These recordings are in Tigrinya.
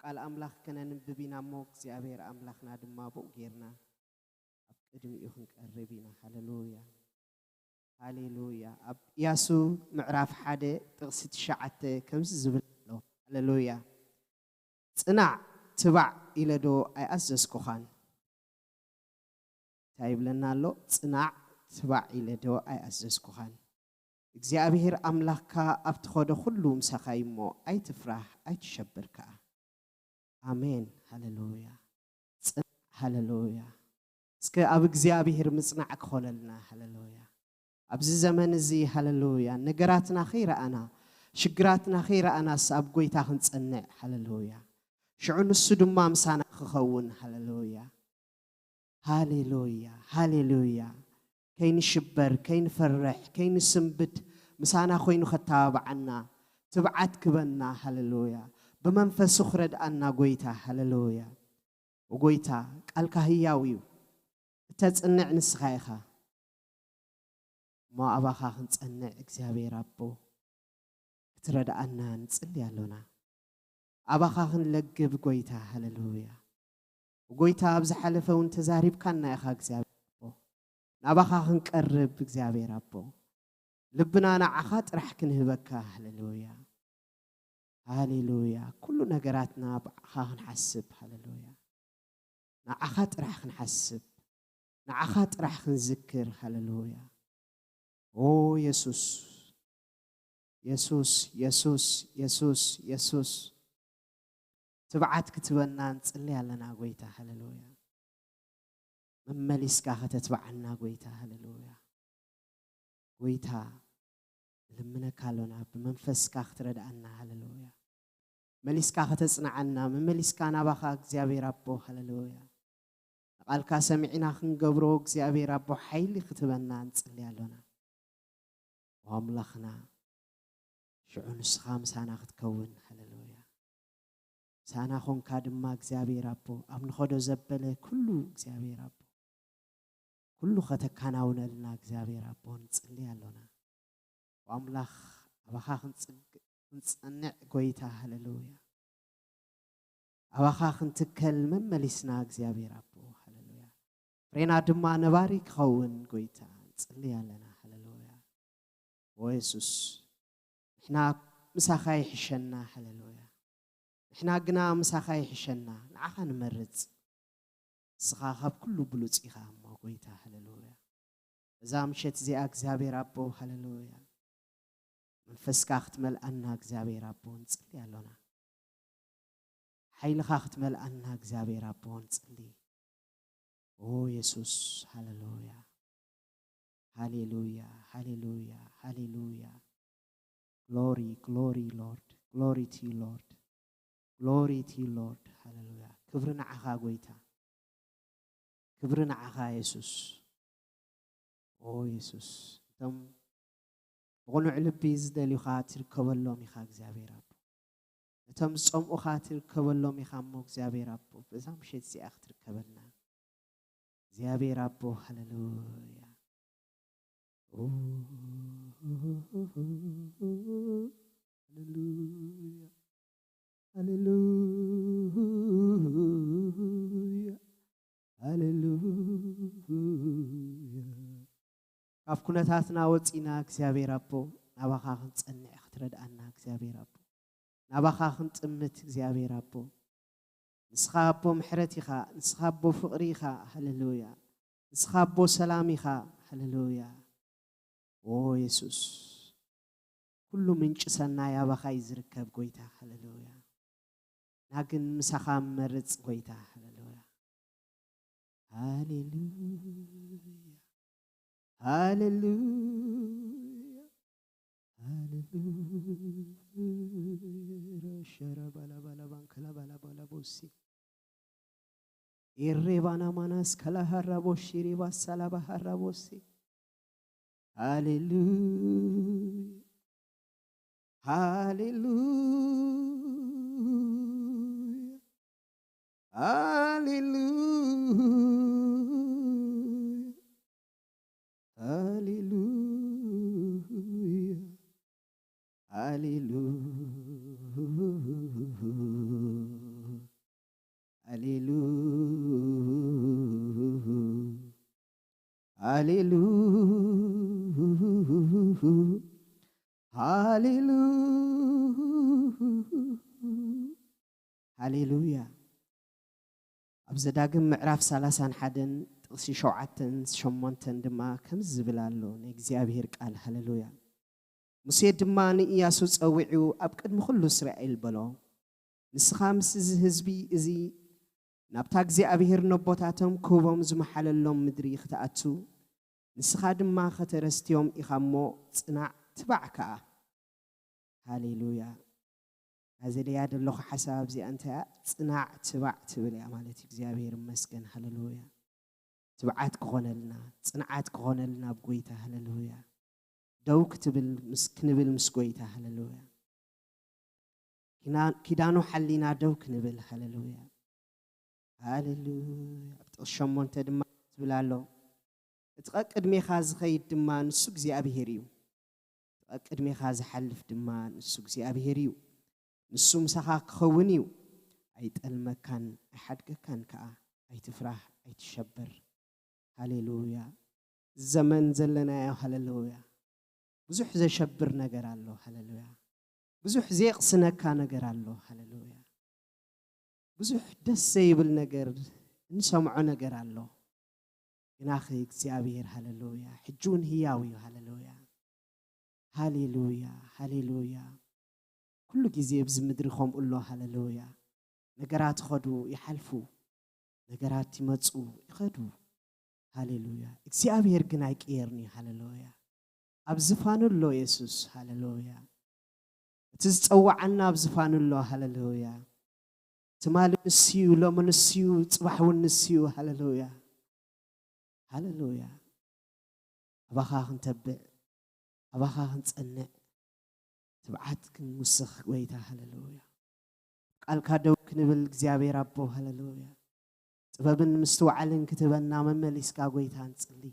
ቃል ኣምላኽ ከነንብብ ኢና እሞ እግዚኣብሔር ኣምላኽና ድማ ብኡ ጌርና ኣብ ቅድሚኡ ክንቀርብ ኢና። ሃሌሉያ፣ ሃሌሉያ። ኣብ ኢያሱ ምዕራፍ ሓደ ጥቕሲ ትሽዓተ ከምዚ ዝብል ኣሎ። ሃሌሉያ። ጽናዕ ትባዕ ኢለ ዶ ኣይኣዘዝኩኻን? እንታይ ይብለና ኣሎ? ጽናዕ ትባዕ ኢለ ዶ ኣይኣዘዝኩኻን? እግዚኣብሔር ኣምላኽካ ኣብ ትኸዶ ኩሉ ምሳኻ እዩ እሞ ኣይትፍራህ፣ ኣይትሸበር ከኣ። ኣሜን። ሃሌሉያ። ጽናዕ። ሃሌሉያ። እስከ ኣብ እግዚኣብሔር ምጽናዕ ክኾነልና። ሃሌሉያ። ኣብዚ ዘመን እዚ፣ ሃሌሉያ፣ ነገራትና ከይረኣና፣ ሽግራትና ከይረኣናስ ኣብ ጎይታ ክንጸንዕ። ሃሌሉያ። ሽዑ ንሱ ድማ ምሳና ክኸውን። ሃሌሉያ። ሃሌሉያ፣ ሃሌሉያ። ከይንሽበር፣ ከይንፈርሕ፣ ከይንስንብድ፣ ምሳና ኮይኑ ኸተባብዓና፣ ትብዓት ክበና። ሃሌሉያ። ብመንፈሱ ክረድኣና ጎይታ። ሃሌሉያ። ጎይታ፣ ቃልካ ህያው እዩ። እተጽንዕ ንስኻ ኢኻ። እሞ ኣባኻ ክንጸንዕ እግዚኣብሔር ኣቦ ክትረድኣና ንጽሊ ኣሎና። ኣባኻ ክንለግብ ጎይታ። ሃሌሉያ። ጎይታ ኣብ ዝሓለፈ እውን ተዛሪብካና ኢኻ እግዚኣብሔር ኣቦ። ናባኻ ክንቀርብ እግዚኣብሔር ኣቦ። ልብና ንዓኻ ጥራሕ ክንህበካ። ሃሌሉያ። ሃሌሉያ። ኩሉ ነገራትና ብዓኻ ክንሓስብ። ሃሌሉያ። ንዓኻ ጥራሕ ክንሓስብ። ንዓኻ ጥራሕ ክንዝክር። ሃሌሉያ። ኦ የሱስ፣ የሱስ፣ የሱስ፣ የሱስ፣ የሱስ። ትብዓት ክትበና ንጽሊ ኣለና ጎይታ። ሃሌሉያ። መመሊስካ ከተትብዓና ጎይታ። ሃሌሉያ። ጎይታ፣ ንልምነካ ኣሎና፣ ብመንፈስካ ክትረድኣና። ሃሌሉያ። መሊስካ ከተጽንዓና፣ መመሊስካ ናባኻ እግዚኣብሔር ኣቦ። ሃሌሉያ። ንቓልካ ሰሚዕና ክንገብሮ እግዚኣብሔር ኣቦ ሓይሊ ክትበና ንጽሊ ኣሎና። ኣምላኽና፣ ሽዑ ንስኻ ምሳና ክትከውን። ሃሌሉያ። ምሳና ኾንካ ድማ እግዚኣብሔር ኣቦ፣ ኣብ ንኸዶ ዘበለ ኩሉ እግዚኣብሔር ኣቦ፣ ኩሉ ኸተካናውነልና እግዚኣብሔር ኣቦ ንጽሊ ኣሎና። ኣምላኽ፣ ኣባኻ ክንጽግ-፣ ክንጸንዕ ጎይታ። ሃሌሉያ። ኣባኻ ክንትከል መመሊስና እግዚኣብሔር ኣቦ። ሃሌሉያ። ፍሬና ድማ ነባሪ ክኸውን ጎይታ ንጽሊ ኣለና። ሃሌሉያ። ኦ የሱስ፣ ንሕና ምሳኻ ይሕሸና። ሃሌሉያ። ንሕና ግና ምሳኻ ይሕሸና። ንዓኻ ንመርጽ። ንስኻ ካብ ኩሉ ብሉጽ ኢኻ እሞ ጎይታ። ሃሌሉያ። እዛ ምሸት እዚኣ እግዚኣብሔር ኣቦ፣ ሃሌሉያ፣ መንፈስካ ክትመልኣና እግዚኣብሔር ኣቦ ንጽሊ ኣሎና። ሓይልኻ ክትመልኣና እግዚኣብሔር ኣቦ ንጽሊ። ኦ የሱስ፣ ሃሌሉያ፣ ሃሌሉያ፣ ሃሌሉያ፣ ሃሌሉያ። Glory, glory, Lord. Glory to you, Lord. Glory to you, Lord. ሃሌሉያ። ክብሪ ንዓኻ ጎይታ። ክብሪ ንዓኻ የሱስ። ኦ የሱስ፣ እቶም ብቕኑዕ ልቢ ዝደልዩኻ ትርከበሎም ኢኻ እግዚኣብሔር ኣቦ። እቶም ዝጸምኡኻ ትርከበሎም ኢኻ እሞ እግዚኣብሔር ኣቦ፣ በዛ ምሸት እዚኣ ክትርከበልና እግዚኣብሔር ኣቦ። ሃሌሉያ። ሃሌሉያ፣ ሃሌሉያ፣ ሃሌሉያ። ካብ ኩነታትና ወጺና እግዚኣብሔር ኣቦ፣ ናባኻ ክንጸንዕ ክትረድኣና እግዚኣብሔር ኣቦ፣ ናባኻ ክንጥምት እግዚኣብሔር ኣቦ። ንስኻ ኣቦ ምሕረት ኢኻ፣ ንስኻ ኣቦ ፍቕሪ ኢኻ። ሃሌሉያ። ንስኻ ኣቦ ሰላም ኢኻ። ሃሌሉያ። ኦ የሱስ፣ ኩሉ ምንጪ ሰናይ ኣባኻ እዩ ዝርከብ ጎይታ። ሃሌሉያ። ንሕና ግን ምሳኻ ንመርጽ ጎይታ። ሃሌሉያ፣ ሃሌሉያ፣ ሃሌሉያ፣ ሃሌሉያ። ሸራ ባላ ባላ ባንከላ ባላ ባላ ቦሲ። ኢሬባና ማናስ ከላሃራቦሺ ሪባሳላባሃራቦሲ። ሃሌሉያ፣ ሃሌሉያ፣ ሃሌሉያ፣ ሃሌሉያ፣ ሃሌሉያ። ሃሌሉ ሃሌሉ ሃሌሉያ። ኣብ ዘዳግም ምዕራፍ ሰላሳን ሓደን ጥቕሲ ሸውዓተን ሸሞንተን ድማ ከምዚ ዝብል ኣሎ፣ ናይ እግዚኣብሔር ቃል። ሃሌሉያ። ሙሴ ድማ ንእያሱ ጸዊዑ ኣብ ቅድሚ ኩሉ እስራኤል በሎ፣ ንስኻ ምስ እዚ ህዝቢ እዚ ናብታ እግዚኣብሔር ነቦታቶም ክህቦም ዝመሓለሎም ምድሪ ክትኣቱ፣ ንስኻ ድማ ከተረስትዮም ኢኻ እሞ ጽናዕ፣ ትባዕ ከኣ። ሃሌሉያ። ናዘለያ ዘለኹ ሓሳብ ኣብዚኣ እንታይ እያ? ጽናዕ፣ ትባዕ ትብል እያ ማለት እዩ። እግዚኣብሔር ይመስገን። ሃሌሉያ። ትብዓት ክኾነልና፣ ጽንዓት ክኾነልና ኣብ ጎይታ። ሃሌሉያ። ደው ክትብል ምስ-፣ ክንብል ምስ ጎይታ። ሃሌሉያ። ኪና-፣ ኪዳኑ ሓሊና ደው ክንብል። ሃሌሉያ። ሃሌሉያ። ኣብ ጥቕሲ ሸሞንተ ድማ ትብል ኣሎ፣ እቲ ቀቅድሜኻ ዝኸይድ ድማ ንሱ እግዚኣብሔር እዩ። እቲ ቀቅድሜኻ ዝሓልፍ ድማ ንሱ እግዚኣብሔር እዩ። ንሱ ምሳኻ ክኸውን እዩ። ኣይጠልመካን፣ ኣይሓድገካን ከኣ። ኣይትፍራህ፣ ኣይትሸበር። ሃሌሉያ። ዘመን ዘለናዮ፣ ሃሌሉያ፣ ብዙሕ ዘሸብር ነገር ኣሎ። ሃሌሉያ። ብዙሕ ዘየቕስነካ ነገር ኣሎ። ሃሌሉያ። ብዙሕ ደስ ዘይብል ነገር እንሰምዖ ነገር ኣሎ። ግናኸ እግዚኣብሔር፣ ሃሌሉያ፣ ሕጂ እውን ህያው እዩ። ሃሌሉያ። ሃሌሉያ፣ ሃሌሉያ። ኩሉ ግዜ ኣብዚ ምድሪ ከምኡ ኣሎ። ሃሌሉያ። ነገራት ይኸዱ ይሓልፉ፣ ነገራት ይመጹ ይኸዱ። ሃሌሉያ። እግዚኣብሔር ግን ኣይቅየርን እዩ። ሃሌሉያ። ኣብ ዝፋኑ ኣሎ የሱስ። ሃሌሉያ። እቲ ዝጸውዓና ኣብ ዝፋኑ ኣሎ። ሃሌሉያ። ትማሊ ንሱ እዩ፣ ሎሚ ንሱ እዩ፣ ጽባሕ እውን ንሱ እዩ። ሃሌሉያ። ሃሌሉያ። ኣባኻ ክንተብዕ፣ ኣባኻ ክንጸንዕ፣ ትብዓት ክንውስኽ ጎይታ። ሃሌሉያ። ቃልካ ደው ክንብል እግዚኣብሔር ኣቦ። ሃሌሉያ። ጥበብን ምስትውዓልን ክትህበና መመሊስካ ጎይታ ንጽሊ።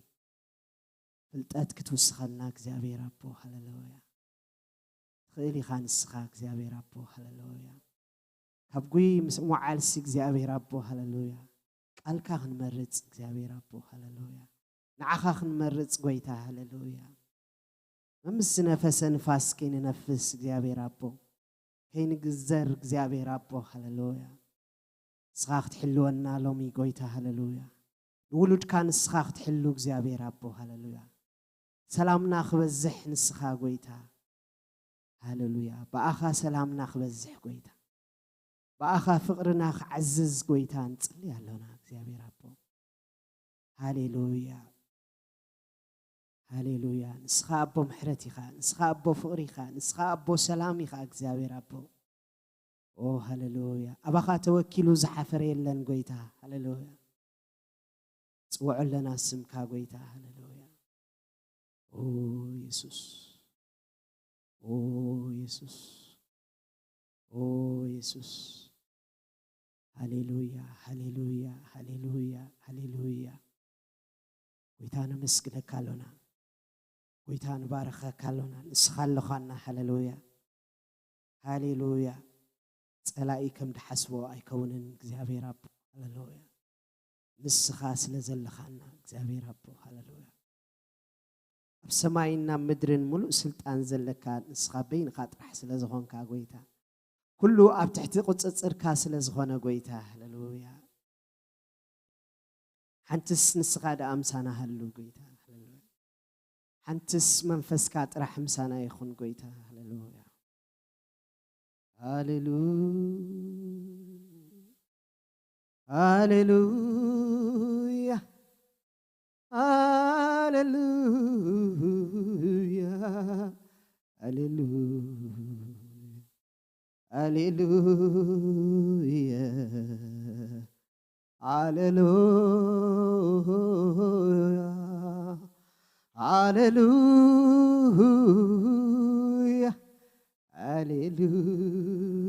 ፍልጠት ክትውስኸልና እግዚኣብሔር ኣቦ። ሃሌሉያ። ትኽእል ኢኻ ንስኻ እግዚኣብሔር ኣቦ። ሃሌሉያ። ካብ ጉይ ምስ መዓልሲ እግዚኣብሔር ኣቦ። ሃሌሉያ። ቃልካ ክንመርጽ እግዚኣብሔር ኣቦ። ሃሌሉያ። ንዓኻ ክንመርጽ ጎይታ። ሃሌሉያ። መምስ ዝነፈሰ ንፋስ ከይንነፍስ እግዚኣብሔር ኣቦ፣ ከይንግዘር እግዚኣብሔር ኣቦ። ሃሌሉያ። ንስኻ ክትሕልወና ሎሚ ጎይታ። ሃሌሉያ። ንውሉድካ ንስኻ ክትሕሉ እግዚኣብሔር ኣቦ። ሃሌሉያ። ሰላምና ክበዝሕ ንስኻ ጎይታ። ሃሌሉያ። ብኣኻ ሰላምና ክበዝሕ ጎይታ፣ ብኣኻ ፍቕርና ክዓዝዝ ጎይታ ንጽሊ ኣሎና እግዚኣብሔር ኣቦ። ሃሌሉያ። ሃሌሉያ። ንስኻ ኣቦ ምሕረት ኢኻ፣ ንስኻ ኣቦ ፍቕሪ ኢኻ፣ ንስኻ ኣቦ ሰላም ኢኻ እግዚኣብሔር ኣቦ። ኦ ሃሌሉያ። ኣባኻ ተወኪሉ ዝሓፈረ የለን ጎይታ። ሃሌሉያ። ጽውዖ ኣለና ስምካ ጎይታ። ሃሌሉያ። ኦ የሱስ፣ ኦ የሱስ፣ ኦ የሱስ። ሃሌሉያ፣ ሃሌሉያ፣ ሃሌሉያ፣ ሃሌሉያ። ጎይታ ነመስግነካ ኣሎና። ጎይታ ንባርኸካ ኣሎና። ንስኻ ኣለኻና። ሃሌሉያ፣ ሃሌሉያ። ጸላኢ ከም ድሓስቦ ኣይከውንን እግዚኣብሔር ኣቦ። ሃሌሉያ። ንስኻ ስለ ዘለኻና እግዚኣብሔር ኣቦ። ሃሌሉያ። ኣብ ሰማይን ኣብ ምድርን ምሉእ ስልጣን ዘለካ ንስኻ በይንኻ ጥራሕ ስለ ዝኾንካ ጎይታ፣ ኩሉ ኣብ ትሕቲ ቁጽጽርካ ስለ ዝኾነ ጎይታ። ሃሌሉያ። ሓንትስ ንስኻ ደኣ ምሳና ሃሉ ጎይታ። ሃሌሉያ። ሓንትስ መንፈስካ ጥራሕ ምሳና ይኹን ጎይታ። ሃሌሉያ። ሃሌሉያ። ሃሌሉያ። ሃሌሉያ። ሃሌሉያ። ሃሌሉያ። ሃሌሉያ። ሃሌሉያ።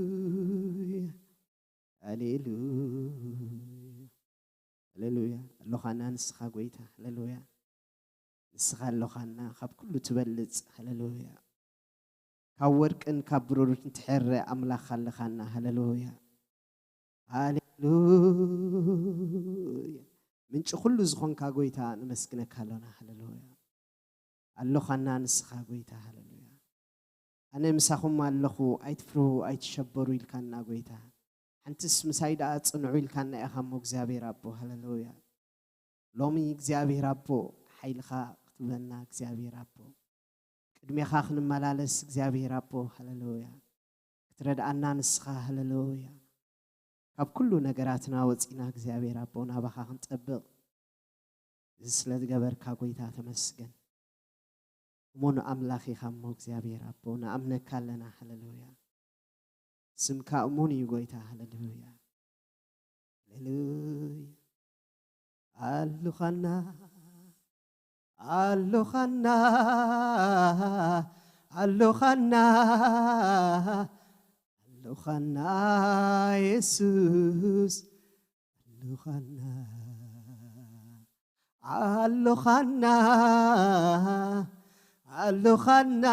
ሃሌሉያ። ሃሌሉያ። ሃሌሉያ። ኣሎኻና ንስኻ ጎይታ። ሃሌሉያ። ንስኻ ኣሎኻና፣ ካብ ኩሉ ትበልጽ። ሃሌሉያ። ካብ ወርቅን ካብ ብሩርን ትሕረ ኣምላኽ ኣለኻና። ሃሌሉያ። ሃሌሉያ። ምንጪ ኩሉ ዝኾንካ ጎይታ፣ ነመስግነካ ኣሎና። ሃሌሉያ። ኣሎኻና ንስኻ ጎይታ። ሃሌሉያ። ኣነ ምሳኹም ኣለኹ፣ ኣይትፍርሁ፣ ኣይትሸበሩ ኢልካና ጎይታ። ሓንትስ ምሳይ ደኣ ጽንዑ ኢልካና ኢኻ እሞ እግዚኣብሔር ኣቦ። ሃሌሉያ። ሎሚ እግዚኣብሔር ኣቦ፣ ሓይልኻ ክትህበና እግዚኣብሔር ኣቦ፣ ቅድሜኻ ክንመላለስ እግዚኣብሔር ኣቦ። ሃሌሉያ። ክትረድኣና ንስኻ። ሃሌሉያ። ካብ ኩሉ ነገራትና ወጺና እግዚኣብሔር ኣቦ ናባኻ ክንጠብቕ እዚ ስለ ዝገበርካ ጎይታ ተመስገን። እሙን ኣምላኽ ኢኻ እሞ እግዚኣብሔር ኣቦ፣ ንኣምነካ ኣለና። ሃሌሉያ። ስምካ እሙን እዩ ጎይታ። ሃሌሉያ። ሃሌሉያ። ኣሉኻና፣ ኣሉኻና፣ ኣሉኻና፣ ኣሉኻና የሱስ፣ ኣሉኻና፣ ኣሉኻና፣ ኣሉኻና፣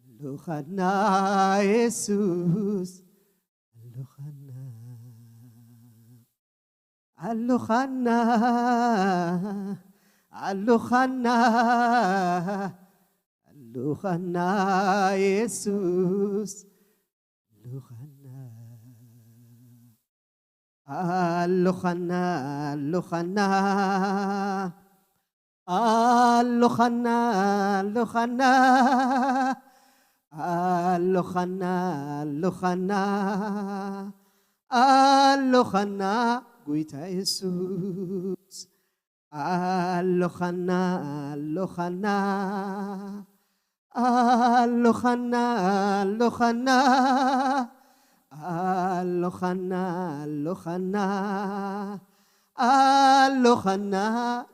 ኣሉኻና የሱስ፣ ኣሉኻና፣ ኣሉኻና፣ ኣሉኻና፣ ኣሉኻና የሱስ፣ ኣሉኻና፣ ኣሉኻና፣ ኣሉኻና፣ ኣሉኻና፣ ኣሉኻና፣ ኣሉኻና፣ ኣሉኻና፣ ኣሉኻና፣ ጎይታ የሱስ፣ ኣሉኻና፣ ኣሉኻና፣ ኣሉኻና፣ ኣሉኻና፣ ኣሉኻና፣ ኣሉኻና፣ ኣሉኻና፣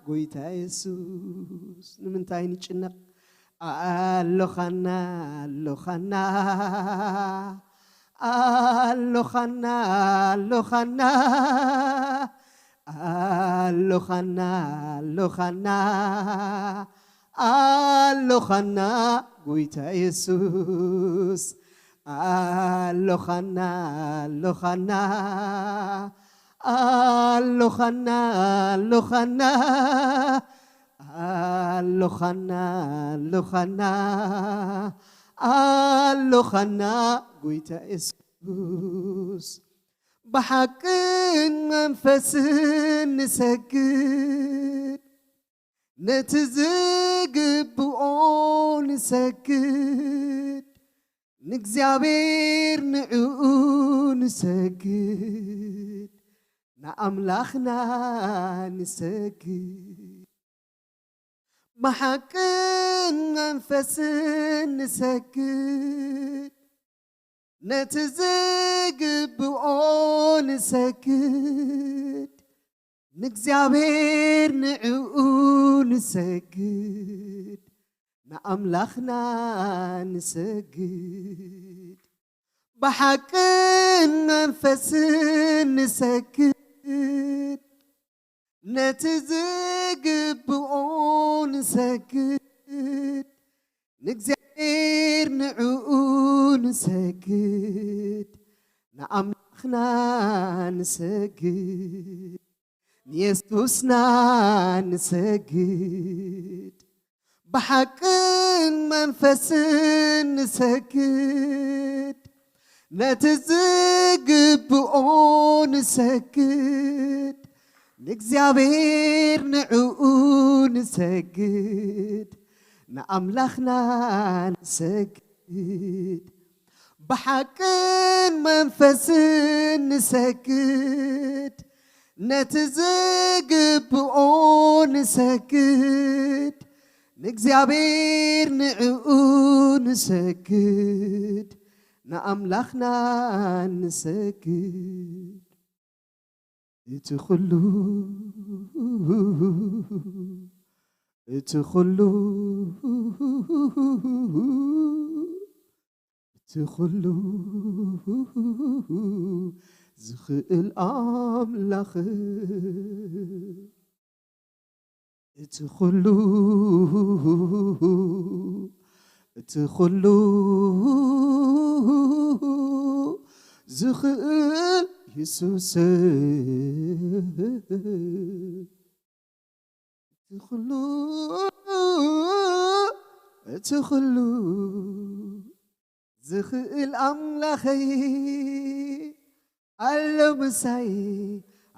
ጎይታ የሱስ። ንምንታይ ንጭነቕ? ኣሉኻና፣ ኣሉኻና፣ ኣሉኻና፣ ኣሉኻና፣ ኣሉኻና፣ ኣሉኻና፣ ኣሉኻና፣ ጎይታ የሱስ። ኣሉኻና፣ ኣሉኻና፣ ኣሉኻና፣ ኣሉኻና፣ ኣሉኻና፣ ኣሉኻና፣ ኣሉኻና፣ ጎይታ የሱስ። ብሓቅን መንፈስን ንሰግድ፣ ነቲ ዝግብኦ ንሰግድ፣ ንእግዚኣብሔር ንዕኡ ንሰግድ፣ ንኣምላኽና ንሰግድ። ብሓቅን መንፈስን ንሰግድ፣ ነቲ ዝግብኦ ንሰግድ፣ ንእግዚኣብሔር ንዕኡ ንሰግድ፣ ንኣምላኽና ንሰግድ። ብሓቅን መንፈስን ንሰግድ፣ ነቲ ዝግብኦ ንሰግድ፣ ንእግዚኣብሔር ንዕኡ ንሰግድ፣ ንኣምላኽና ንሰግድ፣ ንየሱስና ንሰግድ። ብሓቅን መንፈስን ንሰግድ፣ ነቲ ዝግብኦ ንሰግድ፣ ንእግዚኣብሔር ንዕኡ ንሰግድ፣ ንኣምላኽና ንሰግድ። ብሓቅን መንፈስን ንሰግድ፣ ነቲ ዝግብኦ ንሰግድ፣ ንእግዚኣብሔር ንዕኡ ንሰግድ፣ ንኣምላኽና ንሰግድ። እቲ ኩሉ፣ እቲ ኩሉ፣ እቲ ኩሉ ዝኽእል ኣምላኽ፣ እቲ ኩሉ፣ እቲ ኩሉ ዝኽእል የሱስ እቲ ኩሉ እቲ ኩሉ ዝኽእል ኣምላኸይ ኣሎ ምሳይ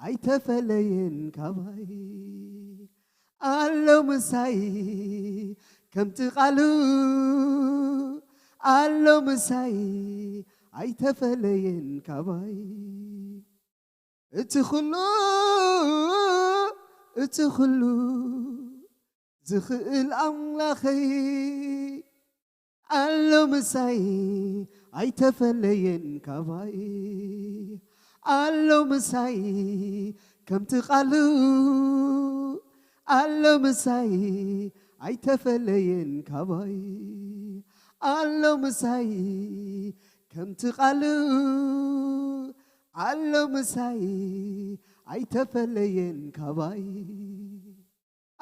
ኣይተፈለየን ካባይ ኣሎ ምሳይ ከምቲ ቃሉ ኣሎ ምሳይ ኣይተፈለየን ካባይ እቲ ኩሉ እቲ ኩሉ ዝኽእል ኣምላኸይ ኣሎ ምሳይ ኣይተፈለየን ካባይ ኣሎ ምሳይ ከምቲ ቃሉ ኣሎ ምሳይ ኣይተፈለየን ካባይ ኣሎ ምሳይ ከምቲ ቃሉ ኣሎ ምሳይ ኣይተፈለየን ካባይ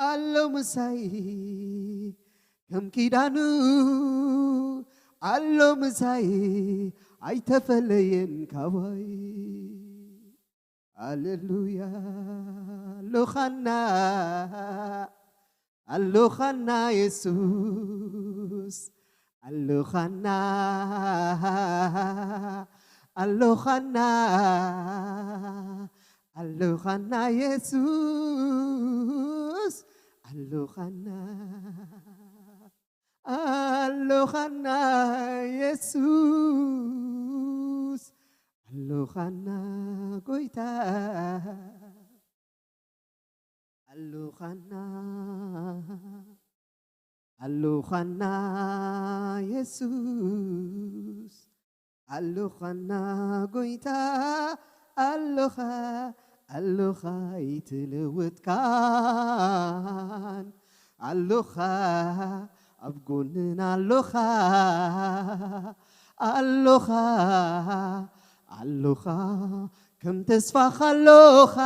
ኣሎ ምሳይ ከም ኪዳኑ ኣሎ ምሳይ ኣይተፈለየን ካባይ። ሃሌሉያ ኣሎኻና ኣሎኻና የሱስ ኣሎኻና ኣሎኻና ኣሎኻና የሱስ ኣሎኻና ኣሎኻና የሱስ ኣሎኻና ጎይታ ኣሎኻና ኣሎኻና የሱስ ኣሎኻና ጎይታ ኣሎኻ ኣሎኻ ኣይትልውጥካን ኣሎኻ ኣብ ጎንና ኣሎኻ ኣሎኻ ኣሎኻ ከም ተስፋኻ ኣሎኻ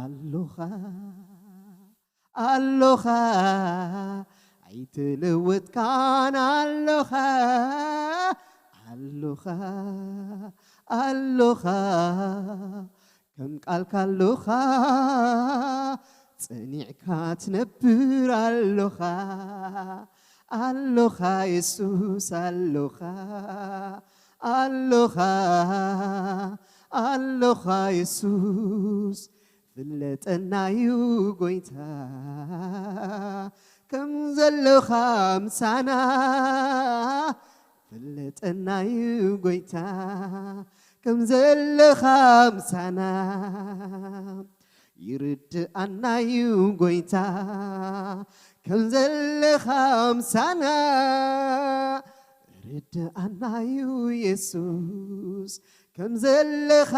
ኣሎኻ ኣሎኻ ኣይትልውጥካን ኣሎኻ ኣሎኻ ኣሎኻ ከም ቃልካ ኣሎኻ ጸኒዕካ ትነብር ኣሎኻ ኣሎኻ የሱስ ኣሎኻ ኣሎኻ ኣሎኻ የሱስ ፍለጠናዩ ጎይታ ከም ዘለኻ ምሳና ፍለጠናዩ ጎይታ ከም ዘለኻ ምሳና ይርድኣናዩ ጎይታ ከም ዘለኻ ምሳና ርድኣናዩ የሱስ ከም ዘለኻ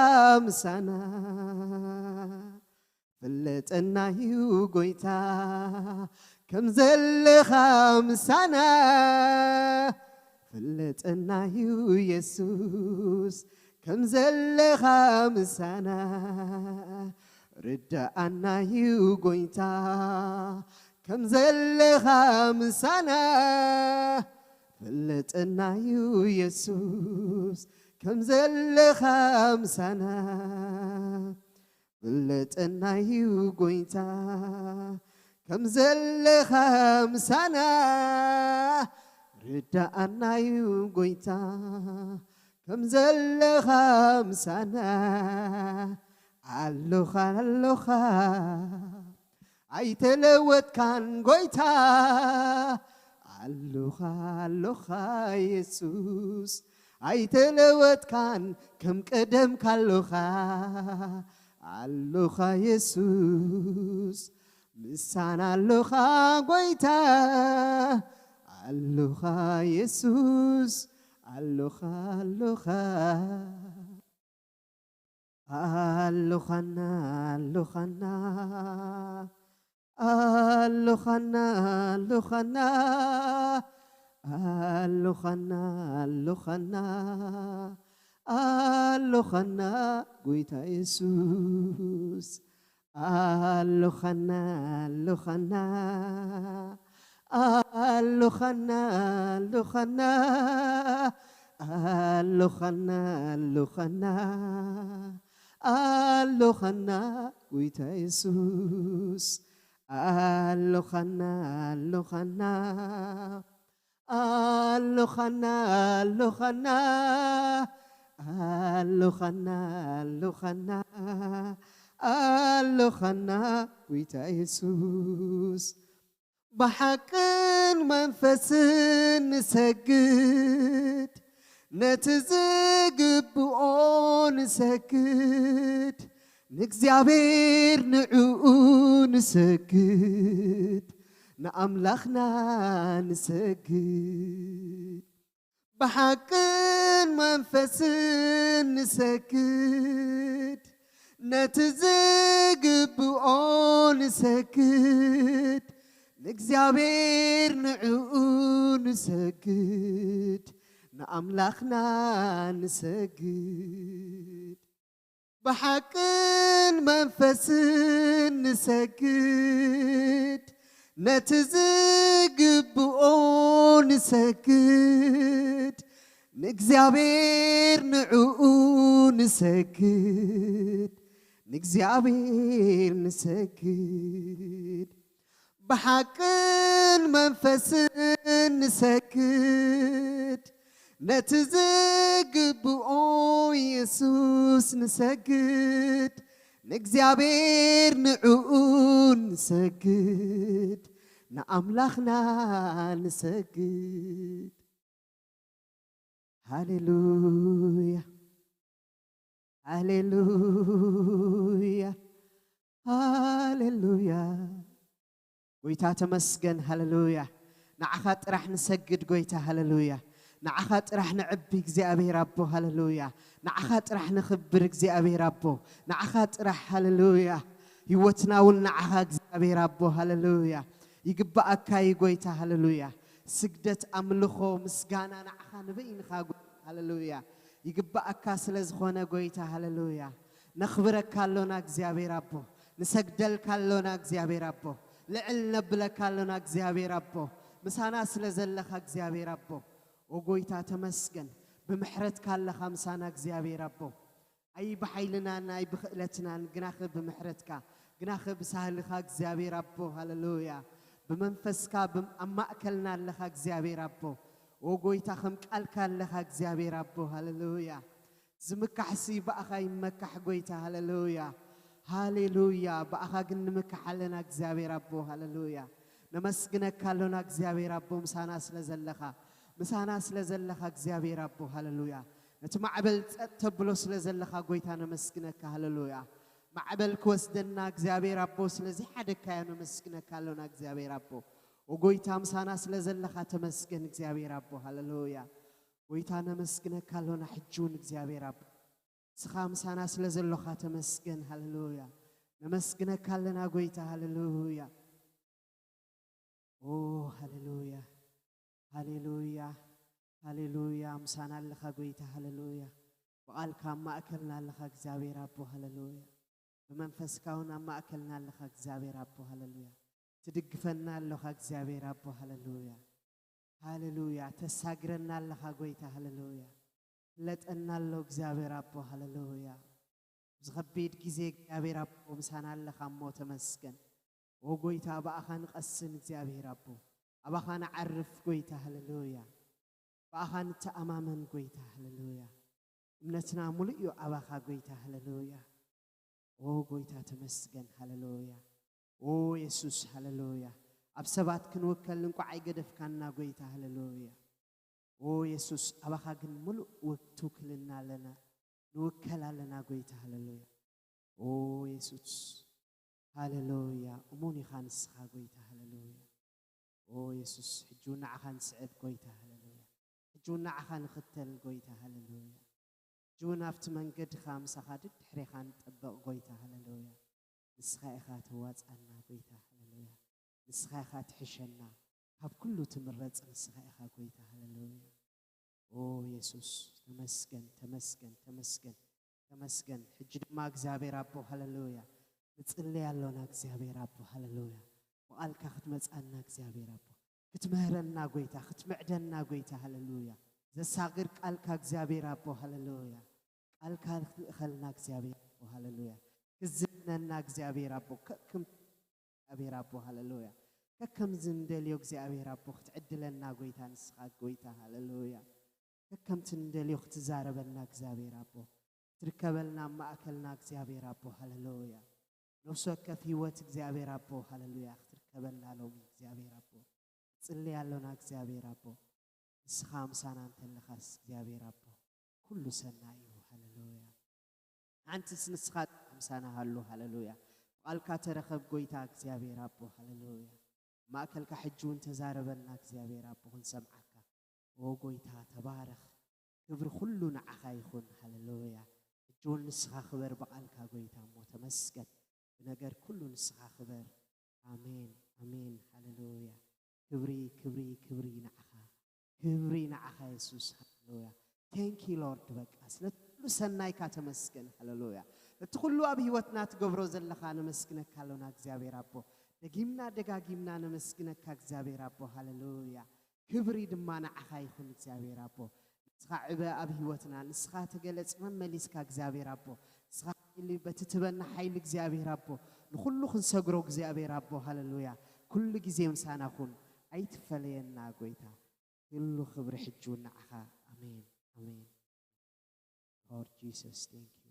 ምሳና ፍለጠናዩ ጎይታ ከም ዘለኻ ምሳና ፍለጠናዩ የሱስ ከም ዘለኻ ምሳና ርዳኣናዩ ጎይታ ከም ዘለኻ ምሳና ፍለጠናዩ የሱስ ከም ዘለኻ ምሳና ፍለጠናዩ ጎይታ ከም ዘለኻ ምሳና ርዳኣናዩ ጎይታ ከም ዘለኻ ምሳና ኣሎኻ ኣሎኻ ኣይተለወጥካን ጎይታ ኣሎኻ ኣሎኻ የሱስ ኣይተለወጥካን ከም ቀደምካ ኣሎኻ ኣሎኻ የሱስ ምሳና ኣሎኻ ጎይታ ኣሎኻ የሱስ ኣሎኻ ኣሎኻ ኣሎኻና ኣሎኻና ኣሎኻና ኣሎኻና ኣሎኻና ኣሎኻና ኣሎኻና ጎይታ የሱስ ኣሎኻና ኣሎኻና ኣሎኻና ኣሎኻና ኣሎኻና ኣሎኻና ኣሎኻና ጎይታ የሱስ ኣሎኻና ኣሎኻና ኣሎኻና ኣሎኻና ኣሎኻና ኣሎኻና ኣሎኻና ጎይታ የሱስ ብሓቅን መንፈስን ንሰግድ ነቲ ዝግብኦ ንሰግድ ንእግዚኣብሔር ንዕኡ ንሰግድ ንኣምላኽና ንሰግድ ብሓቅን መንፈስን ንሰግድ ነቲ ዝግብኦ ንሰግድ ንእግዚኣብሔር ንዕኡ ንሰግድ ንኣምላኽና ንሰግድ ብሓቅን መንፈስን ንሰግድ ነቲ ዝግብኦ ንሰግድ ንእግዚኣብሔር ንዕኡ ንሰግድ ንእግዚኣብሔር ንሰግድ ብሓቅን መንፈስን ንሰግድ ነቲ ዝግብኦ የሱስ ንሰግድ ንእግዚኣብሔር ንዕኡ ንሰግድ ንኣምላኽና ንሰግድ ሃሌሉያ ሃሌሉያ ሃሌሉያ ጎይታ ተመስገን ሃሌሉያ ንዓኻ ጥራሕ ንሰግድ ጎይታ ሃሌሉያ ንዓኻ ጥራሕ ንዕቢ እግዚኣብሔር ኣቦ ሃሌሉያ ንዓኻ ጥራሕ ንኽብር እግዚኣብሔር ኣቦ ንዓኻ ጥራሕ ሃሌሉያ ህይወትና እውን ንዓኻ እግዚኣብሔር ኣቦ ሃሌሉያ ይግባኣካ እዩ ጎይታ ሃሌሉያ ስግደት ኣምልኾ ምስጋና ንዓኻ ንበይንኻ ጎይታ ሃሌሉያ ይግባኣካ ስለ ዝኾነ ጎይታ ሃሌሉያ ነኽብረካ ኣሎና እግዚኣብሔር ኣቦ ንሰግደልካ ኣሎና እግዚኣብሔር ኣቦ ልዕል ነብለካ ኣሎና እግዚኣብሔር ኣቦ ምሳና ስለ ዘለኻ እግዚኣብሔር ኣቦ ኦ ጎይታ ተመስገን ብምሕረትካ ኣለኻ ምሳና እግዚኣብሔር ኣቦ ኣይ ብሓይልናን ኣይ ብኽእለትናን ግናኸ ብምሕረትካ ግናኸ ብሳህልኻ እግዚኣብሔር ኣቦ ሃለሉያ ብመንፈስካ ኣብ ማእከልና ኣለኻ እግዚኣብሔር ኣቦ ኦ ጎይታ ከም ቃልካ ኣለኻ እግዚኣብሔር ኣቦ ሃለሉያ ዝምካሕሲ ብኣኻ ይመካሕ ጎይታ ሃለሉያ ሃሌሉያ ብኣኻ ግን ንምካሕ ኣለና እግዚኣብሔር ኣቦ ሃለሉያ ነመስግነካ ኣሎና እግዚኣብሔር ኣቦ ምሳና ስለ ዘለኻ ምሳና ስለ ዘለኻ እግዚኣብሔር ኣቦ ሃለሉያ ነቲ ማዕበል ጸጥ ተብሎ ስለ ዘለኻ ጎይታ ነመስግነካ ሃለሉያ ማዕበል ክወስደና እግዚኣብሔር ኣቦ ስለዚ ሓደካዮ ነመስግነካ ኣሎና እግዚኣብሔር ኣቦ ኦጎይታ ምሳና ስለ ዘለኻ ተመስገን እግዚኣብሔር ኣቦ ሃለሉያ ጎይታ ነመስግነካ ኣሎና ሕጂ እውን እግዚኣብሔር ኣቦ ንስኻ ምሳና ስለ ዘሎኻ ተመስገን ሃለሉያ ነመስግነካ ኣለና ጎይታ ሃለሉያ ኦ ሃሌሉያ ሃሌሉያ ሃሌሉያ ምሳና ኣለኻ ጎይታ ሃሌሉያ ብቓልካ ኣብ ማእከልና ኣለኻ እግዚኣብሔር ኣቦ ሃሌሉያ ብመንፈስካ እውን ኣብ ማእከልና ኣለኻ እግዚኣብሔር ኣቦ ሃሌሉያ ትድግፈና ኣለኻ እግዚኣብሔር ኣቦ ሃሌሉያ ሃሌሉያ ተሳግረና ኣለኻ ጎይታ ሃሌሉያ ፍለጠና ኣሎ እግዚኣብሔር ኣቦ ሃሌሉያ ኣብዚ ኸቢድ ግዜ እግዚኣብሔር ኣቦ ምሳና ኣለኻ እሞ ተመስገን ኦ ጎይታ ብኣኻ ንቐስን እግዚኣብሔር ኣቦ ኣባኻ ንዓርፍ ጎይታ ሃለሉያ ብኣኻ ንተኣማመን ጎይታ ሃለሉያ እምነትና ሙሉእ እዩ ኣባኻ ጎይታ ሃለሉያ ኦ ጎይታ ተመስገን ሃለሉያ ኦ የሱስ ሃለሉያ ኣብ ሰባት ክንውከል እንቋዕ ኣይገደፍካና ጎይታ ሃለሉያ ኦ የሱስ ኣባኻ ግን ሙሉእ ትውክልና ኣለና ንውከል ኣለና ጎይታ ሃለሉያ ኦ የሱስ ሃለሉያ እሙን ኢኻ ንስኻ ጎይታ ሃለሉያ ኦ የሱስ ሕጂ እውን ንዓኻ ንስዕብ ጎይታ ሃለሉያ ሕጂ እውን ንዓኻ ንኽተል ጎይታ ሃለሉያ ሕጂ እውን ኣብቲ መንገድኻ ምሳኻ ድድሕሬኻ ንጠበቕ ጎይታ ሃለሉያ ንስኻ ኢኻ ተዋፃና ጎይታ ሃለሉያ ንስኻ ኢኻ ትሕሸና ካብ ኩሉ ትምረፅ ንስኻ ኢኻ ጎይታ ሃለሉያ ኦ የሱስ ተመስገን ተመስገን ተመስገን ተመስገን ሕጂ ድማ እግዚኣብሔር ኣቦ ሃለሉያ ንፅለይ ኣሎና እግዚኣብሔር ኣቦ ሃለሉያ ብቓልካ ክትመፃና እግዚኣብሔር ኣቦ ክትምህረና ጎይታ ክትምዕደና ጎይታ ሃለሉያ ዘሳግር ቃልካ እግዚኣብሔር ኣቦ፣ ሃሌሉያ። ቃልካ ክትልእኸልና እግዚኣብሔር ኣቦ፣ ሃሌሉያ። ክዝነና እግዚኣብሔር ኣቦ፣ ከክም እግዚኣብሔር ኣቦ፣ ሃሌሉያ። ከከም ዝንደልዮ እግዚኣብሔር ኣቦ፣ ክትዕድለና ጎይታ፣ ንስኻ ጎይታ፣ ሃሌሉያ። ከከምቲ ንደልዮ ክትዛረበና እግዚኣብሔር ኣቦ፣ ክትርከበልና ኣብ ማእከልና እግዚኣብሔር ኣቦ፣ ሃሌሉያ። ነፍሲ ወከፍ ህይወት እግዚኣብሔር ኣቦ፣ ሃሌሉያ፣ ክትርከበልና ሎሚ እግዚኣብሔር ኣቦ፣ ጽሊ ኣሎና እግዚኣብሔር ኣቦ። ንስኻ ምሳና እንተለኻስ እግዚኣብሔር ኣቦ፣ ኩሉ ሰናይ እዩ፣ ሃሌሉያ። ሓንትስ ንስኻ ምሳና ሃሉ፣ ሃሌሉያ። ብቓልካ ተረኸብ ጎይታ እግዚኣብሔር ኣቦ፣ ሃሌሉያ። ማእከልካ ሕጂ እውን ተዛረበና እግዚኣብሔር ኣቦ፣ ክንሰምዓካ። ኦ ጎይታ ተባረኽ፣ ክብሪ ኩሉ ንዓኻ ይኹን፣ ሃሌሉያ። ሕጂ እውን ንስኻ ክበር ብቓልካ ጎይታ እሞ ተመስገን። ብነገር ኩሉ ንስኻ ክበር። ኣሜን፣ ኣሜን፣ ሃሌሉያ። ክብሪ፣ ክብሪ፣ ክብሪ ንዓኻ። ክብሪ ንዓኻ የሱስ፣ ሃሌሉያ። Thank you Lord፣ በቃ ስለ ኩሉ ሰናይካ ተመስገን፣ ሃሌሉያ። እቲ ኩሉ ኣብ ህይወትና ትገብሮ ዘለኻ ነመስግነካ ኣሎና እግዚኣብሔር ኣቦ። ደጊምና ደጋጊምና ነመስግነካ እግዚኣብሔር ኣቦ፣ ሃሌሉያ። ክብሪ ድማ ንዓኻ ይኹን እግዚኣብሔር ኣቦ። ንስኻ ዕበ ኣብ ህይወትና፣ ንስኻ ተገለጽ መመሊስካ እግዚኣብሔር ኣቦ። ንስኻ ሓይሊ በቲ ትበና ሓይሊ እግዚኣብሔር ኣቦ። ንኹሉ ክንሰግሮ እግዚኣብሔር ኣቦ፣ ሃሌሉያ። ኩሉ ግዜ ምሳና ኩን፣ ኣይትፈለየና ጎይታ። ኩሉ ክብሪ ሕጂ እውን ንዓኻ። ኣሜን፣ ኣሜን። Lord Jesus, thank you.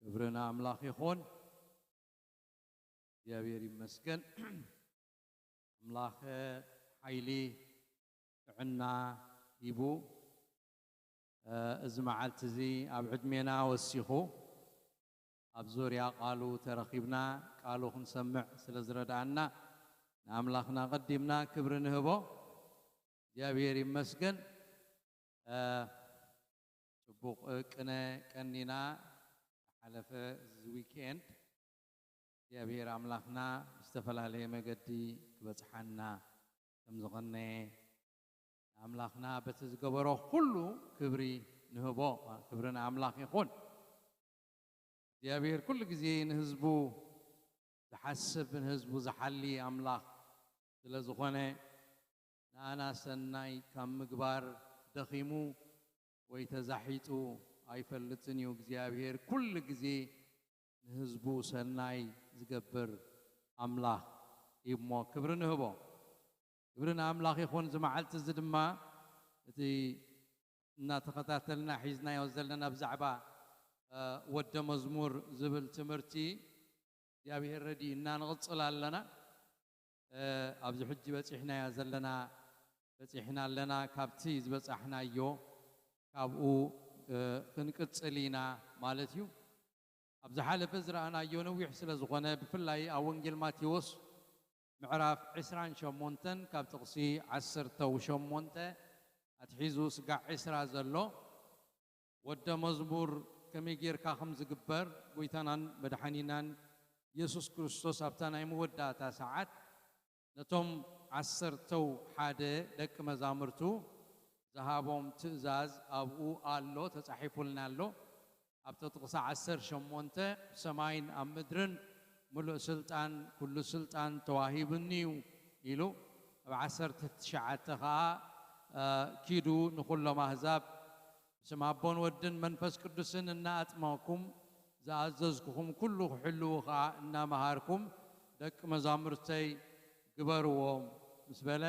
ክብሪ ንኣምላኽ ይኹን። እግዚኣብሔር ይመስገን። ኣምላኽ ሓይሊ፣ ጥዕና ሂቡ፣ እ፣ እዚ መዓልቲ እዚ ኣብ ዕድሜና ወሲኹ፣ ኣብ ዙርያ ቃሉ ተረኺብና፣ ቃሉ ክንሰምዕ ስለ ዝረድኣና፣ ንኣምላኽና ቀዲምና ክብሪ ንህቦ። እግዚኣብሔር ይመስገን። እ፣ ጽቡቕ ቅነ ቀኒና፣ ዝሓለፈ እዚ ዊኬንድ እግዚኣብሔር ኣምላኽና ብዝተፈላለየ መገዲ ክበጽሓና ከም ዝቐነየ፣ ንኣምላኽና በቲ ዝገበሮ ኩሉ ክብሪ ንህቦ። ክብሪ ንኣምላኽ ይኹን። እግዚኣብሔር ኩሉ ግዜ ንህዝቡ ዝሓስብ፣ ንህዝቡ ዝሓሊ ኣምላኽ ስለ ዝኾነ፣ ንኣና ሰናይ ካብ ምግባር ደኺሙ ወይ ተዛሒጡ ኣይፈልጥን እዩ። እግዚኣብሔር ኩሉ ግዜ ንህዝቡ ሰናይ ዝገብር ኣምላኽ እዩ እሞ ክብሪ ንህቦ። ክብሪ ንኣምላኽ ይኹን። እዚ መዓልቲ እዚ ድማ እቲ እናተኸታተልና ሒዝናዮ ዘለና ብዛዕባ፣ እ፣ ወደ መዝሙር ዝብል ትምህርቲ እግዚኣብሔር ረድእና ንቕጽል ኣለና። እ፣ ኣብዚ ሕጂ በጺሕናዮ ዘለና፣ በጺሕና ኣለና፣ ካብቲ ዝበጻሕናዮ ካብኡ፣ እ፣ ክንቅጽል ኢና ማለት እዩ። ኣብ ዝሓለፈ ዝረኣናዮ ነዊሕ ስለ ዝኾነ፣ ብፍላይ ኣብ ወንጌል ማቴዎስ ምዕራፍ ዕስራን ሸሞንተን ካብ ጥቕሲ ዓሰርተ ሸሞንተ ኣትሒዙ ስጋዕ ዕስራ ዘሎ፣ ወደ መዝሙር ከመይ ጌርካ ከም ዝግበር፣ ጎይታናን መድሓኒናን የሱስ ክርስቶስ ኣብታ ናይ መወዳእታ ሰዓት ነቶም ዓሰርተው ሓደ ደቂ መዛሙርቱ ዝሃቦም ትእዛዝ ኣብኡ ኣሎ፣ ተጻሒፉልና ኣሎ። ኣብቲ ጥቕሲ ዓሰርተ ሸሞንተ፣ "ብሰማይን ኣብ ምድርን ምሉእ ስልጣን፣ ኩሉ ስልጣን ተዋሂቡኒ እዩ" ኢሉ፣ ኣብ ዓሰርተ ትሽዓተ ኸኣ፣ እ፣ "ኪዱ ንኹሎም ኣህዛብ ብስም ኣቦን ወድን መንፈስ ቅዱስን እናኣጥመቕኩም፣ ዝኣዘዝኩኹም ኩሉ ክሕልዉ ኸኣ እናመሃርኩም ደቂ መዛሙርተይ ግበርዎም" ምስ በለ፣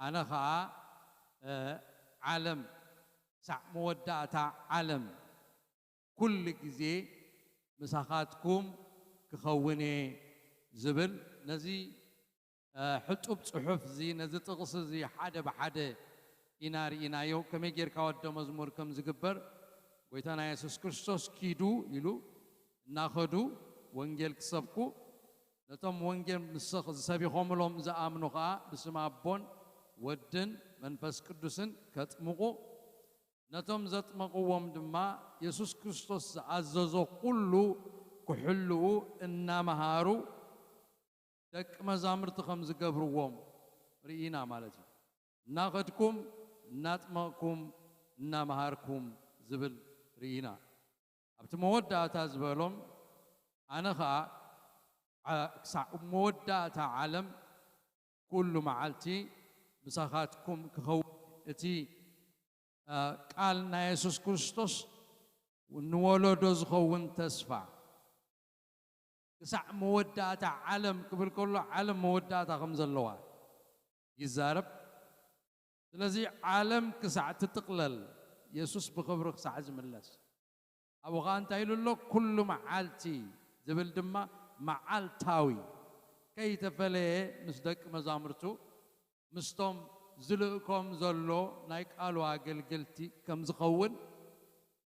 ኣነ ኸኣ፣ እ፣ ዓለም፣ ክሳዕ መወዳእታ ዓለም ኩሉ ግዜ ምሳኻትኩም ክኸውን እየ ዝብል፣ ነዚ፣ እ፣ ሕጡብ ጽሑፍ እዚ፣ ነዚ ጥቕሲ እዚ ሓደ ብሓደ ኢና ርኢናዮ። ከመይ ጌርካ ወደ መዝሙር ከም ዝግበር፣ ጎይታና የሱስ ክርስቶስ ኪዱ ኢሉ፣ እናኸዱ ወንጌል ክሰብኩ፣ ነቶም ወንጌል ምስ ዝሰቢኾምሎም ዝኣምኑ ኸኣ ብስም ኣቦን ወድን መንፈስ ቅዱስን ከጥምቑ፣ ነቶም ዘጥመቕዎም ድማ የሱስ ክርስቶስ ዝኣዘዞ ኩሉ ክሕልዉ እናመሃሩ ደቂ መዛሙርቲ ከም ዝገብርዎም ርኢና ማለት እዩ። እናኸድኩም እናጥመቕኩም እናመሃርኩም ዝብል ርኢና። ኣብቲ መወዳእታ ዝበሎም ኣነ ኸኣ ዓ- ክሳዕ መወዳእታ ዓለም ኩሉ መዓልቲ ምሳኻትኩም ክኸውን። እቲ ቃል ናይ የሱስ ክርስቶስ ንወለዶ ዝኸውን ተስፋ ክሳዕ መወዳእታ ዓለም ክብል ከሎ ዓለም መወዳእታ ከም ዘለዋ ይዛረብ። ስለዚ ዓለም ክሳዕ ትጥቕለል የሱስ ብኽብሪ ክሳዕ ዝምለስ ኣብኡ ኸዓ እንታይ ኢሉ ኣሎ? ኩሉ መዓልቲ ዝብል ድማ መዓልታዊ ከይተፈለየ ምስ ደቂ መዛሙርቱ ምስቶም ዝልእኮም ዘሎ ናይ ቃሉ ኣገልገልቲ ከም ዝኸውን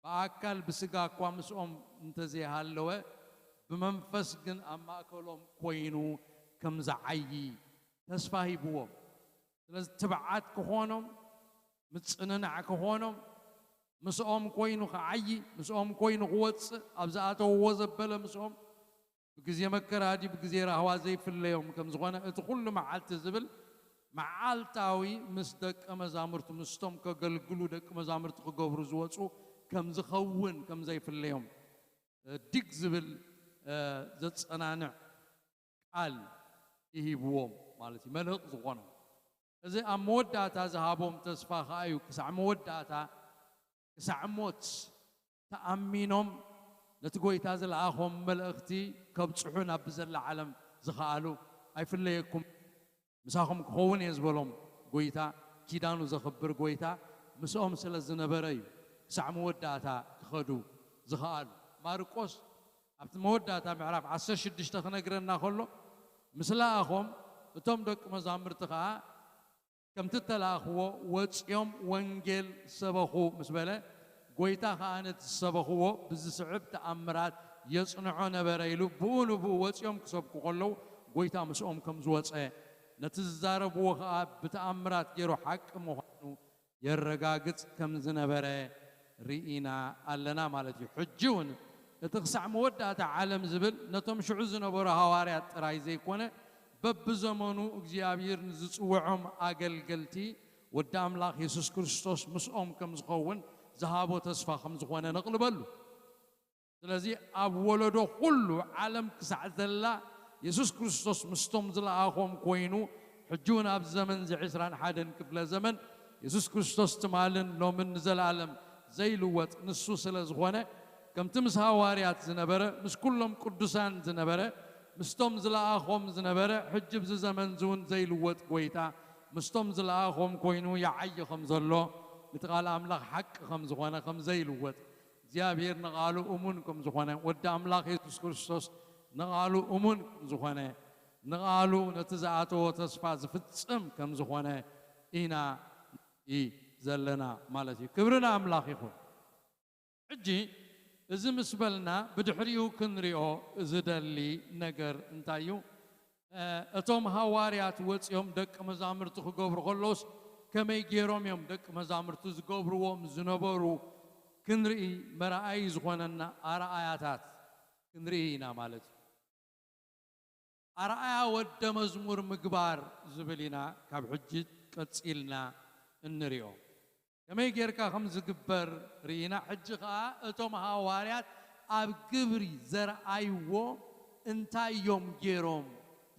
ብኣካል ብስጋ እኳ ምስኦም እንተዘይሃለወ ብመንፈስ ግን ኣብ ማእከሎም ኮይኑ ከም ዝዓዪ ተስፋ ሂብዎም። ስለዚ ትብዓት ክኾኖም፣ ምጽንናዕ ክኾኖም፣ ምስኦም ኮይኑ ክዓዪ፣ ምስኦም ኮይኑ ክወጽእ፣ ኣብ ዝኣተውዎ ዘበለ ምስኦም ብግዜ መከራ ድዩ ብግዜ ራህዋ ዘይፍለዮም ከም ዝኾነ እቲ ኩሉ መዓልቲ ዝብል መዓልታዊ ምስ ደቂ መዛሙርቱ ምስቶም ከገልግሉ ደቂ መዛሙርቲ ክገብሩ ዝወፁ ከም ዝኸውን ከም ዘይፍለዮም ዲግ ዝብል ዘፀናንዕ ቃል ይሂብዎም ማለት እዩ። መልህቕ ዝኾኖም እዚ ኣብ መወዳእታ ዝሃቦም ተስፋ ኸዓ እዩ። ክሳዕ መወዳእታ ክሳዕ ሞት ተኣሚኖም ነቲ ጎይታ ዝለኣኾም መልእኽቲ ከብጽሑ ናብ ብዘላ ዓለም ዝኸኣሉ ኣይፍለየኩም ምሳኹም ክኸውን እየ ዝበሎም ጎይታ ኪዳኑ ዘኽብር ጎይታ ምስኦም ስለ ዝነበረ እዩ ክሳዕ መወዳእታ ክኸዱ ዝኸኣሉ። ማርቆስ ኣብቲ መወዳእታ ምዕራፍ ዓሰርተ ሽዱሽተ ክነግረና ከሎ ምስ ለኣኾም እቶም ደቂ መዛሙርቲ ኸዓ ከምቲ እተላእኽዎ ወፂኦም ወንጌል ሰበኹ ምስ በለ ጎይታ ኸዓ ነቲ ዝሰበኽዎ ብዝስዕብ ተኣምራት የፅንዖ ነበረ ኢሉ ብኡ ንብኡ ወፂኦም ክሰብኩ ከለዉ ጎይታ ምስኦም ከም ዝወፀ ነቲ ዝዛረብዎ ኸዓ ብተኣምራት ገይሩ ሓቂ ምዃኑ የረጋግፅ ከም ዝነበረ ርኢና ኣለና ማለት እዩ። ሕጂ እውን እቲ ክሳዕ መወዳእታ ዓለም ዝብል ነቶም ሽዑ ዝነበሩ ሃዋርያት ጥራይ ዘይኮነ በብዘመኑ እግዚኣብሔር ንዝፅውዖም ኣገልገልቲ ወዲ ኣምላኽ የሱስ ክርስቶስ ምስኦም ከም ዝኸውን ዝሃቦ ተስፋ ከም ዝኾነ ነቕልበሉ። ስለዚ ኣብ ወለዶ ኩሉ ዓለም ክሳዕ ዘላ የሱስ ክርስቶስ ምስቶም ዝለኣኾም ኮይኑ ሕጂ እውን ኣብ ዘመን እዚ ዕስራን ሓደን ክፍለ ዘመን የሱስ ክርስቶስ ትማልን ሎምን ንዘለኣለም ዘይልወጥ ንሱ ስለ ዝኾነ ከምቲ ምስ ሃዋርያት ዝነበረ ምስ ኩሎም ቅዱሳን ዝነበረ ምስቶም ዝለኣኾም ዝነበረ ሕጂ ብዚ ዘመን እዚ እውን ዘይልወጥ ጎይታ ምስቶም ዝለኣኾም ኮይኑ ይዓዪ ከም ዘሎ ነቲ ቃል ኣምላኽ ሓቂ ከም ዝኾነ ከም ዘይልወጥ እግዚኣብሔር ንቓሉ እሙን ከም ዝኾነ ወዲ ኣምላኽ የሱስ ክርስቶስ ንቓሉ እሙን ከም ዝኾነ ንቓሉ ነቲ ዝኣተዎ ተስፋ ዝፍጽም ከም ዝኾነ ኢና ንርኢ ዘለና ማለት እዩ። ክብሪ ንኣምላኽ ይኹን። ሕጂ እዚ ምስ በልና ብድሕሪኡ ክንሪኦ ዝደሊ ነገር እንታይ እዩ? እቶም ሃዋርያት ወፂኦም ደቂ መዛምርቲ ክገብሩ ከለውስ ከመይ ገይሮም እዮም ደቂ መዛምርቲ ዝገብርዎም ዝነበሩ ክንርኢ መርኣይ ዝኾነና ኣርኣያታት ክንርኢ ኢና ማለት እዩ። ኣርኣያ ወደ መዝሙር ምግባር ዝብል ኢና ካብ ሕጂ ቀፂልና እንሪኦ። ከመይ ጌርካ ከም ዝግበር ርኢና። ሕጂ ኸዓ እቶም ሃዋርያት ኣብ ግብሪ ዘርኣይዎ እንታይ እዮም ጌሮም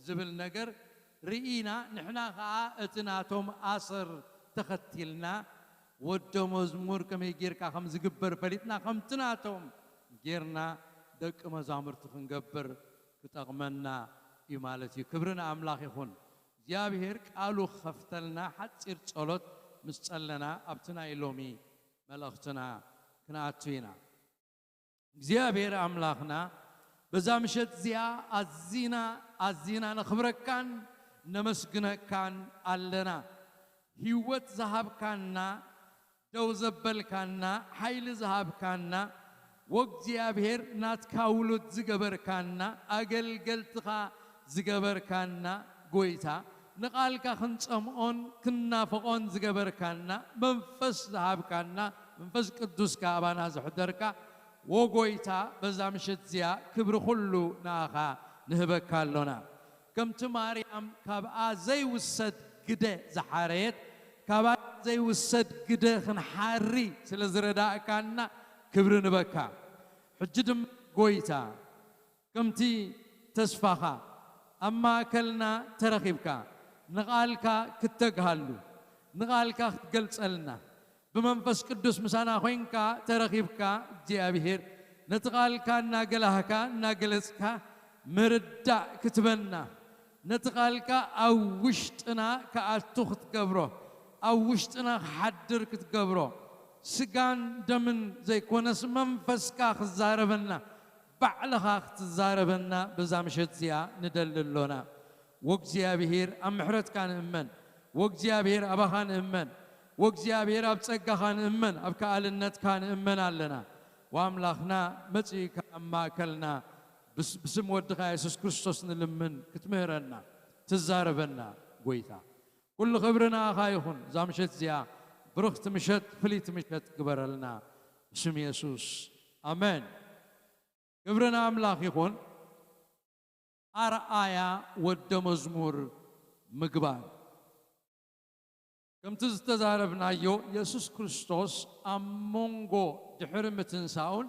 ዝብል ነገር ርኢና። ንሕና ኸዓ እቲ ናቶም ኣሰር ተኸቲልና ወደ መዝሙር ከመይ ጌርካ ከም ዝግበር ፈሊጥና ከምቲ ናቶም ጌርና ደቂ መዛሙርቲ ክንገብር ክጠቕመና እዩ ማለት እዩ። ክብሪ ንኣምላኽ ይኹን። እግዚኣብሔር ቃሉ ክኸፍተልና ሓፂር ጸሎት ምስ ጸለና ኣብቲ ናይ ሎሚ መልእኽትና ክንኣቱ ኢና። እግዚኣብሔር ኣምላኽና በዛ ምሸት እዚኣ ኣዚና ኣዚና ነኽብረካን ነመስግነካን ኣለና። ህይወት ዝሃብካና ደው ዘበልካና ሓይሊ ዝሃብካና ወእግዚኣብሔር ናትካ ውሉድ ዝገበርካና ኣገልገልትኻ ዝገበርካና ጎይታ ንቓልካ ክንጸምኦን ክንናፍቖን ዝገበርካና መንፈስ ዝሃብካና መንፈስ ቅዱስ ከኣባና ዝሕደርካ ወጎይታ፣ በዛ ምሸት እዚኣ ክብሪ ኩሉ ንኣኻ ንህበካ ኣሎና። ከምቲ ማርያም ካብኣ ዘይውሰድ ግደ ዝሓረየት፣ ካብኣ ዘይውሰድ ግደ ክንሓሪ ስለ ዝረዳእካና ክብሪ ንበካ። ሕጂ ድማ ጎይታ፣ ከምቲ ተስፋኻ ኣብ ማእከልና ተረኺብካ፣ ንቓልካ ክትተግሃሉ፣ ንቓልካ ክትገልጸልና፣ ብመንፈስ ቅዱስ ምሳና ኮይንካ ተረኺብካ፣ እግዚኣብሔር ነቲ ቓልካ እናገላህካ፣ እናገለጽካ ምርዳእ ክትበና፣ ነቲ ቓልካ ኣብ ውሽጥና ክኣቱ ክትገብሮ፣ ኣብ ውሽጥና ክሓድር ክትገብሮ፣ ስጋን ደምን ዘይኮነስ መንፈስካ ክዛረበና፣ ባዕልኻ ክትዛረበና በዛ ምሸት እዚኣ ንደሊ ኣሎና። ወእግዚኣብሔር ኣብ ምሕረትካ ንእመን። ወእግዚኣብሔር ኣባኻ ንእመን። ወእግዚኣብሔር ኣብ ጸጋኻ ንእመን፣ ኣብ ከኣልነትካ ንእመን ኣለና። ወኣምላኽና መጺእካ ኣብ ማእከልና ብስ-፣ ብስም ወድኻ የሱስ ክርስቶስ ንልምን ክትምህረና፣ ትዛረበና ጎይታ። ኩሉ ክብሪ ንኣኻ ይኹን። እዛ ምሸት እዚኣ ብርኽቲ ምሸት፣ ፍልይቲ ምሸት ግበረልና። ብስም የሱስ። ኣሜን። ክብሪ ንኣምላኽ ይኹን። ኣርኣያ ወደ መዝሙር ምግባር። ከምቲ ዝተዛረብናዮ፣ የሱስ ክርስቶስ ኣብ መንጎ ድሕሪ ምትንሳኡን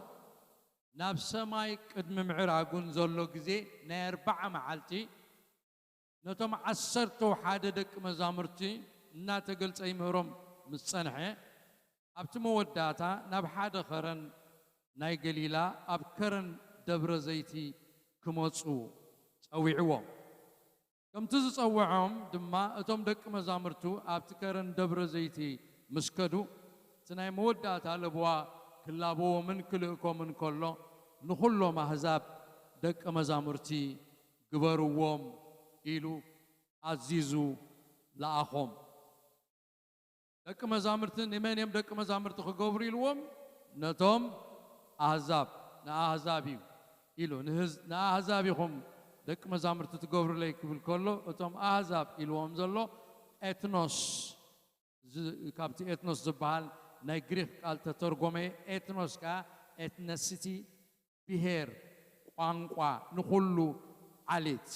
ናብ ሰማይ ቅድሚ ምዕራጉን ዘሎ ግዜ ናይ ኣርብዓ መዓልቲ፣ ነቶም ዓሰርተው ሓደ ደቂ መዛሙርቲ እናተገልጸ ይምህሮም ምስ ጸንሐ፣ ኣብቲ መወዳእታ ናብ ሓደ ኸረን ናይ ገሊላ፣ ኣብ ከረን ደብረ ዘይቲ ክመጹ ጸዊዕዎም። ከምቲ ዝጸውዖም ድማ፣ እቶም ደቂ መዛሙርቱ ኣብቲ ከረን ደብረ ዘይቲ ምስ ከዱ፣ እቲ ናይ መወዳእታ ለብዋ ክላበዎምን ክልእኮምን ከሎ፣ ንኹሎም ኣህዛብ ደቂ መዛሙርቲ ግበርዎም ኢሉ ኣዚዙ ለኣኾም። ደቂ መዛሙርቲ ንመን እዮም ደቂ መዛሙርቲ ክገብሩ ኢልዎም? ነቶም ኣህዛብ፣ ንኣህዛብ እዩ ኢሉ። ንህዝ-፣ ንኣህዛብ ኢኹም ደቂ መዛሙርቲ ትገብሩለይ ክብል ከሎ፣ እቶም ኣህዛብ ኢልዎም ዘሎ ኤትኖስ፣ ዝ-፣ ካብቲ ኤትኖስ ዝበሃል ናይ ግሪኽ ቃል ተተርጎመ። ኤትኖስ ከኣ ኤትነሲቲ፣ ብሄር፣ ቋንቋ፣ ንኹሉ ዓሌት።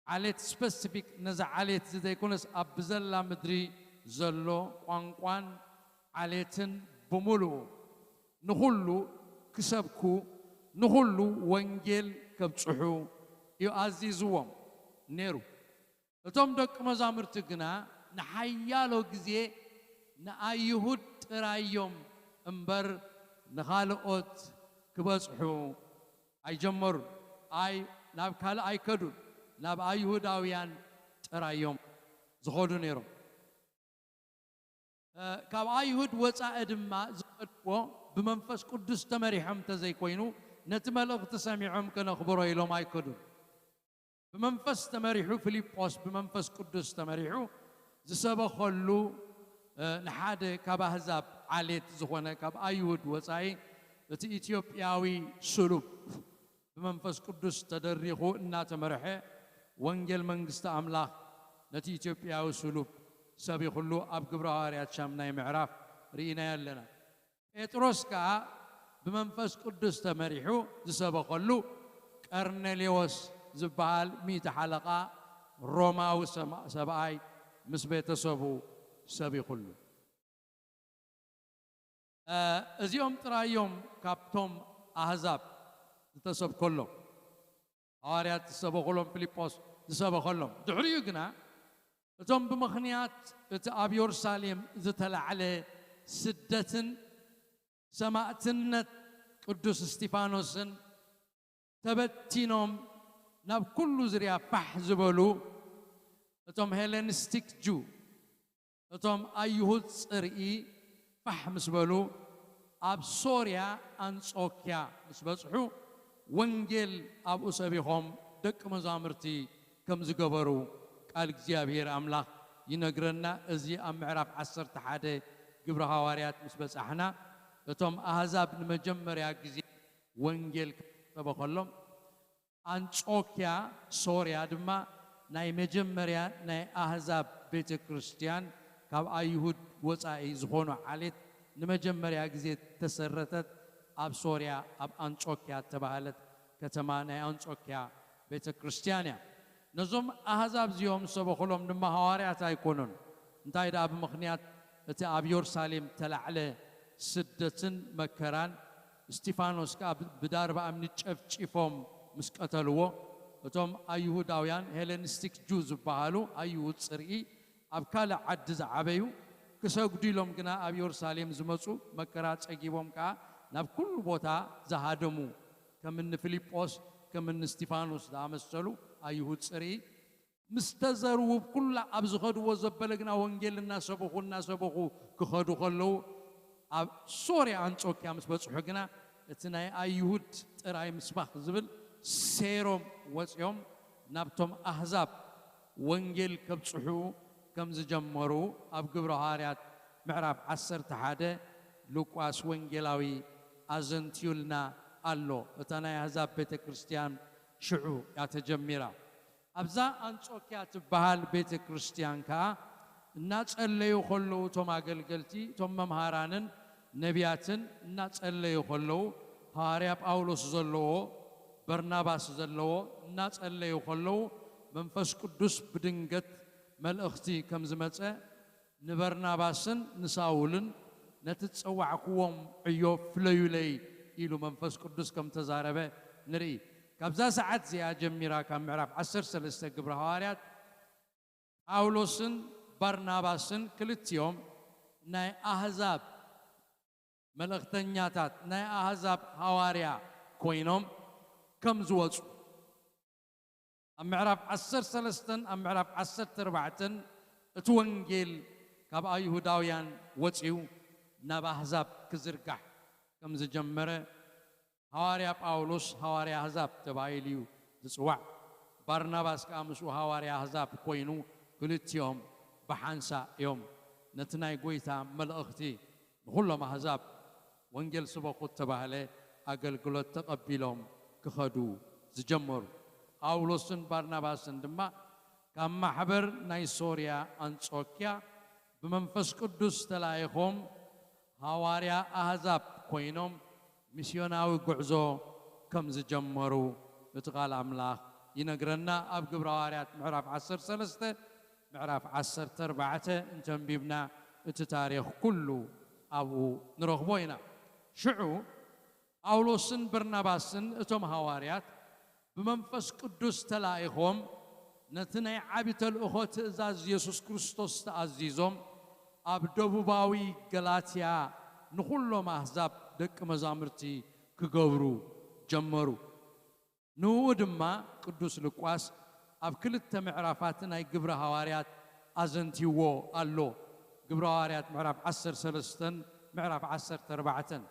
ዓሌት ስፐሲፊክ፣ ነዛ ዓሌት እዚ ዘይኮነስ ኣብ ብዘላ ምድሪ ዘሎ ቋንቋን ዓሌትን ብምሉኡ ንኹሉ ክሰብኩ፣ ንኹሉ ወንጌል ከብጽሑ እዩ ኣዚዝዎም ነይሩ። እቶም ደቂ መዛሙርቲ ግና ንሓያሎ ግዜ ንኣይሁድ ጥራይ እዮም እምበር ንኻልኦት ክበጽሑ ኣይጀመሩን። ኣይ-፣ ናብ ካልእ ኣይከዱን። ናብ ኣይሁዳውያን ጥራይ እዮም ዝኸዱ ነይሮም። እ፣ ካብ ኣይሁድ ወጻኢ ድማ ዝኸድዎ ብመንፈስ ቅዱስ ተመሪሖም እንተዘይኮይኑ፣ ነቲ መልእኽቲ ሰሚዖም ከነኽብሮ ኢሎም ኣይከዱን። ብመንፈስ ተመሪሑ፣ ፊልጶስ ብመንፈስ ቅዱስ ተመሪሑ ዝሰበኸሉ፣ እ፣ ንሓደ ካብ ኣህዛብ ዓሌት ዝኾነ፣ ካብ ኣይሁድ ወጻኢ፣ እቲ ኢትዮጵያዊ ስሉብ ብመንፈስ ቅዱስ ተደሪኹ እናተመርሐ፣ ወንጌል መንግስቲ ኣምላኽ ነቲ ኢትዮጵያዊ ስሉብ ሰቢኹሉ ኣብ ግብረ ሃዋርያት ሻምናይ ምዕራፍ ርኢናዮ ኣለና። ጴጥሮስ ከኣ ብመንፈስ ቅዱስ ተመሪሑ ዝሰበኸሉ፣ ቀርኔሌዎስ ዝበሃል ሚእቲ ሓለቓ ሮማዊ ሰማ-፣ ሰብኣይ ምስ ቤተሰቡ ሰቢኹሉ። እ፣ እዚኦም ጥራይ እዮም ካብቶም ኣህዛብ ዝተሰብከሎም። ሃዋርያት ዝሰበኹሎም፣ ፊልጶስ ዝሰበኸሎም። ድሕሪኡ ግና እቶም ብምኽንያት እቲ ኣብ የሩሳሌም ዝተላዕለ ስደትን ሰማእትነት ቅዱስ እስጢፋኖስን ተበቲኖም ናብ ኩሉ ዙርያ ፋሕ ዝበሉ፣ እቶም ሄለኒስቲክ ጁ፣ እቶም ኣይሁድ ጽርኢ ፋሕ ምስ በሉ፣ ኣብ ሶርያ ኣንጾክያ ምስ በጽሑ፣ ወንጌል ኣብኡ ሰቢኾም ደቂ መዛሙርቲ ከም ዝገበሩ ቃል እግዚኣብሔር ኣምላኽ ይነግረና። እዚ ኣብ ምዕራፍ ዓሰርተ ሓደ ግብረ ሃዋርያት ምስ በጻሕና፣ እቶም ኣህዛብ ንመጀመርያ ግዜ ወንጌል ክሰበኸሎም፣ ኣንጾክያ ሶርያ ድማ ናይ መጀመርያ ናይ ኣህዛብ ቤተ ክርስቲያን፣ ካብ ኣይሁድ ወጻኢ ዝኾኑ ዓሌት ንመጀመርያ ግዜ ተሰረተት ኣብ ሶርያ ኣብ ኣንጾክያ እተባህለት ከተማ ናይ ኣንጾክያ ቤተ ክርስቲያን እያ። ነዞም ኣህዛብ እዚኦም ሰበኹሎም ድማ ሃዋርያት ኣይኮኑን። እንታይ ደኣ ብምኽንያት እቲ ኣብ የሩሳሌም ተላዕለ ስደትን መከራን፣ እስጢፋኖስ ከኣ ብ-፣ ብዳርባ እምኒ ጨፍጪፎም ምስ ቀተልዎ፣ እቶም ኣይሁዳውያን ሄለኒስቲክ ጁ ዝበሃሉ ኣይሁድ ጽርኢ ኣብ ካልእ ዓዲ ዝዓበዩ ክሰግዱ ኢሎም ግና ኣብ የሩሳሌም ዝመጹ፣ መከራ ጸጊቦም ከኣ ናብ ኩሉ ቦታ ዝሃደሙ፣ ከም እኒ ፊልጶስ፣ ከም እኒ እስጢፋኖስ ዝኣመሰሉ ኣይሁድ ጽርኢ ምስ ተዘርዉ፣ ኩላ ኣብ ዝኸድዎ ዘበለ ግና ወንጌል እናሰበኹ እናሰበኹ ክኸዱ ከለዉ፣ ኣብ ሶርያ ኣንጾክያ ምስ በጽሑ ግና እቲ ናይ ኣይሁድ ጥራይ ምስባኽ ዝብል ሴሮም ወጺኦም ናብቶም ኣህዛብ ወንጌል ከብጽሑ ከም ዝጀመሩ ኣብ ግብረ ሃዋርያት ምዕራፍ ዓሰርተ ሓደ ሉቃስ ወንጌላዊ ኣዘንትዩልና ኣሎ። እታ ናይ ኣህዛብ ቤተ ክርስቲያን ሽዑ እያ ተጀሚራ። ኣብዛ ኣንጾክያ ትበሃል ቤተ ክርስቲያን ከኣ እናጸለዩ ከለዉ፣ እቶም ኣገልገልቲ፣ እቶም መምሃራንን ነቢያትን እናጸለዩ ከለዉ፣ ሃዋርያ ጳውሎስ ዘለዎ፣ በርናባስ ዘለዎ እናጸለዩ ከለዉ፣ መንፈስ ቅዱስ ብድንገት መልእኽቲ ከም ዝመጸ ንበርናባስን ንሳውልን፣ "ነቲ ዝጸዋዕክዎም ዕዮ ፍለዩለይ" ኢሉ መንፈስ ቅዱስ ከም ተዛረበ ንርኢ። ካብዛ ሰዓት እዚኣ ጀሚራ፣ ካብ ምዕራፍ ዓሰርተ ሰለስተ ግብረ ሃዋርያት፣ ጳውሎስን በርናባስን ክልቲኦም ናይ ኣህዛብ መልእኽተኛታት፣ ናይ ኣህዛብ ሃዋርያ ኮይኖም ከም ዝወጹ፣ ኣብ ምዕራፍ ዓሰርተ ሰለስተን ኣብ ምዕራፍ ዓሰርተ ኣርባዕተን እቲ ወንጌል ካብ ኣይሁዳውያን ወጺኡ ናብ ኣህዛብ ክዝርጋሕ ከም ዝጀመረ፣ ሃዋርያ ጳውሎስ ሃዋርያ ኣህዛብ ተባሂሉ እዩ ዝጽዋዕ። ባርናባስ ከኣ ምስኡ ሃዋርያ ኣህዛብ ኮይኑ፣ ክልቲኦም ብሓንሳእ እዮም ነቲ ናይ ጐይታ መልእኽቲ ንኹሎም ኣህዛብ ወንጌል ስበኹ እተባህለ ኣገልግሎት ተቐቢሎም ክኸዱ ዝጀመሩ። ጳውሎስን ባርናባስን ድማ ካብ ማሕበር ናይ ሶርያ ኣንጾክያ ብመንፈስ ቅዱስ ተላኢኾም ሃዋርያ ኣህዛብ ኮይኖም ሚስዮናዊ ጉዕዞ ከም ዝጀመሩ እቲ ቃል ኣምላኽ ይነግረና። ኣብ ግብረ ሃዋርያት ምዕራፍ ዓሰርተ ሰለስተ፣ ምዕራፍ ዓሰርተ ኣርባዕተ እንተንቢብና እቲ ታሪኽ ኩሉ ኣብኡ ንረኽቦ ኢና። ሽዑ ጳውሎስን በርናባስን እቶም ሃዋርያት ብመንፈስ ቅዱስ ተላኢኾም ነቲ ናይ ዓቢ ተልእኾ ትእዛዝ የሱስ ክርስቶስ ተኣዚዞም ኣብ ደቡባዊ ገላትያ ንኹሎም ኣህዛብ ደቂ መዛሙርቲ ክገብሩ ጀመሩ። ንእኡ ድማ ቅዱስ ሉቃስ ኣብ ክልተ ምዕራፋት ናይ ግብረ ሃዋርያት ኣዘንትይዎ ኣሎ። ግብረ ሃዋርያት ምዕራፍ ዓሰርተ ሰለስተን ምዕራፍ ዓሰርተ ኣርባዕተን።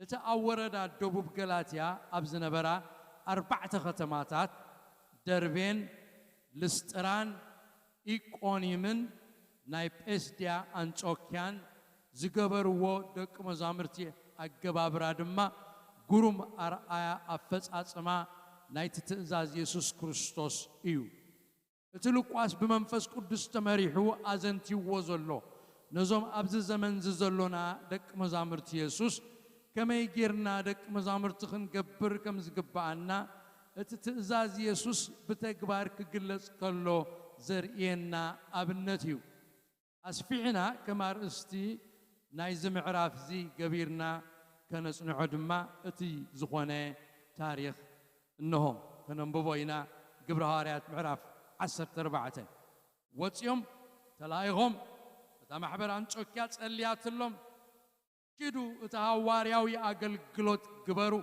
እቲ ኣብ ወረዳ ደቡብ ገላትያ ኣብ ዝነበራ ኣርባዕተ ከተማታት፣ ደርቤን፣ ልስጥራን፣ ኢቆኒምን ናይ ጴስድያ ኣንጾክያን ዝገበርዎ ደቂ መዛሙርቲ ኣገባብራ ድማ ግሩም ኣርኣያ ኣፈጻጽማ ናይቲ ትእዛዝ የሱስ ክርስቶስ እዩ። እቲ ሉቃስ ብመንፈስ ቅዱስ ተመሪሑ ኣዘንትይዎ ዘሎ፣ ነዞም ኣብዚ ዘመንዚ ዘሎና ደቂ መዛሙርቲ የሱስ ከመይ ጌርና ደቂ መዛሙርቲ ክንገብር ከም ዝግብኣና፣ እቲ ትእዛዝ የሱስ ብተግባር ክግለጽ ከሎ ዘርእየና ኣብነት እዩ። ኣስፊሕና ከም ኣርእስቲ ናይዚ ምዕራፍዚ ገቢርና ከነጽንዖ ድማ እቲ ዝኾነ ታሪኽ እንሆ፣ ከነንብቦ ኢና። ግብረ ሃዋርያት ምዕራፍ ዓሰርተ ኣርባዕተ። ወጺኦም ተላኢኾም፣ እታ ማሕበር ኣንጾክያ ጸልያትሎም፣ "ኪዱ እቲ ሃዋርያዊ ኣገልግሎት ግበሩ፣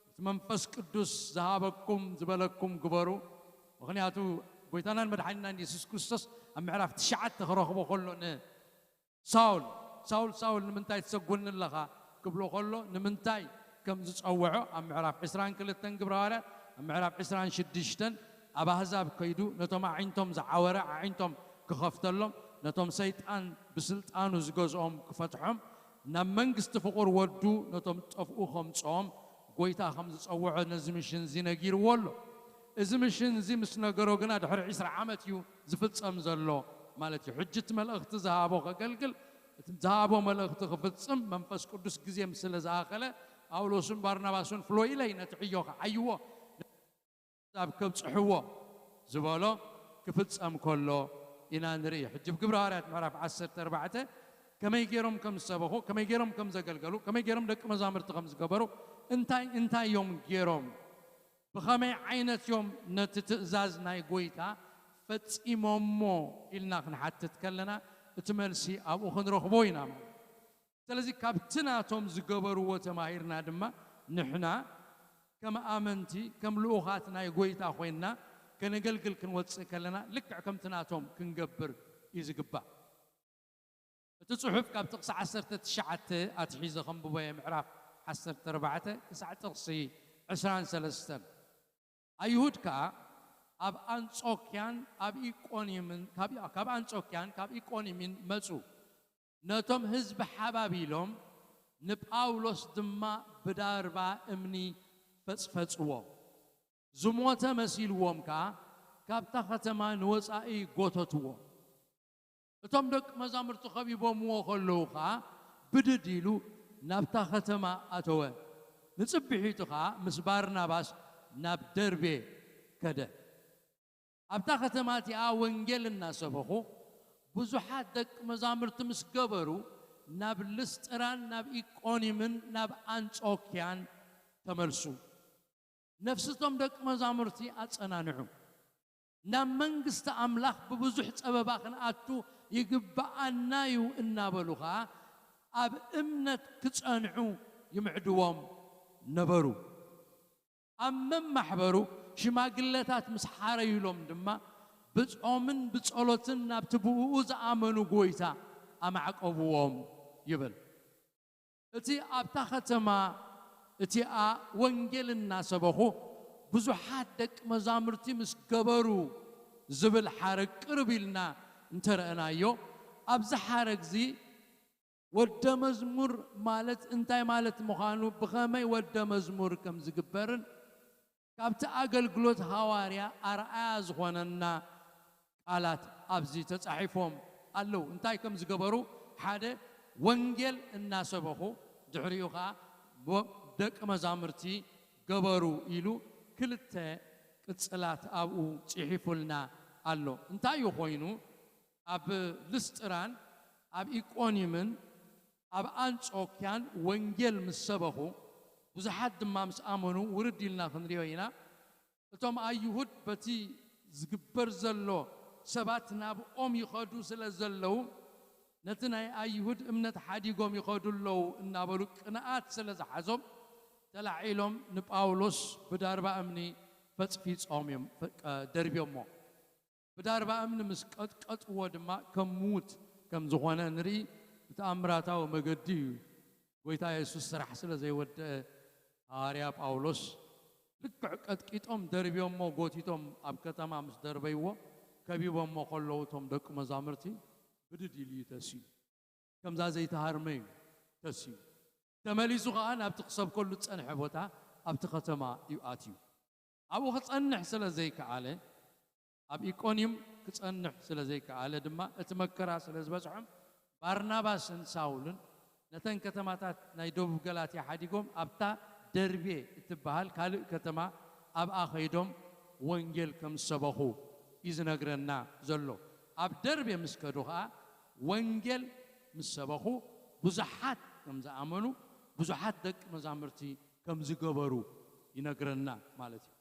እቲ መንፈስ ቅዱስ ዝሃበኩም ዝበለኩም ግበሩ"። ምኽንያቱ ጐይታናን መድሓኒናን የሱስ ክርስቶስ ኣብ ምዕራፍ ትሽዓተ ክረኽቦ ከሎ ንሳውል፣ "ሳውል፣ ሳውል፣ ንምንታይ ትሰጉኒ ኣለኻ?" ክብሎ ከሎ ንምንታይ ከም ዝጸውዖ ኣብ ምዕራፍ ዕስራን ክልተን ግብረ ሃዋርያት፣ ኣብ ምዕራፍ ዕስራን ሽዱሽተን ኣብ ኣህዛብ ከይዱ ነቶም ኣዒንቶም ዝዓወረ ኣዒንቶም ክኸፍተሎም፣ ነቶም ሰይጣን ብስልጣኑ ዝገዝኦም ክፈትሖም፣ ናብ መንግስቲ ፍቑር ወዱ ነቶም ዝጠፍኡ ከምጽኦም ጐይታ ከም ዝጸውዖ ነዚ ምሽን እዚ ነጊርዎ ኣሎ። እዚ ምሽን እዚ ምስ ነገሮ ግና ድሕሪ ዕስራ ዓመት እዩ ዝፍጸም ዘሎ ማለት እዩ። ሕጂ እቲ መልእኽቲ ዝሃቦ ከገልግል እቲ ዝሃቦ መልእኽቲ ክፍጽም መንፈስ ቅዱስ ግዜ ምስ ስለ ዝኣኸለ፣ ጳውሎስን ባርናባስን ፍሎ ኢለይ ነቲ ዕዮ ክዓይዎ፣ ኣብ ከብጽሕዎ ዝበሎ ክፍጸም ከሎ ኢና ንርኢ። ሕጂ ኣብ ግብረ ሃዋርያት ምዕራፍ ዓሰርተ ኣርባዕተ ከመይ ገይሮም ከም ዝሰበኹ፣ ከመይ ገይሮም ከም ዘገልገሉ፣ ከመይ ገይሮም ደቂ መዛሙርቲ ከም ዝገበሩ፣ እንታይ እንታይ እዮም ገይሮም፣ ብኸመይ ዓይነት እዮም ነቲ ትእዛዝ ናይ ጎይታ ፈጺሞሞ ኢልና ክንሓትት ከለና፣ እቲ መልሲ ኣብኡ ክንረኽቦ ኢና ማለት። ስለዚ ካብቲ ናቶም ዝገበርዎ ተማሂርና ድማ ንሕና ከም ኣመንቲ፣ ከም ልኡኻት ናይ ጎይታ ኮይንና ከነገልግል ክንወጽእ ከለና ልክዕ ከምቲ ናቶም ክንገብር እዩ ዝግባእ። እቲ ጽሑፍ ካብ ጥቕሲ ዓሰርተ ትሽዓተ ኣትሒዘ ከንብቦ እየ፣ ምዕራፍ ዓሰርተ ኣርባዕተ ክሳዕ ጥቕሲ ዕስራን ሰለስተን። ኣይሁድ ከኣ ኣብ ኣንጾክያን ኣብ ኢቆንዩምን፣ ካብ፣ ካብ ኣንጾክያን ካብ ኢቆንዩምን መጹ። ነቶም ህዝቢ ሓባቢሎም፣ ንጳውሎስ ድማ ብዳርባ እምኒ ፈጽፈጽዎ። ዝሞተ መሲልዎም ከኣ ካብታ ከተማ ንወጻኢ ጎተትዎ። እቶም ደቂ መዛሙርቲ ከቢቦምዎ ከለዉ ኸኣ ብድድ ኢሉ ናብታ ከተማ ኣተወ። ንጽብሒቱ ኸኣ ምስ ባርናባስ ናብ ደርቤ ከደ። ኣብታ ከተማ እቲኣ ወንጌል እናሰበኹ ብዙሓት ደቂ መዛሙርቲ ምስ ገበሩ፣ ናብ ልስጥራን ናብ ኢቆኒምን ናብ ኣንጾክያን ተመልሱ። ነፍስቶም ደቂ መዛሙርቲ ኣጸናንዑ። ናብ መንግስቲ ኣምላኽ ብብዙሕ ጸበባ ክንኣቱ ይግብኣና እዩ እናበሉ ኸኣ ኣብ እምነት ክጸንዑ ይምዕድዎም ነበሩ። ኣብ መማሕበሩ ሽማግለታት ምስ ሓረዩሎም ድማ ብጾምን ብጸሎትን ናብቲ ብእኡ ዝኣመኑ ጎይታ ኣማዕቀብዎም ይብል። እቲ ኣብታ ከተማ እቲኣ ወንጌል እናሰበኹ ብዙሓት ደቂ መዛሙርቲ ምስ ገበሩ ዝብል ሓረግ ቅርብ ኢልና እንተረእናዮ፣ ኣብዚ ሓረግዚ ወደ መዝሙር ማለት እንታይ ማለት ምዃኑ፣ ብኸመይ ወደ መዝሙር ከም ዝግበርን ካብቲ ኣገልግሎት ሃዋርያ ኣርኣያ ዝኾነና ቃላት ኣብዚ ተጻሒፎም ኣለዉ። እንታይ ከም ዝገበሩ፣ ሓደ ወንጌል እናሰበኹ፣ ድሕሪኡ ኸኣ ሞ-፣ ደቂ መዛሙርቲ ገበሩ ኢሉ ክልተ ቅጽላት ኣብኡ ጽሒፉልና ኣሎ። እንታይ እዩ ኮይኑ? ኣብ ልስጥራን ኣብ ኢቆኒምን ኣብ ኣንጾክያን ወንጌል ምስ ሰበኹ፣ ብዙሓት ድማ ምስ ኣመኑ፣ ውርድ ኢልና ክንሪኦ ኢና። እቶም ኣይሁድ በቲ ዝግበር ዘሎ ሰባት ናብኦም ይኸዱ ስለ ዘለዉ፣ ነቲ ናይ ኣይሁድ እምነት ሓዲጎም ይኸዱ ኣለዉ እናበሉ ቅንኣት ስለ ዝሓዞም፣ ተላዒሎም ንጳውሎስ ብዳርባ እምኒ ፈጽፊጾም እዮም፣ ፈ-፣ ደርብዮሞ። ብዳርባ እምኒ ምስ ቀጥቀጥዎ ድማ ከም ምዉት ከም ዝኾነ ንርኢ። ብተኣምራታዊ መገዲ እዩ ጎይታ የሱስ ስራሕ ስለ ዘይወደአ፣ ሃዋርያ ጳውሎስ ልክዕ ቀጥቂጦም ደርብዮሞ፣ ጎቲቶም ኣብ ከተማ ምስ ደርበይዎ፣ ከቢቦሞ ከለዉ እቶም ደቂ መዛሙርቲ ብድድ ኢሉ እዩ ተስዩ። ከምዛ ዘይተሃርመ እዩ ተስዩ። ተመሊሱ ኸኣ ናብቲ ክሰብከሉ ዝጸንሐ ቦታ ኣብቲ ከተማ እዩ ኣትዩ። ኣብኡ ክጸንሕ ስለ ዘይከኣለ፣ ኣብ ኢቆንዩም ክጸንሕ ስለ ዘይከኣለ ድማ እቲ መከራ ስለ ዝበጽሖም፣ ባርናባስን ሳውልን ነተን ከተማታት ናይ ደቡብ ገላትያ ሓዲጎም ኣብታ ደርቤ እትበሃል ካልእ ከተማ ኣብኣ ኸይዶም ወንጌል ከም ዝሰበኹ እዩ ዝነግረና ዘሎ። ኣብ ደርቤ ምስ ከዱ ኸኣ ወንጌል ምስ ሰበኹ ብዙሓት ከም ዝኣመኑ፣ ብዙሓት ደቂ መዛሙርቲ ከም ዝገበሩ ይነግረና ማለት እዩ።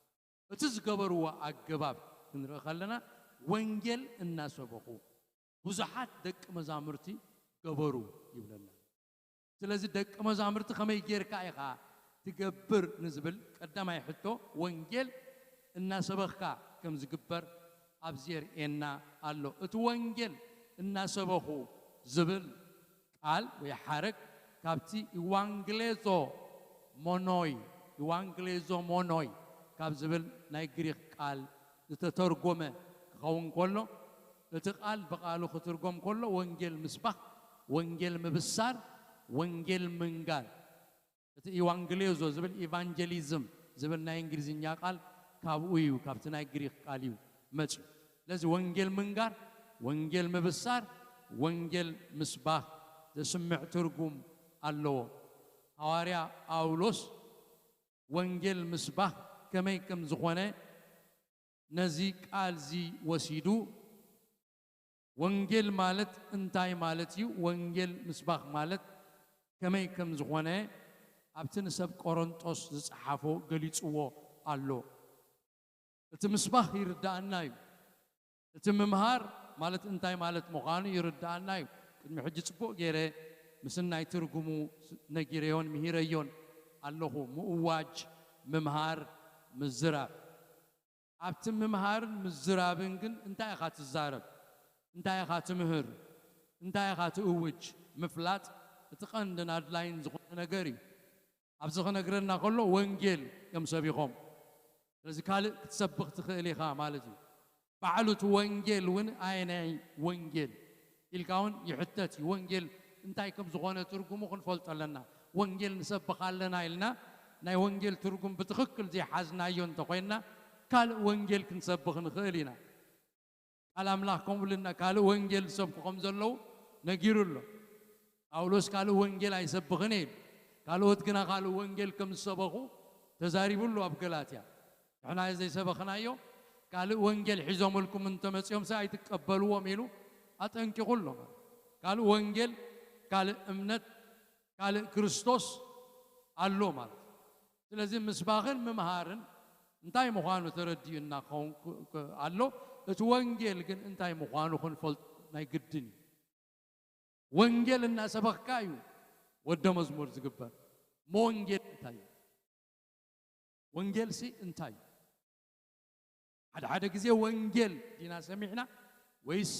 እቲ ዝገበርዎ ኣገባብ ክንርኢ ከለና፣ ወንጌል እናሰበኹ ብዙሓት ደቂ መዛሙርቲ ገበሩ ይብለና። ስለዚ ደቂ መዛሙርቲ ከመይ ጌርካ ኢኻ ትገብር ንዝብል ቀዳማይ ሕቶ፣ ወንጌል እናሰበኽካ ከም ዝግበር ኣብዚ የርእየና ኣሎ። እቲ ወንጌል እናሰበኹ ዝብል ቃል ወይ ሓረግ ካብቲ ኢዋንግሌዞ ሞኖይ፣ ኢዋንግሌዞ ሞኖይ ካብ ዝብል ናይ ግሪኽ ቃል ዝተተርጎመ ክኸውን ከሎ፣ እቲ ቃል ብቓሉ ክትርጎም ከሎ ወንጌል ምስባኽ፣ ወንጌል ምብሳር፣ ወንጌል ምንጋር። እቲ ኢዋንግሌዞ ዝብል ኢቫንጀሊዝም ዝብል ናይ እንግሊዝኛ ቃል ካብኡ እዩ፣ ካብቲ ናይ ግሪኽ ቃል እዩ መጽዩ። ስለዚ ወንጌል ምንጋር፣ ወንጌል ምብሳር፣ ወንጌል ምስባኽ ዘስምዕ ትርጉም ኣለዎ። ሃዋርያ ጳውሎስ ወንጌል ምስባኽ ከመይ ከም ዝኾነ ነዚ ቃልዚ ወሲዱ፣ ወንጌል ማለት እንታይ ማለት እዩ? ወንጌል ምስባኽ ማለት ከመይ ከም ዝኾነ ኣብቲ ንሰብ ቆሮንጦስ ዝጸሓፎ ገሊጽዎ ኣሎ። እቲ ምስባኽ ይርድኣና እዩ። እቲ ምምሃር ማለት እንታይ ማለት ምዃኑ ይርድኣና እዩ። ቅድሚ ሕጂ ጽቡቕ ገይረ ምስናይ ትርጉሙ ነጊረዮን ምሂረዮን ኣለኹ። ምእዋጅ፣ ምምሃር፣ ምዝራብ። ኣብቲ ምምሃርን ምዝራብን ግን እንታይ ኢኻ ትዛረብ? እንታይ ኢኻ ትምህር? እንታይ ኢኻ ትእውጅ? ምፍላጥ እቲ ቀንድን ኣድላይን ዝኾነ ነገር እዩ። ኣብዚ ክነግረና ከሎ ወንጌል እዮም ሰቢኾም። ስለዚ ካልእ ክትሰብኽ ትኽእል ኢኻ ማለት እዩ። ባዕሉ እቲ ወንጌል እውን ኣየናይ ወንጌል ኢልካ እውን ይሕተት እዩ። ወንጌል እንታይ ከም ዝኾነ ትርጉሙ ክንፈልጦ ኣለና። ወንጌል ንሰብኽ ኣለና ኢልና ናይ ወንጌል ትርጉም ብትኽክል ዘይሓዝናዮ እንተኾይንና ካልእ ወንጌል ክንሰብኽ ንኽእል ኢና። ቃል ኣምላኽ ከምኡ ኢሉና ካልእ ወንጌል ዝሰብኩ ከም ዘለዉ ነጊሩ ኣሎ። ጳውሎስ ካልእ ወንጌል ኣይሰብኽን እየ ኢሉ። ካልኦት ግና ካልእ ወንጌል ከም ዝሰበኹ ተዛሪቡ ኣሎ ኣብ ገላትያ። ንሕና ዘይሰበኽናዮ ካልእ ወንጌል ሒዞምልኩም እንተመጺኦምሲ ኣይትቀበልዎም ኢሉ ኣጠንቂቑ ኣሎ። ካልእ ወንጌል፣ ካልእ እምነት፣ ካልእ ክርስቶስ ኣሎ ማለት እዩ። ስለዚ ምስባኽን ምምሃርን እንታይ ምዃኑ ተረዲኡና ክኸውን ክ- ክ- ኣሎ። እቲ ወንጌል ግን እንታይ ምዃኑ ክንፈልጥ ናይ ግድን እዩ። ወንጌል እናሰበኽካ እዩ ወደ መዝሙር ዝግበር። እሞ ወንጌል እንታይ እዩ? ወንጌልሲ እንታይ እዩ? ሓደ ሓደ ግዜ ወንጌል ዲና ሰሚዕና ወይስ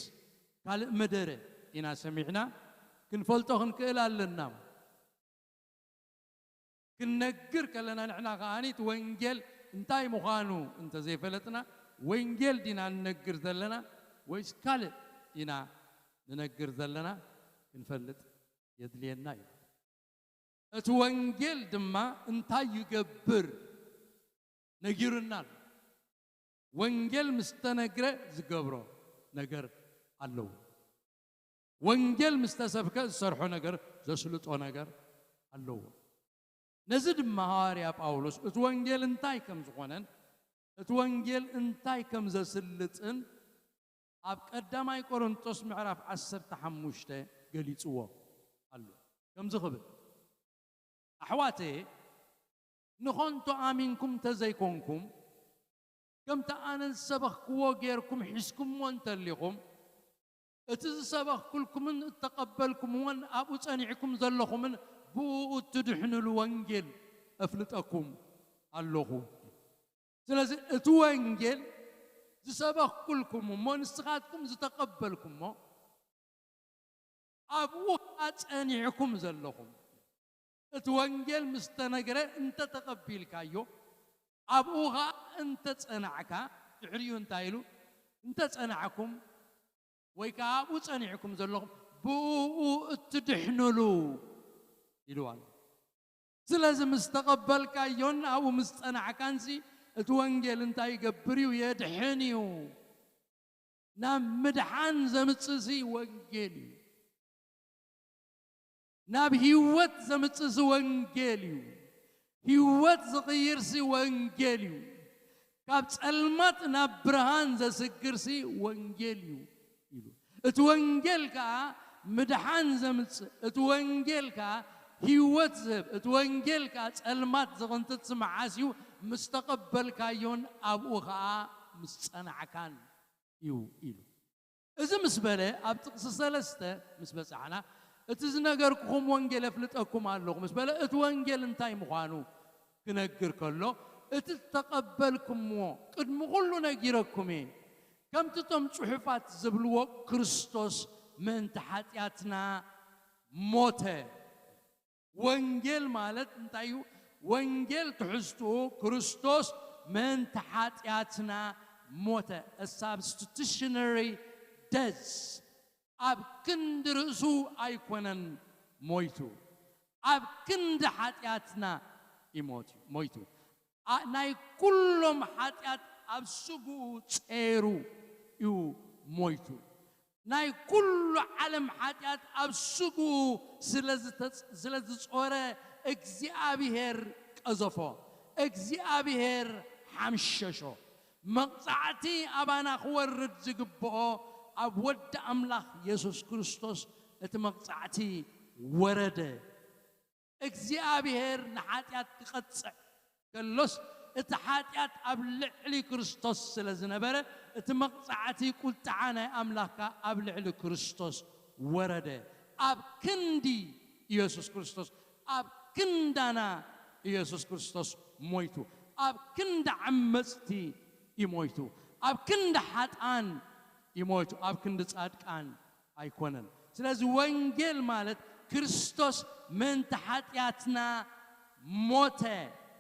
ካልእ መደረ ኢና ሰሚዕና? ክንፈልጦ ክንክእል ኣለና። ክንነግር ከለና ንሕና ከዓኒ እቲ ወንጌል እንታይ ምዃኑ እንተዘይፈለጥና ወንጌል ዲና ንነግር ዘለና ወይስ ካልእ ኢና ንነግር ዘለና? ክንፈልጥ የድልየና እዩ። እቲ ወንጌል ድማ እንታይ ይገብር ነጊሩና ኣሎ። ወንጌል ምስ ተነግረ ዝገብሮ ነገር ኣለዎ። ወንጌል ምስ ተሰብከ ዝሰርሖ ነገር፣ ዘስልጦ ነገር ኣለዎ። ነዚ ድማ ሃዋርያ ጳውሎስ እቲ ወንጌል እንታይ ከም ዝኾነን እቲ ወንጌል እንታይ ከም ዘስልጥን ኣብ ቀዳማይ ቆሮንቶስ ምዕራፍ ዓሰርተ ሓሙሽተ ገሊጽዎ ኣሎ። ከምዚ ክብል፣ ኣሕዋተየ፣ ንኾንቶ ኣሚንኩም እንተዘይኮንኩም፣ ከምቲ ኣነ ዝሰበኽክዎ ጌርኩም ሒዝኩምዎ እንተሊኹም፣ እቲ ዝሰበኽኩልኩምን እተቐበልኩምዎን ኣብኡ ጸኒዕኩም ዘለኹምን ብኡ እትድሕኑሉ ወንጌል እፍልጠኩም ኣለኹ። ስለዚ እቲ ወንጌል ዝሰበኽኩልኩም እሞ ንስኻትኩም ዝተቐበልኩሞ ኣብኡ ኸኣ ጸኒዕኩም ዘለኹም፣ እቲ ወንጌል ምስ ተነግረ እንተ ተቐቢልካዮ፣ ኣብኡ ኸኣ እንተ ጸናዕካ፣ ድሕሪኡ እንታይ ኢሉ? እንተ ጸናዕኩም ወይ ከኣ ኣብኡ ጸኒዕኩም ዘለኹም ብኡ እትድሕኑሉ ኢሉ ኣሎ። ስለዚ ምስ ተቐበልካዮን ኣብኡ ምስ ጸናዕካንሲ እቲ ወንጌል እንታይ ይገብር እዩ? የድሕን እዩ። ናብ ምድሓን ዘምጽእሲ ወንጌል እዩ። ናብ ህይወት ዘምጽእሲ ወንጌል እዩ። ህይወት ዝቕይርሲ ወንጌል እዩ። ካብ ጸልማት ናብ ብርሃን ዘስግርሲ ወንጌል እዩ ኢሉ። እቲ ወንጌል ከኣ ምድሓን ዘምጽእ፣ እቲ ወንጌል ከኣ ህይወት ዝህብ፣ እቲ ወንጌል ከኣ ጸልማት ዝቕንጥጥ መዓስ እዩ? ምስ ተቐበልካዮን ኣብኡ ከኣ ምስ ጸናዕካን እዩ ኢሉ። እዚ ምስ በለ ኣብ ጥቕሲ ሰለስተ ምስ በጻሕና፣ እቲ ዝነገርኩኹም ወንጌል የፍልጠኩም ኣለኹ ምስ በለ፣ እቲ ወንጌል እንታይ ምዃኑ ክነግር ከሎ፣ እቲ ዝተቐበልኩምዎ ቅድሚ ኩሉ ነጊረኩም እየ። ከምቲ እቶም ጽሑፋት ዝብልዎ ክርስቶስ ምእንቲ ሓጢኣትና ሞተ። ወንጌል ማለት እንታይ እዩ? ወንጌል ትሕዝትኡ ክርስቶስ ምእንቲ ሓጢኣትና ሞተ። A substitutionary death። ኣብ ክንዲ ርእሱ ኣይኮነን ሞይቱ፣ ኣብ ክንዲ ሓጢኣትና እዩ ሞት- ሞይቱ። ኣ- ናይ ኩሎም ሓጢኣት ኣብ ስግኡ ጸይሩ እዩ ሞይቱ። ናይ ኩሉ ዓለም ሓጢኣት ኣብ ስግኡ ስለ ዝተጽ-፣ ስለ ዝጾረ እግዚኣብሔር ቀዘፎ፣ እግዚኣብሔር ሓምሸሾ። መቕጻዕቲ ኣባና ክወርድ ዝግብኦ ኣብ ወዲ ኣምላኽ የሱስ ክርስቶስ እቲ መቕጻዕቲ ወረደ። እግዚኣብሔር ንሓጢኣት ክቐጽዕ ከሎስ እቲ ሓጢኣት ኣብ ልዕሊ ክርስቶስ ስለ ዝነበረ እቲ መቕጻዕቲ ቁጥዓ ናይ ኣምላኽ ከኣ ኣብ ልዕሊ ክርስቶስ ወረደ። ኣብ ክንዲ ኢየሱስ ክርስቶስ፣ ኣብ ክንዳና ኢየሱስ ክርስቶስ ሞይቱ፣ ኣብ ክንዲ ዓመጽቲ እዩ ሞይቱ፣ ኣብ ክንዲ ሓጥኣን እዩ ሞይቱ፣ ኣብ ክንዲ ጻድቃን ኣይኮነን። ስለዚ ወንጌል ማለት ክርስቶስ ምእንቲ ሓጢኣትና ሞተ፣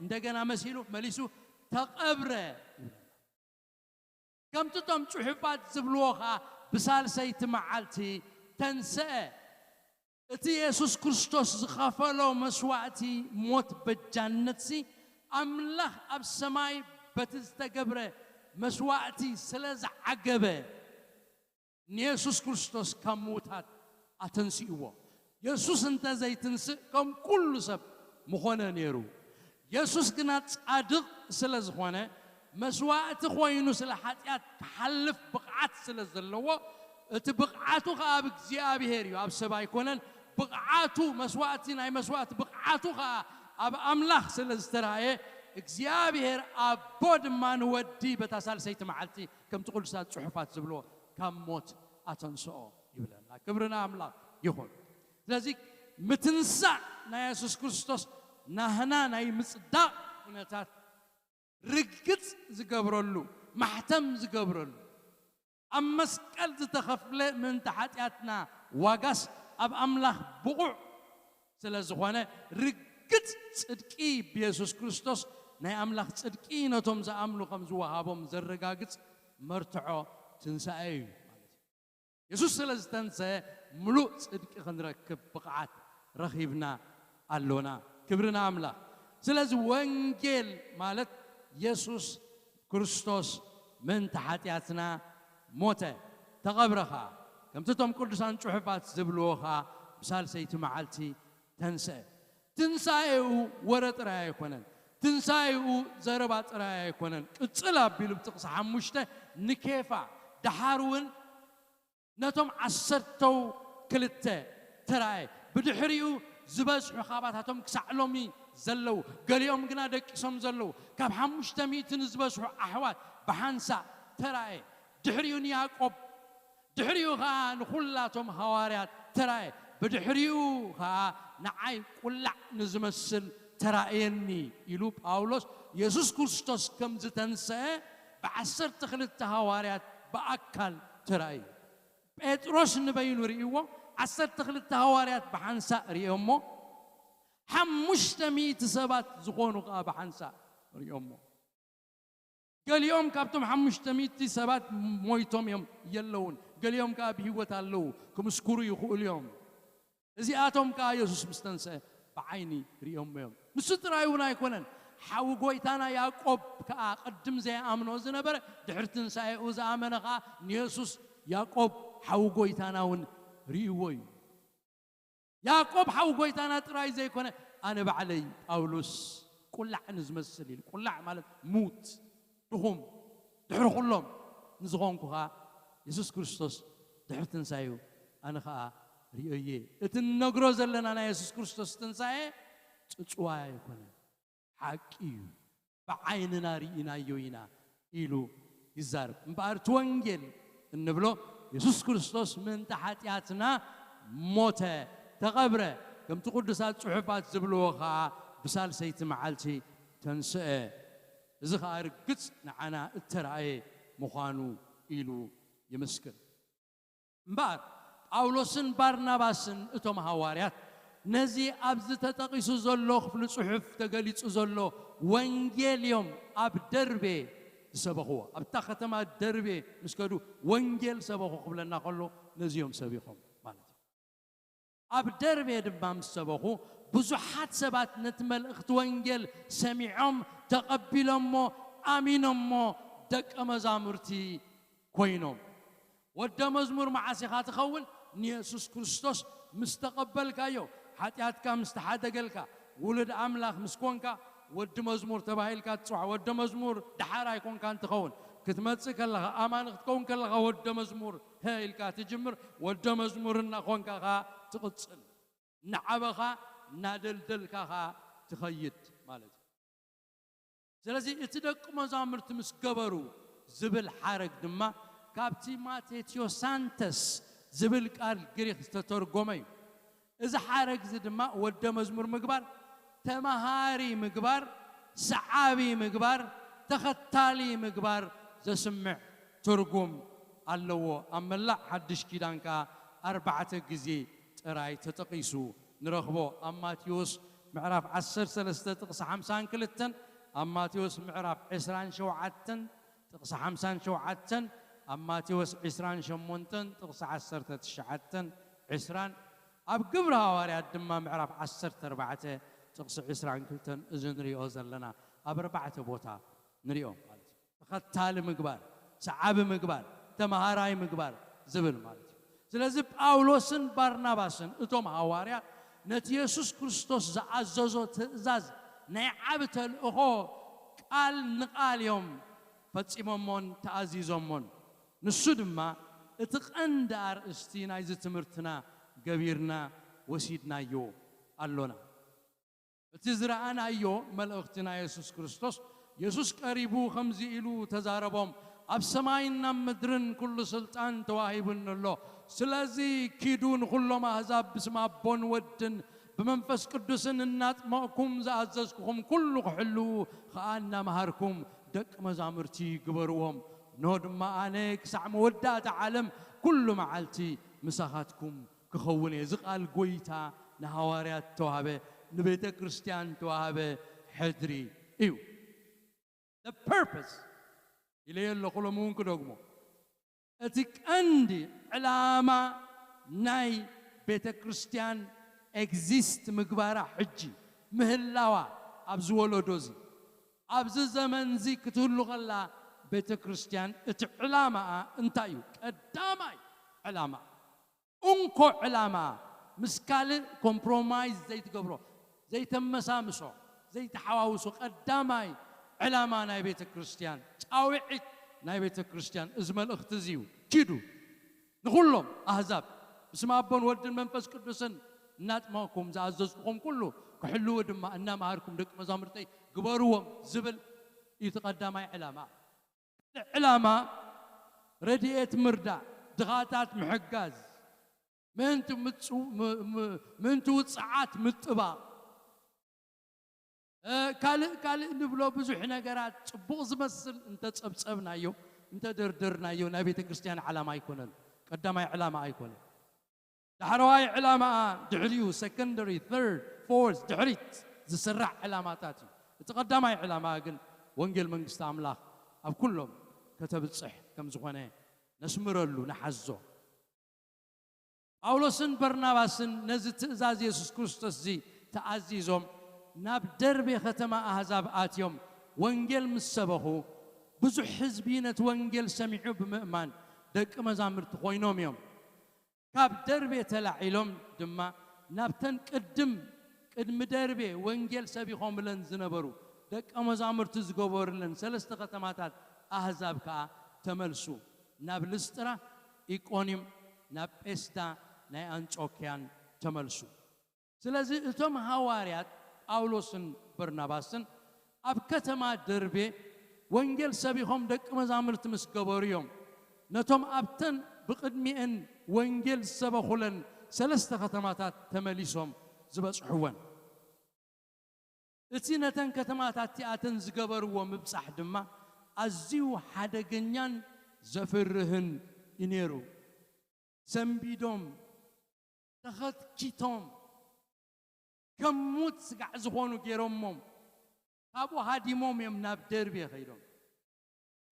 እንደገና መሲሉ መሊሱ ተቐብረ ይብለና። ከምቲ እቶም ጽሑፋት ዝብልዎ ኸኣ ብሳልሰይቲ መዓልቲ ተንስአ። እቲ የሱስ ክርስቶስ ዝኸፈሎ መስዋእቲ ሞት በጃነትሲ ኣምላኽ ኣብ ሰማይ በቲ ዝተገብረ መስዋእቲ ስለ ዝዓገበ ንየሱስ ክርስቶስ ካብ ምዉታት ኣተንሲእዎ። የሱስ እንተ ዘይትንስእ ከም ኩሉ ሰብ ምኾነ ነይሩ። የሱስ ግና ጻድቕ ስለ ዝኾነ መስዋእቲ ኮይኑ ስለ ሓጢኣት ክሓልፍ ብቕዓት ስለ ዘለዎ እቲ ብቕዓቱ ኸኣ ኣብ እግዚኣብሔር እዩ፣ ኣብ ሰብ ኣይኮነን። ብቕዓቱ መስዋእቲ ናይ መስዋእቲ ብቕዓቱ ኸኣ ኣብ ኣምላኽ ስለ ዝተራእየ እግዚኣብሔር ኣቦ ድማ ንወዲ በታ ሳልሰይቲ መዓልቲ ከምቲ ቅዱሳት ጽሑፋት ዝብልዎ ካብ ሞት ኣተንስኦ ይብለና። ክብሪ ንኣምላኽ ይኹን። ስለዚ ምትንሳእ ናይ የሱስ ክርስቶስ ናህና ናይ ምጽዳቕ ኩነታት ርግጽ ዝገብረሉ፣ ማሕተም ዝገብረሉ፣ ኣብ መስቀል ዝተኸፍለ ምእንቲ ሓጢኣትና ዋጋስ ኣብ ኣምላኽ ብቑዕ ስለ ዝኾነ ርግጽ ጽድቂ ብየሱስ ክርስቶስ ናይ ኣምላኽ ጽድቂ ነቶም ዝኣምኑ ከም ዝወሃቦም ዘረጋግጽ መርትዖ ትንሳኤ እዩ ማለት እዩ። የሱስ ስለ ዝተንሰ ምሉእ ጽድቂ ክንረክብ ብቕዓት ረኺብና ኣሎና። ክብሪ ንኣምላኽ። ስለዚ ወንጌል ማለት የሱስ ክርስቶስ ምእንቲ ሓጢኣትና ሞተ፣ ተቐብረ ኸኣ። ከምቲ እቶም ቅዱሳን ጽሑፋት ዝብልዎ ኸኣ ብሳልሰይቲ መዓልቲ ተንስአ። ትንሳኤኡ ወረ ጥራይ ኣይኮነን። ትንሳኤኡ ዘረባ ጥራይ ኣይኮነን። ቅጽል ኣቢሉ ብጥቕሲ ሓሙሽተ ንኬፋ፣ ደሓር እውን ነቶም ዓሰርተው ክልተ ተራእየ። ብድሕሪኡ ዝበዝሑ ካባታቶም ክሳዕ ሎሚ ዘለዉ፣ ገሊኦም ግና ደቂሶም ዘለዉ፣ ካብ ሓሙሽተ ሚእቲ ንዝበዝሑ ኣሕዋት ብሓንሳእ ተራእየ። ድሕሪኡ ንያዕቆብ፣ ድሕሪኡ ኸኣ ንኹላቶም ሃዋርያት ተራእየ። ብድሕሪኡ ኸኣ ንዓይ ቁላዕ ንዝመስል ተራእየኒ ኢሉ ጳውሎስ የሱስ ክርስቶስ ከም ዝተንስአ ብዓሰርተ ክልተ ሃዋርያት ብኣካል ተራእዩ። ጴጥሮስ ንበይኑ ርእይዎ፣ ዓሰርተ ክልተ ሃዋርያት ብሓንሳእ ርእዮሞ፣ ሓሙሽተ ሚእቲ ሰባት ዝኾኑ ከኣ ብሓንሳእ ርእዮሞ። ገሊኦም ካብቶም ሓሙሽተ ሚእቲ ሰባት ሞይቶም እዮም፣ የለውን። ገሊኦም ከኣ ብህይወት ኣለዉ፣ ክምስክሩ ይኽእሉ እዮም። እዚኣቶም ከኣ የሱስ ምስ ተንስአ ብዓይኒ ርእዮሞ እዮም። ንሱ ጥራይ እውን ኣይኮነን፣ ሓው ጐይታና ያዕቆብ ከኣ ቅድም ዘይኣምኖ ዝነበረ ድሕሪ ትንሳኤኡ ዝኣመነ ከኣ ንየሱስ ያዕቆብ ሓው ጐይታና እውን ርእይዎ እዩ። ያዕቆብ ሓው ጐይታና ጥራይ ዘይኮነ ኣነ ባዕለይ ጳውሎስ ቁላዕ ንዝመስል ኢሉ። ቁላዕ ማለት ሙት፣ ድኹም፣ ድሕሪ ኩሎም ንዝኾንኩ ኸኣ የሱስ ክርስቶስ ድሕሪ ትንሳኤኡ ኣነ ኸኣ ርእዮየ። እቲ እንነግሮ ዘለና ናይ የሱስ ክርስቶስ ትንሳኤ ጽጽዋይ ኣይኮነን፣ ሓቂ እዩ። ብዓይንና ርኢናዮ ኢና ኢሉ ይዛረብ። እምበኣር እቲ ወንጌል እንብሎ የሱስ ክርስቶስ ምእንቲ ሓጢኣትና ሞተ፣ ተቐብረ፣ ከምቲ ቅዱሳት ጽሑፋት ዝብልዎ ኸኣ ብሳልሰይቲ መዓልቲ ተንስአ። እዚ ኸኣ ርግጽ ንዓና እተራእየ ምዃኑ ኢሉ ይምስክር። እምበኣር ጳውሎስን ባርናባስን እቶም ሃዋርያት ነዚ ኣብዚ ተጠቒሱ ዘሎ ክፍሊ ጽሑፍ ተገሊጹ ዘሎ ወንጌል እዮም ኣብ ደርቤ ዝሰበኽዎ። ኣብታ ከተማ ደርቤ ምስ ከዱ ወንጌል ሰበኹ ክብለና ከሎ ነዚ እዮም ሰቢኾም ማለት እዩ። ኣብ ደርቤ ድማ ምስ ሰበኹ ብዙሓት ሰባት ነቲ መልእኽቲ ወንጌል ሰሚዖም ተቐቢሎሞ ኣሚኖሞ ደቀ መዛሙርቲ ኮይኖም። ወደ መዝሙር መዓስ ኢኻ ትኸውን? ንየሱስ ክርስቶስ ምስ ተቐበልካዮ፣ ሓጢኣትካ ምስ ተሓደገልካ፣ ውሉድ ኣምላኽ ምስ ኮንካ፣ ወዲ መዝሙር ተባሂልካ ትጽዋዕ። ወደ መዝሙር ደሓር ኣይኮንካን ትኸውን። ክትመጽእ ከለኻ፣ ኣማኒ ክትከውን ከለኻ፣ ወደ መዝሙር፣ ሀ ኢልካ ትጅምር። ወደ መዝሙር እናኾንካ ኸኣ ትቕጽል። እናዓበኻ፣ እናደልደልካ ኸኣ ትኸይድ ማለት እዩ። ስለዚ እቲ ደቂ መዛሙርቲ ምስ ገበሩ ዝብል ሓረግ ድማ ካብቲ ማቴትዮ ሳንተስ ዝብል ቃል ግሪኽ ዝተተርጎመ እዩ። እዚ ሓረግ እዚ ድማ ወደ መዝሙር ምግባር፣ ተማሃሪ ምግባር፣ ሰዓቢ ምግባር፣ ተኸታሊ ምግባር ዘስምዕ ትርጉም ኣለዎ። ኣብ መላእ ሓድሽ ኪዳን ከኣ ኣርባዕተ ግዜ ጥራይ ተጠቒሱ ንረኽቦ። ኣብ ማቴዎስ ምዕራፍ ዓሰርተ ሰለስተ ጥቕሲ ሓምሳን ክልተን፣ ኣብ ማቴዎስ ምዕራፍ ዕስራን ሸውዓተን ጥቕሲ ሓምሳን ሸውዓተን፣ ኣብ ማቴዎስ ዕስራን ሸሞንተን ጥቕሲ ዓሰርተ ትሽዓተን ዕስራን፣ ኣብ ግብሪ ሃዋርያት ድማ ምዕራፍ ዓሰርተ ኣርባዕተ ጥቕሲ ዕስራን ክልተን፣ እዚ ንሪኦ ዘለና ኣብ ኣርባዕተ ቦታ ንሪኦ ማለት እዩ። ተኸታሊ ምግባር፣ ሰዓቢ ምግባር፣ ተመሃራይ ምግባር ዝብል ማለት እዩ። ስለዚ ጳውሎስን ባርናባስን እቶም ሃዋርያት ነቲ የሱስ ክርስቶስ ዝኣዘዞ ትእዛዝ ናይ ዓቢ ተልእኾ ቃል ንቓል እዮም ፈጺሞሞን ተኣዚዞሞን። ንሱ ድማ እቲ ቀንዲ ኣርእስቲ ናይዚ ትምህርትና ገቢርና ወሲድናዮ ኣሎና። እቲ ዝረኣናዮ መልእኽቲ ናይ የሱስ ክርስቶስ፣ የሱስ ቀሪቡ ከምዚ ኢሉ ተዛረቦም፣ ኣብ ሰማይን ኣብ ምድርን ኩሉ ስልጣን ተዋሂቡኒ ኣሎ። ስለዚ ኪዱ ንኹሎም ኣህዛብ ብስም ኣቦን ወድን ብመንፈስ ቅዱስን እናጥመቕኩም ዝኣዘዝኩኹም ኩሉ ክሕልዉ ኸኣ እናመሃርኩም ደቂ መዛሙርቲ ግበርዎም። እንሆ ድማ ኣነ ክሳዕ መወዳእታ ዓለም ኩሉ መዓልቲ ምሳኻትኩም ክኸውን እየ። እዚ ቃል ጎይታ ንሃዋርያት ተዋህበ፣ ንቤተ ክርስቲያን ተዋህበ ሕድሪ እዩ። The purpose ኢለዮ ኣለኹ፣ ሎሚ እውን ክደግሞ። እቲ ቀንዲ ዕላማ ናይ ቤተ ክርስቲያን ኤግዚስት ምግባራ፣ ሕጂ ምህላዋ ኣብዚ ወለዶ እዚ፣ ኣብዚ ዘመን እዚ ክትህሉ ከላ ቤተ ክርስቲያን እቲ ዕላማኣ እንታይ እዩ? ቀዳማይ ዕላማ፣ እንኮ ዕላማ፣ ምስ ካልእ ኮምፕሮማይዝ ዘይትገብሮ፣ ዘይተመሳምሶ፣ ዘይተሓዋውሶ ቀዳማይ ዕላማ ናይ ቤተ ክርስቲያን፣ ጻውዒት ናይ ቤተ ክርስቲያን እዚ መልእኽቲ እዚ እዩ። ኪዱ ንኹሎም ኣህዛብ ብስም ኣቦን ወድን መንፈስ ቅዱስን እናጥመቕኩም ዝኣዘዝኩኹም ኩሉ ክሕልዉ ድማ እናመሃርኩም ደቂ መዛሙርተይ ግበርዎም ዝብል እዩ እቲ ቀዳማይ ዕላማ። ዕላማ ረድኤት ምርዳእ፣ ድኻታት ምሕጋዝ፣ ምእንቲ ምጽ-፣ ም-፣ ም-፣ ምእንቲ ውጽዓት ምጥባቕ፣ እ፣ ካልእ ካልእ ንብሎ ብዙሕ ነገራት ጽቡቕ ዝመስል እንተጸብጸብናዮ፣ እንተደርደርናዮ፣ ናይ ቤተ ክርስቲያን ዓላማ ኣይኮነን። ቀዳማይ ዕላማ ኣይኮነን። ዳሕረዋይ ዕላማኣ ድሕሪኡ፣ ሰከንደሪ፣ ተርድ፣ ፎርዝ፣ ድሕሪት ዝስራሕ ዕላማታት እዩ። እቲ ቀዳማይ ዕላማ ግን ወንጌል መንግስቲ ኣምላኽ ኣብ ኩሎም ከተብጽሕ ከም ዝኾነ ነስምረሉ፣ ንሓዞ። ጳውሎስን በርናባስን ነዚ ትእዛዝ የሱስ ክርስቶስ እዚ ተኣዚዞም ናብ ደርቤ ከተማ ኣህዛብ ኣትዮም ወንጌል ምስ ሰበኹ፣ ብዙሕ ህዝቢ ነቲ ወንጌል ሰሚዑ ብምእማን ደቂ መዛሙርቲ ኮይኖም እዮም። ካብ ደርቤ ተላዒሎም ድማ ናብተን ቅድም፣ ቅድሚ ደርቤ ወንጌል ሰቢኾምለን ዝነበሩ ደቀ መዛሙርቲ ዝገበሩለን ሰለስተ ከተማታት ኣህዛብ ከኣ ተመልሱ። ናብ ልስጥራ፣ ኢቆንዩም፣ ናብ ጴስዳ ናይ ኣንጾክያን ተመልሱ። ስለዚ እቶም ሃዋርያት ጳውሎስን በርናባስን ኣብ ከተማ ደርቤ ወንጌል ሰቢኾም ደቂ መዛሙርቲ ምስ ገበሩ እዮም፣ ነቶም ኣብተን ብቕድሚኤን ወንጌል ዝሰበኹለን ሰለስተ ከተማታት ተመሊሶም ዝበጽሕወን። እቲ ነተን ከተማታት እቲኣተን ዝገበርዎ ምብጻሕ ድማ ኣዝዩ ሓደገኛን ዘፍርህን እዩ ነይሩ። ሰንቢዶም፣ ተኸትኪቶም፣ ከም ሙት ስጋዕ ዝኾኑ ገይሮሞም፣ ካብኡ ሃዲሞም እዮም ናብ ደርቤ ከይዶም።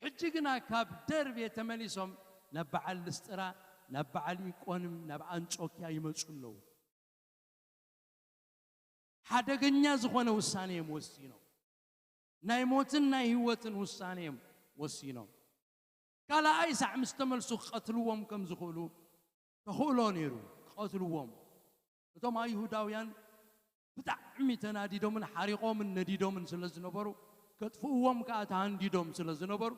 ሕጂ ግና ካብ ደርቤ ተመሊሶም ናብ በዓል ልስጥራ፣ ናብ በዓል ኢቆንም፣ ናብ ኣንጾክያ ይመጹ ኣለዉ። ሓደገኛ ዝኾነ ውሳኔ እዮም ወሲኖም። ናይ ሞትን ናይ ህይወትን ውሳኔ እዮም ወሲኖም። ካልኣይ ሳዕ ምስ ተመልሱ ክቐትልዎም ከም ዝኽእሉ ተኽእሎ ነይሩ፣ ክቐትልዎም። እቶም ኣይሁዳውያን ብጣዕሚ ተናዲዶምን ሓሪቖምን ነዲዶምን ስለ ዝነበሩ፣ ከጥፍእዎም ከኣ ተሃንዲዶም ስለ ዝነበሩ፣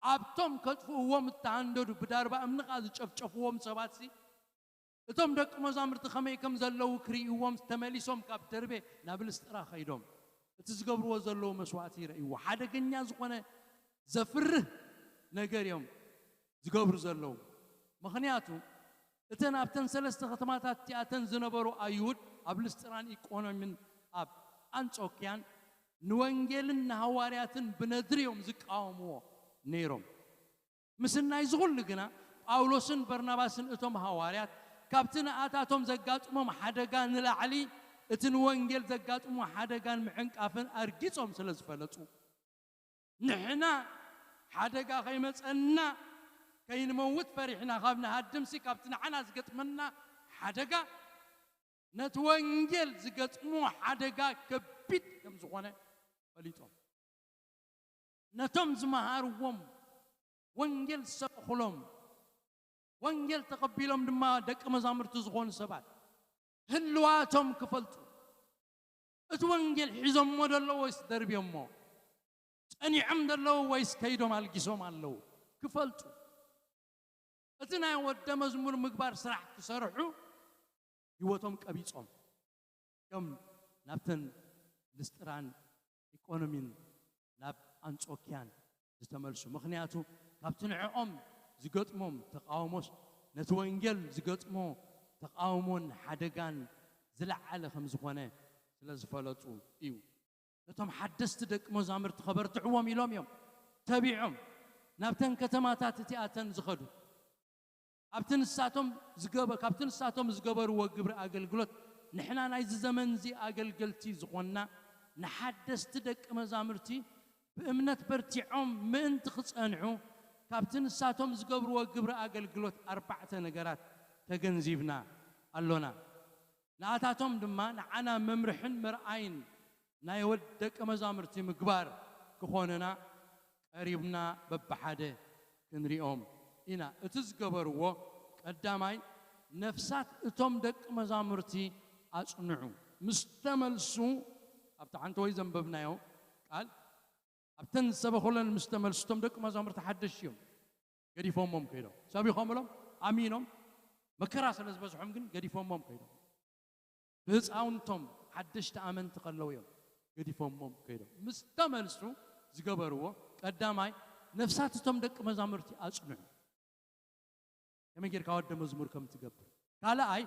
ኣብቶም ከጥፍእዎም እተሃንደዱ፣ ብዳርባ እምኒ ከኣ ዝጨፍጨፍዎም ሰባትሲ፣ እቶም ደቂ መዛሙርቲ ከመይ ከም ዘለዉ ክርእይዎም ተመሊሶም ካብ ደርቤ ናብ ልስጥራ ከይዶም፣ እቲ ዝገብርዎ ዘለዉ መስዋእቲ ይረእይዎ። ሓደገኛ ዝኾነ ዘፍርህ ነገር እዮም ዝገብሩ ዘለዉ። ምኽንያቱ እተን ኣብተን ሰለስተ ከተማታት እቲኣተን ዝነበሩ ኣይሁድ፣ ኣብ ልስጥራን ኢቆንዮምን ኣብ ኣንጾክያን፣ ንወንጌልን ንሃዋርያትን ብነድሪ እዮም ዝቃወምዎ ነይሮም። ምስናይ ዝኹሉ ግና፣ ጳውሎስን በርናባስን እቶም ሃዋርያት ካብቲ ንኣታቶም ዘጋጥሞም ሓደጋ ንላዕሊ፣ እቲ ንወንጌል ዘጋጥሞ ሓደጋን ምዕንቃፍን ኣርጊጾም ስለ ዝፈለጡ፣ ንሕና ሓደጋ ከይመጸና ከይንመውት ፈሪሕና ካብ ንሃድምሲ፣ ካብቲ ንዓና ዝገጥመና ሓደጋ፣ ነቲ ወንጌል ዝገጥሞ ሓደጋ ከቢድ ከም ዝኾነ ፈሊጦም፣ ነቶም ዝመሃርዎም፣ ወንጌል ዝሰበኹሎም፣ ወንጌል ተቐቢሎም ድማ ደቂ መዛሙርቲ ዝኾኑ ሰባት ህልዋቶም ክፈልጡ፣ እቲ ወንጌል ሒዞሞ ደለዉ ወይስ ደርብዮሞ፣ ጸኒዖም ደለዉ ወይስ ከይዶም ኣልጊሶም ኣለዉ ክፈልጡ፣ እቲ ናይ ወደ መዝሙር ምግባር ስራሕ ክሰርሑ ህይወቶም ቀቢጾም፣ እዮም ናብተን ልስጥራን ኢቆንዮምን ናብ ኣንጾክያን ዝተመልሱ። ምኽንያቱ ካብቲ ንዕኦም ዝገጥሞም ተቃውሞስ፣ ነቲ ወንጌል ዝገጥሞ ተቃውሞን ሓደጋን ዝለዓለ ከም ዝኾነ ስለ ዝፈለጡ እዩ። ነቶም ሓደስቲ ደቂ መዛሙርቲ ከበርትዕዎም ኢሎም እዮም ተቢዖም ናብተን ከተማታት እቲኣተን ዝኸዱ። ኣብቲ ንሳቶም ዝገበ-፣ ካብቲ ንሳቶም ዝገበርዎ ግብሪ ኣገልግሎት፣ ንሕና ናይዚ ዘመን እዚ ኣገልገልቲ ዝኾንና፣ ንሓደስቲ ደቂ መዛሙርቲ ብእምነት በርቲዖም ምእንቲ ክጸንሑ፣ ካብቲ ንሳቶም ዝገብርዎ ግብሪ ኣገልግሎት ኣርባዕተ ነገራት ተገንዚብና ኣሎና። ንኣታቶም ድማ ንዓና መምርሕን መርኣይን ናይ ወድ-፣ ደቂ መዛሙርቲ ምግባር ክኾኑና ቀሪብና በብሓደ ክንሪኦም ኢና። እቲ ዝገበርዎ፣ ቀዳማይ፣ ነፍሳት እቶም ደቂ መዛሙርቲ ኣጽንዑ። ምስ ተመልሱ፣ ኣብቲ ሓንቲ ወይ ዘንበብናዮ ቃል፣ ኣብተን ዝሰበኹለን ምስ ተመልሱ፣ እቶም ደቂ መዛሙርቲ ሓደሽ እዮም። ገዲፎሞም ከይዶም። ሰቢኾምሎም፣ ኣሚኖም፣ መከራ ስለ ዝበዝሖም ግን ገዲፎሞም ከይዶም። ብህፃውንቶም ሓደሽቲ ኣመንቲ ከለዉ እዮም ገዲፎሞም ከይዶም። ምስ ተመልሱ ዝገበርዎ፣ ቀዳማይ፣ ነፍሳት እቶም ደቂ መዛሙርቲ ኣጽንዑ። ከመይ ጌርካ ወደ መዝሙር ከም ትገብር። ካልኣይ፣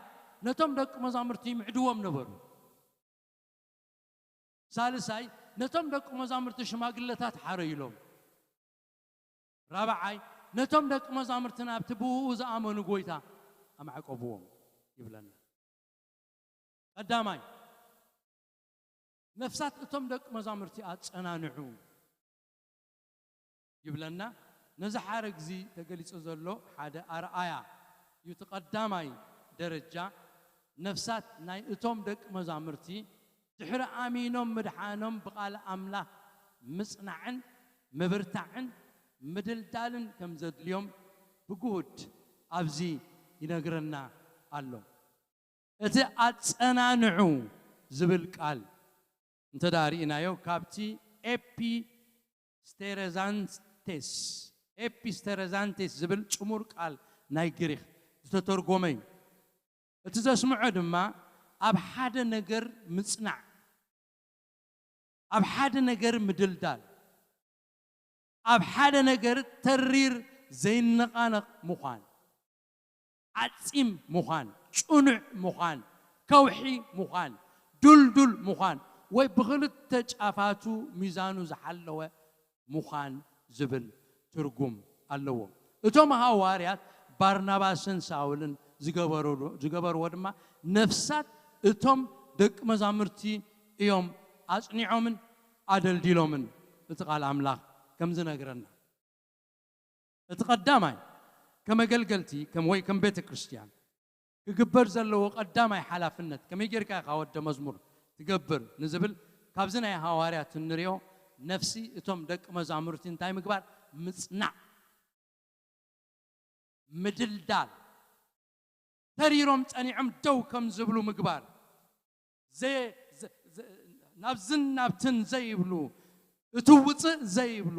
ነቶም ደቂ መዛሙርቲ ይምዕድዎም ነበሩ። ሳልሳይ፣ ነቶም ደቂ መዛሙርቲ ሽማግለታት ሓረዩሎም። ራብዓይ፣ ነቶም ደቂ መዛሙርቲ ናብቲ ብእኡ ዝኣመኑ ጎይታ ኣማዕቀብዎም ይብለና። ቀዳማይ፣ ነፍሳት እቶም ደቂ መዛሙርቲ ኣጸናንዑ ይብለና። ነዚ ሓረግ እዚ ተገሊጹ ዘሎ ሓደ ኣርኣያ እዩ። እቲ ቀዳማይ ደረጃ፣ ነፍሳት ናይ እቶም ደቂ መዛሙርቲ ድሕሪ ኣሚኖም ምድሓኖም ብቓል ኣምላኽ ምጽናዕን ምብርታዕን ምድልዳልን ከም ዘድልዮም ብግሁድ ኣብዚ ይነግረና ኣሎ። እቲ ኣጸናንዑ ዝብል ቃል እንተ ደኣ ርኢናዮ፣ ካብቲ ኤፒስቴረዛንቴስ፣ ኤፒስቴረዛንቴስ ዝብል ጽሙር ቃል ናይ ግሪኽ ዝተተርጎመ እዩ። እቲ ዘስምዖ ድማ ኣብ ሓደ ነገር ምጽናዕ፣ ኣብ ሓደ ነገር ምድልዳል፣ ኣብ ሓደ ነገር ተሪር ዘይነቓነቕ ምዃን፣ ዓጺም ምዃን፣ ጽኑዕ ምዃን፣ ከውሒ ምዃን፣ ድልዱል ምዃን፣ ወይ ብኽልተ ጫፋቱ ሚዛኑ ዝሓለወ ምዃን ዝብል ትርጉም ኣለዎ። እቶም ሃዋርያት ባርናባስን ሳውልን ዝገበሩ-፣ ዝገበርዎ ድማ ነፍሳት እቶም ደቂ መዛሙርቲ እዮም ኣጽኒዖምን ኣደልዲሎምን። እቲ ቃል ኣምላኽ ከም ዝነግረና፣ እቲ ቀዳማይ፣ ከም ኣገልገልቲ፣ ከም፣ ወይ ከም ቤተ ክርስቲያን ክግበር ዘለዎ ቀዳማይ ሓላፍነት፣ ከመይ ጌርካ ኢኻ ወደ መዝሙር ትገብር ንዝብል፣ ካብዚ ናይ ሃዋርያት እንሪኦ፣ ነፍሲ እቶም ደቂ መዛሙርቲ እንታይ ምግባር? ምጽናዕ። ምድልዳል፣ ተሪሮም ጸኒዖም ደው ከም ዝብሉ ምግባር፣ ዘ- ዘ- ዘ- ናብዝን ናብትን ዘይብሉ፣ እቲ ውፅእ ዘይብሉ፣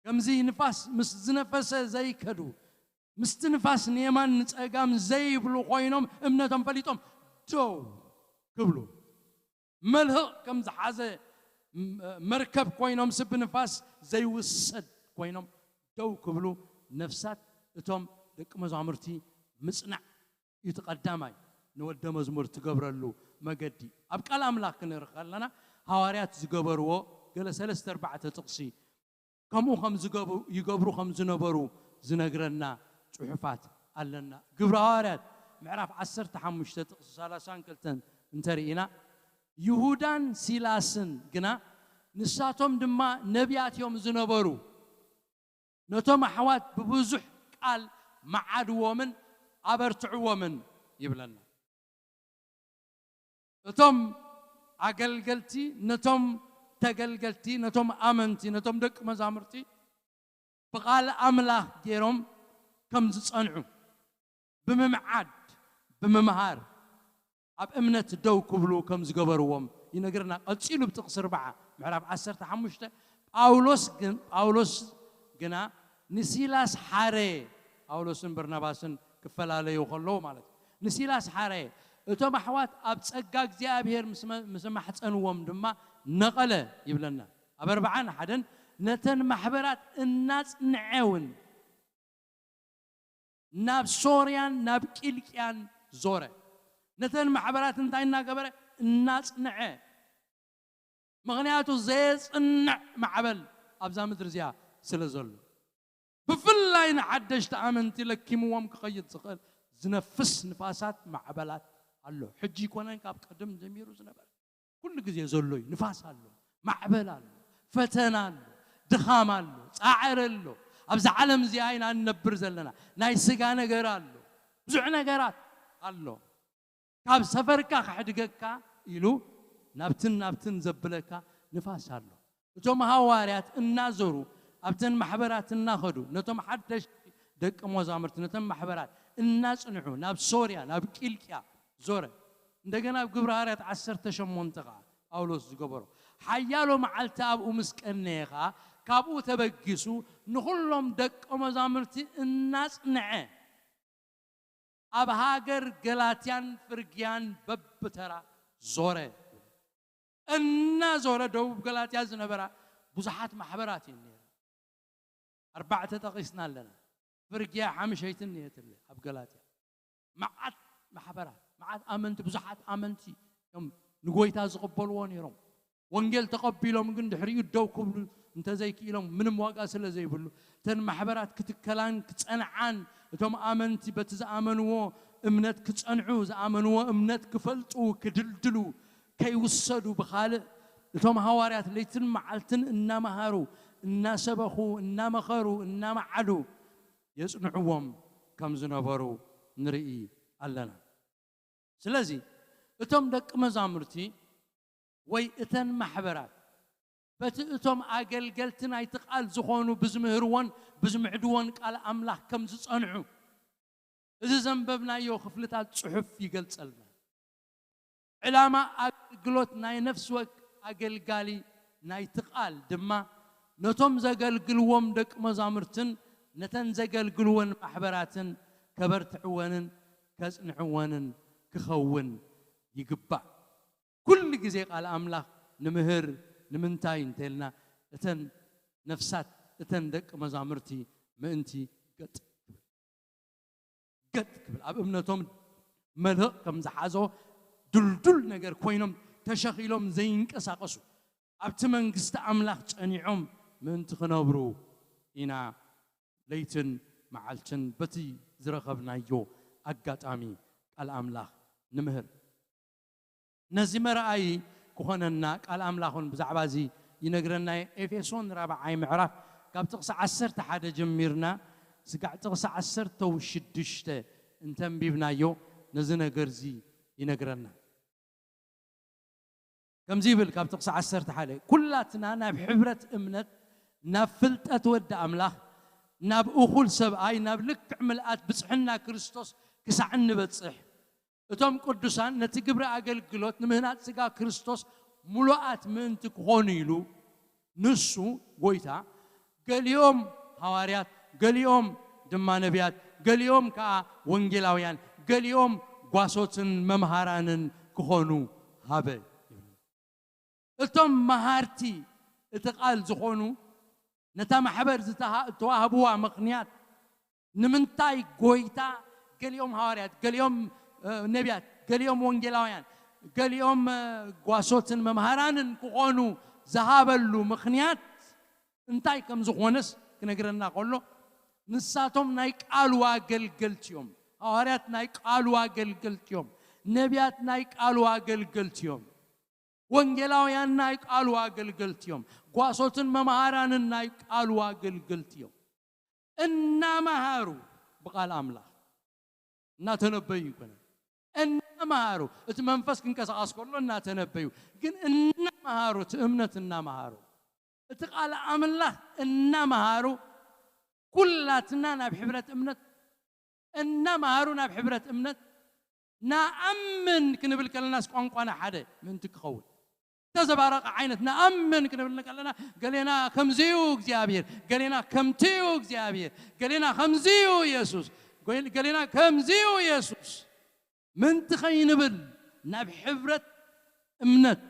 ከምዚ ንፋስ ምስ ዝነፈሰ ዘይከዱ፣ ምስቲ ንፋስ ንየማን ንጸጋም ዘይብሉ ኮይኖም እምነቶም ፈሊጦም ደው ክብሉ፣ መልህቕ ከም ዝሓዘ መርከብ ኮይኖም፣ ስብ ንፋስ ዘይውሰድ ኮይኖም ደው ክብሉ፣ ነፍሳት እቶም ደቂ መዛሙርቲ ምጽናዕ እዩ እቲ ቀዳማይ ንወደ መዝሙር ትገብረሉ መገዲ። ኣብ ቃል ኣምላኽ ክንርኢ ከለና፣ ሃዋርያት ዝገበርዎ ገለ ሰለስተ ኣርባዕተ ጥቕሲ ከምኡ ከም ዝገቡ- ይገብሩ ከም ዝነበሩ ዝነግረና ጽሑፋት ኣለና። ግብሪ ሃዋርያት ምዕራፍ ዓሰርተ ሓሙሽተ ጥቕሲ ሰላሳን ክልተን እንተርኢና፣ ይሁዳን ሲላስን ግና፣ ንሳቶም ድማ ነቢያት እዮም ዝነበሩ፣ ነቶም ኣሕዋት ብብዙሕ ቃል መዓድዎምን ኣበርትዕዎምን ይብለና። እቶም ኣገልገልቲ ነቶም ተገልገልቲ፣ ነቶም ኣመንቲ፣ ነቶም ደቂ መዛሙርቲ ብቓል ኣምላኽ ገይሮም ከም ዝጸንዑ፣ ብምምዓድ፣ ብምምሃር፣ ኣብ እምነት ደው ክብሉ ከም ዝገበርዎም ይነግርና። ቀጺሉ ብጥቕሲ ኣርባዓ ምዕራፍ ዓሰርተ ሓሙሽተ፣ ጳውሎስ ግን- ጳውሎስ ግና ንሲላስ ሓረየ። ጳውሎስን በርናባስን ክፈላለዩ ከለዉ ማለት እዩ። ንሲላስ ሓረየ፣ እቶም ኣሕዋት ኣብ ጸጋ እግዚኣብሔር ምስ መ- ምስ ማሕጸንዎም ድማ ነቐለ ይብለና። ኣብ ኣርባዓን ሓደን፣ ነተን ማሕበራት እናጽንዐ እውን ናብ ሶርያን ናብ ቂልቅያን ዞረ። ነተን ማሕበራት እንታይ እናገበረ? እናጽንዐ። ምኽንያቱ ዘየጽንዕ ማዕበል ኣብዛ ምድሪ እዚኣ ስለ ዘሎ፣ ብፍላይ ንሓደሽቲ ኣመንቲ ለኪምዎም ክኸይድ ዝኽእል ዝነፍስ ንፋሳት ማዕበላት ኣሎ። ሕጂ ይኮነን፣ ካብ ቀደም ጀሚሩ ዝነበረ ኩሉ ግዜ ዘሎ እዩ። ንፋስ ኣሎ፣ ማዕበል ኣሎ፣ ፈተና ኣሎ፣ ድኻም ኣሎ፣ ጻዕሪ ኣሎ። ኣብዛ ዓለም እዚኣ ኢና እንነብር ዘለና። ናይ ስጋ ነገር ኣሎ፣ ብዙሕ ነገራት ኣሎ። ካብ ሰፈርካ ከሕድገካ ኢሉ ናብትን ናብትን ዘብለካ ንፋስ ኣሎ። እቶም ሃዋርያት እናዞሩ ኣብተን ማሕበራት እናኸዱ ነቶም ሓደሽቲ ደቂ መዛሙርቲ ነተን ማሕበራት እናጽንሑ ናብ ሶርያ ናብ ቂልቅያ ዞረ። እንደገና ኣብ ግብሪ ሃዋርያት ዓሰርተ ሸሞንተ ኸዓ ጳውሎስ ዝገበሮ ሓያሎ መዓልቲ ኣብኡ ምስ ቀነየ ኸዓ ካብኡ ተበጊሱ ንኹሎም ደቂ መዛሙርቲ እናጽንዐ ኣብ ሃገር ገላትያን ፍርግያን በብተራ ዞረ። እናዞረ ደቡብ ገላትያ ዝነበራ ብዙሓት ማሕበራት እየን ነይረን። ኣርባዕተ ጠቒስና ኣለና። ፍርግያ ሓምሸይትን እየትለ ኣብ ገላትያ። መዓት ማሕበራት፣ መዓት ኣመንቲ፣ ብዙሓት ኣመንቲ እዮም ንጎይታ ዝቕበልዎ ነይሮም። ወንጌል ተቐቢሎም ግን ድሕሪኡ ደው ክብሉ እንተዘይክኢሎም ምንም ዋጋ ስለ ዘይብሉ፣ እተን ማሕበራት ክትከላን ክጸንዓን፣ እቶም ኣመንቲ በቲ ዝኣመንዎ እምነት ክጸንዑ፣ ዝኣመንዎ እምነት ክፈልጡ፣ ክድልድሉ፣ ከይውሰዱ ብኻልእ እቶም ሃዋርያት ለይትን መዓልትን እናመሃሩ፣ እናሰበኹ፣ እናመኸሩ፣ እናመዓዱ የጽንዕዎም ከም ዝነበሩ ንርኢ ኣለና። ስለዚ እቶም ደቂ መዛሙርቲ ወይ እተን ማሕበራት በቲ እቶም ኣገልገልቲ ናይቲ ቃል ዝኾኑ ብዝምህርዎን ብዝምዕድዎን ቃል ኣምላኽ ከም ዝጸንዑ እዚ ዘንበብናዮ ክፍልታት ጽሑፍ ይገልጸልና። ዕላማ ኣገልግሎት ናይ ነፍሲ ወከፍ ኣገልጋሊ ናይቲ ቃል ድማ ነቶም ዘገልግልዎም ደቂ መዛሙርትን ነተን ዘገልግልወን ማሕበራትን ከበርትዕወንን ከጽንዕወንን ክኸውን ይግባእ። ኩሉ ግዜ ቃል ኣምላኽ ንምህር ንምንታይ እንተልና እተን ነፍሳት እተን ደቂ መዛሙርቲ ምእንቲ ገጥ ገጥ ክብል ኣብ እምነቶም መልህቕ ከም ዝሓዞ ድልዱል ነገር ኮይኖም ተሸኺሎም ዘይንቀሳቐሱ ኣብቲ መንግስቲ ኣምላኽ ጸኒዖም ምእንቲ ክነብሩ ኢና ለይትን መዓልትን በቲ ዝረኸብናዮ ኣጋጣሚ ቃል ኣምላኽ ንምህር። ነዚ መርኣዪ ክኾነና ቃል ኣምላኽ እውን ብዛዕባ እዚ ይነግረና። ኤፌሶን ራብዓይ ምዕራፍ ካብ ጥቕሲ ዓሰርተ ሓደ ጀሚርና ስጋዕ ጥቕሲ ዓሰርተ ሽዱሽተ እንተንቢብናዮ ነዚ ነገር እዚ ይነግረና። ከምዚ ይብል ካብ ጥቕሲ ዓሰርተ ሓደ፣ ኩላትና ናብ ሕብረት እምነት ናብ ፍልጠት ወዲ ኣምላኽ ናብ እኹል ሰብኣይ ናብ ልክዕ ምልኣት ብጽሕና ክርስቶስ ክሳዕ እንበጽሕ፣ እቶም ቅዱሳን ነቲ ግብሪ ኣገልግሎት ንምህናጽ ሥጋ ክርስቶስ ምሉኣት ምእንቲ ክኾኑ ኢሉ፣ ንሱ ጎይታ፣ ገሊኦም ሃዋርያት፣ ገሊኦም ድማ ነቢያት፣ ገሊኦም ከኣ ወንጌላውያን፣ ገሊኦም ጓሶትን መምሃራንን ክኾኑ ሃበ። እቶም መሃርቲ እቲ ቃል ዝኾኑ፣ ነታ ማሕበር ዝተሃ-፣ ዝተዋህብዋ ምኽንያት፣ ንምንታይ ጎይታ ገሊኦም ሃዋርያት፣ ገሊኦም፣ እ፣ ነቢያት፣ ገሊኦም ወንጌላውያን፣ ገሊኦም፣ እ፣ ጓሶትን መምሃራንን ክኾኑ ዝሃበሉ ምኽንያት እንታይ ከም ዝኾነስ ክነግረና ከሎ፣ ንሳቶም ናይ ቃሉ ኣገልገልቲ እዮም። ሃዋርያት ናይ ቃሉ ኣገልገልቲ እዮም። ነቢያት ናይ ቃሉ ኣገልገልቲ እዮም። ወንጌላውያን ናይ ቃሉ ኣገልገልቲ እዮም። ጓሶትን መምሃራንን ናይ ቃሉ ኣገልገልቲ እዮም። እናመሃሩ ብቓል ኣምላኽ እናተነበዩ ይኮነ። እናመሃሩ እቲ መንፈስ ክንቀሳቐስ ከሎ እናተነበዩ፣ ግን እናመሃሩ እቲ እምነት እናመሃሩ እቲ ቃል ኣምላኽ እናመሃሩ ኩላትና ናብ ሕብረት እምነት እናመሃሩ ናብ ሕብረት እምነት ንኣምን ክንብል ከለናስ ቋንቋና ሓደ ምእንቲ ክኸውን ተዘባረቐ ዓይነት ንኣምን ክንብል ከለና ገሌና ከምዚዩ እግዚኣብሔር፣ ገሌና ከምቲዩ እግዚኣብሔር፣ ገሌና ከምዚዩ ኢየሱስ፣ ገሌና ከምዚዩ ኢየሱስ ምእንቲ ከይንብል ናብ ሕብረት እምነት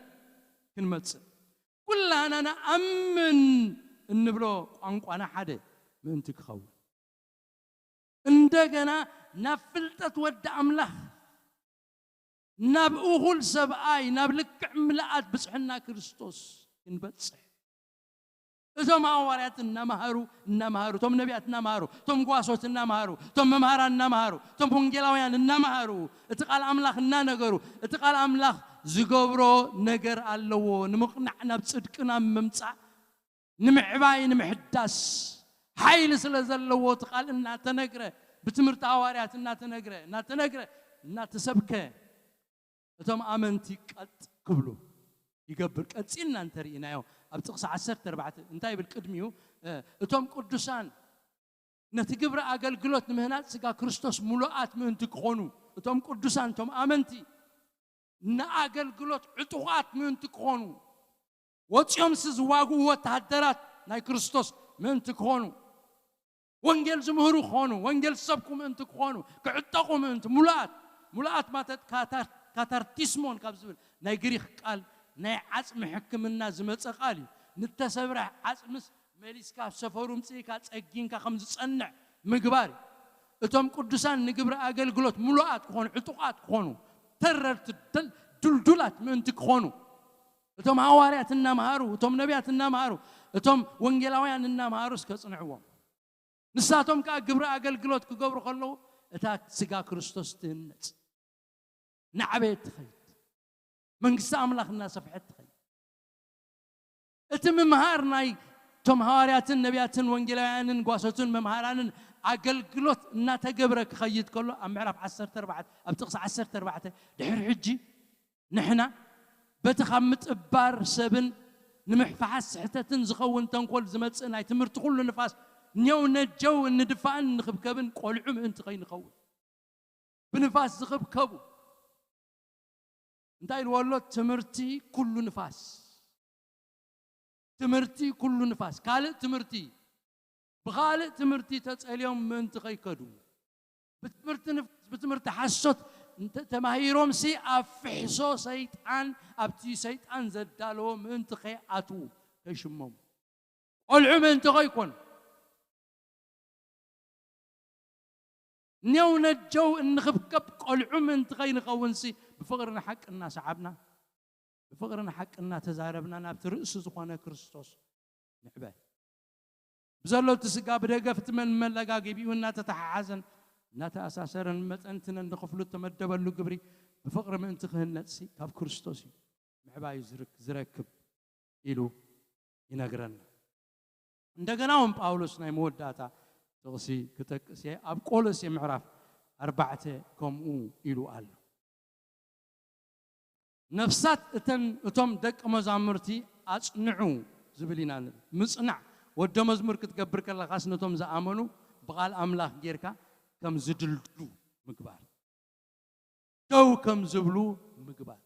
ክንመጽእ ኩላና ንኣምን እንብሎ ቋንቋና ሓደ ምእንቲ ክኸውን እንደገና ናብ ፍልጠት ወዲ ኣምላኽ ናብ እኹል ሰብኣይ ናብ ልክዕ ምልኣት ብጽሕና ክርስቶስ ክንበጽሕ እዞም ሃዋርያት እናመሃሩ እናመሃሩ እቶም ነቢያት እናመሃሩ እቶም ጓሶት እናመሃሩ እቶም መምሃራን እናመሃሩ እቶም ወንጌላውያን እናመሃሩ እቲ ቃል ኣምላኽ እናነገሩ እቲ ቃል ኣምላኽ ዝገብሮ ነገር ኣለዎ ንምቕናዕ ናብ ጽድቂ ናብ ምምጻእ ንምዕባይ ንምሕዳስ ሓይሊ ስለ ዘለዎ እቲ ቃል እናተነግረ ብትምህርቲ ሃዋርያት እናተነግረ እናተነግረ እናተሰብከ እቶም ኣመንቲ ቀጥ ክብሉ ይገብር። ቀጺልና እንተርኢናዮ ኣብ ጥቕሲ ዓሰርተ ኣርባዕተ እንታይ ይብል ቅድሚኡ እቶም ቅዱሳን ነቲ ግብሪ ኣገልግሎት ንምህናጽ ስጋ ክርስቶስ ምሉኣት ምእንቲ ክኾኑ እቶም ቅዱሳን እቶም ኣመንቲ ንኣገልግሎት ዕጡቓት ምእንቲ ክኾኑ ወፂኦም ዝዋግኡ ወተሃደራት ናይ ክርስቶስ ምእንቲ ክኾኑ ወንጌል ዝምህሩ ክኾኑ ወንጌል ዝሰብኩ ምእንቲ ክኾኑ ክዕጠቑ ምእንቲ ሙሉኣት ሙሉኣት ማለት ካታርቲስሞን ካብ ዝብል ናይ ግሪክ ቃል ናይ ዓፅሚ ሕክምና ዝመፀ ቃል እዩ። ንተሰብረ ዓፅምስ መሊስካ ሰፈሩ ምፅኢካ ፀጊንካ ከም ዝፀንዕ ምግባር እዩ። እቶም ቅዱሳን ንግብሪ ኣገልግሎት ሙሉኣት ክኾኑ ዕጡቓት ክኾኑ ተረርቲ ድልዱላት ምእንቲ ክኾኑ እቶም ሃዋርያት እናምሃሩ እቶም ነቢያት እናምሃሩ እቶም ወንጌላውያን እናምሃሩ እስከ ጽንዕዎም ንሳቶም ከኣ ግብሪ ኣገልግሎት ክገብሩ ከለዉ እታ ስጋ ክርስቶስ ትህነጽ ናዕበየት ትኸይድ መንግስቲ ኣምላኽ እናሰፍሐት ትኸይድ እቲ ምምሃር ናይ ቶም ሃዋርያትን ነቢያትን ወንጌላውያንን ጓሶትን መምሃራንን ኣገልግሎት እናተገብረ ክኸይድ ከሎ ኣብ ምዕራፍ ዓሰርተ ኣርባዕተ ኣብ ጥቕሲ ዓሰርተ ኣርባዕተ ድሕሪ ሕጂ ንሕና በቲ ካብ ምጥባር ሰብን ንምሕፋሓስ ስሕተትን ዝኸውን ተንኮል ዝመጽእ ናይ ትምህርቲ ኩሉ ንፋስ ኔው ነጀው እንድፋእን ንኽብከብን ቆልዑ ምእንቲ ከይንኸውን ብንፋስ ዝኽብከቡ እንታይ ኢልዎ ኣሎ ትምህርቲ ኩሉ ንፋስ ትምህርቲ ኩሉ ንፋስ ካልእ ትምህርቲ ብኻልእ ትምህርቲ ተጸልዮም ምእንቲ ከይከዱ ብትምህርቲ ንፍ- ብትምህርቲ ሓሶት እንተ- ተማሂሮምሲ ኣብ ፍሕሶ ሰይጣን ኣብቲ ሰይጣን ዘዳለዎ ምእንቲ ከይኣትዉ ከይሽመሙ ቆልዑ ምእንቲ ከይኮኑ ኔው ነጀው እንኽብከብ ቆልዑ ምእንቲ ከይንኸውንሲ ብፍቕሪ ንሓቂ እናሰዓብና ብፍቕሪ ንሓቂ እናተዛረብና ናብቲ ርእሲ ዝኾነ ክርስቶስ ንዕበ ብዘሎ እቲ ስጋ ብደገፍ እቲ መን መለጋገቢኡ እናተተሓሓዘን እናተኣሳሰረን መጠን እቲ ነንክፍሉ እተመደበሉ ግብሪ ብፍቕሪ ምእንቲ ክህነጽሲ ካብ ክርስቶስ እዩ ምዕባዩ ዝርክ- ዝረክብ ኢሉ ይነግረና። እንደገና እውን ጳውሎስ ናይ መወዳእታ ጥቕሲ ክጠቅስ እየ። ኣብ ቆሎሴ ምዕራፍ ኣርባዕተ ከምኡ ኢሉ ኣሎ። ነፍሳት እተን እቶም ደቂ መዛሙርቲ ኣጽንዑ ዝብል ኢና ንብል። ምጽናዕ ወደ መዝሙር ክትገብር ከለኻስ ነቶም ዝኣመኑ ብቓል ኣምላኽ ጌርካ ከም ዝድልድሉ ምግባር፣ ደው ከም ዝብሉ ምግባር፣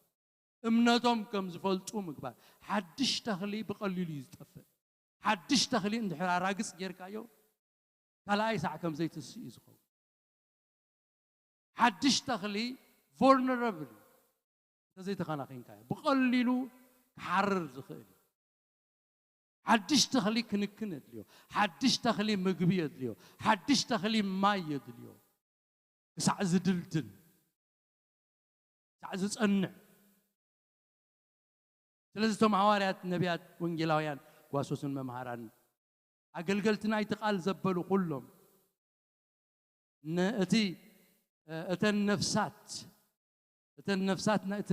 እምነቶም ከም ዝፈልጡ ምግባር። ሓድሽ ተኽሊ ብቐሊሉ እዩ ዝጠፍእ። ሓድሽ ተኽሊ እንድሕር ኣራግጽ ጌርካዮ፣ ካልኣይ ሳዕ ከም ዘይትስእ እዩ ዝኸውን። ሓድሽ ተኽሊ ቮልነረብል እዩ። እንተዘይተኸናኺንካዮ ብቐሊሉ ክሓርር ዝኽእል እዩ። ሓድሽ ተኽሊ ክንክን የድልዮ። ሓድሽ ተኽሊ ምግቢ የድልዮ። ሓድሽ ተኽሊ ማይ የድልዮ። ክሳዕ ዝድልድል፣ ክሳዕ ዝጸንዕ። ስለዚ እቶም ሃዋርያት፣ ነቢያት፣ ወንጌላውያን፣ ጓሶትን መምሃራን፣ ኣገልገልቲ ናይቲ ቃል ዘበሉ ኩሎም፣ ነእቲ እተን ነፍሳት እተን ነፍሳት እቲ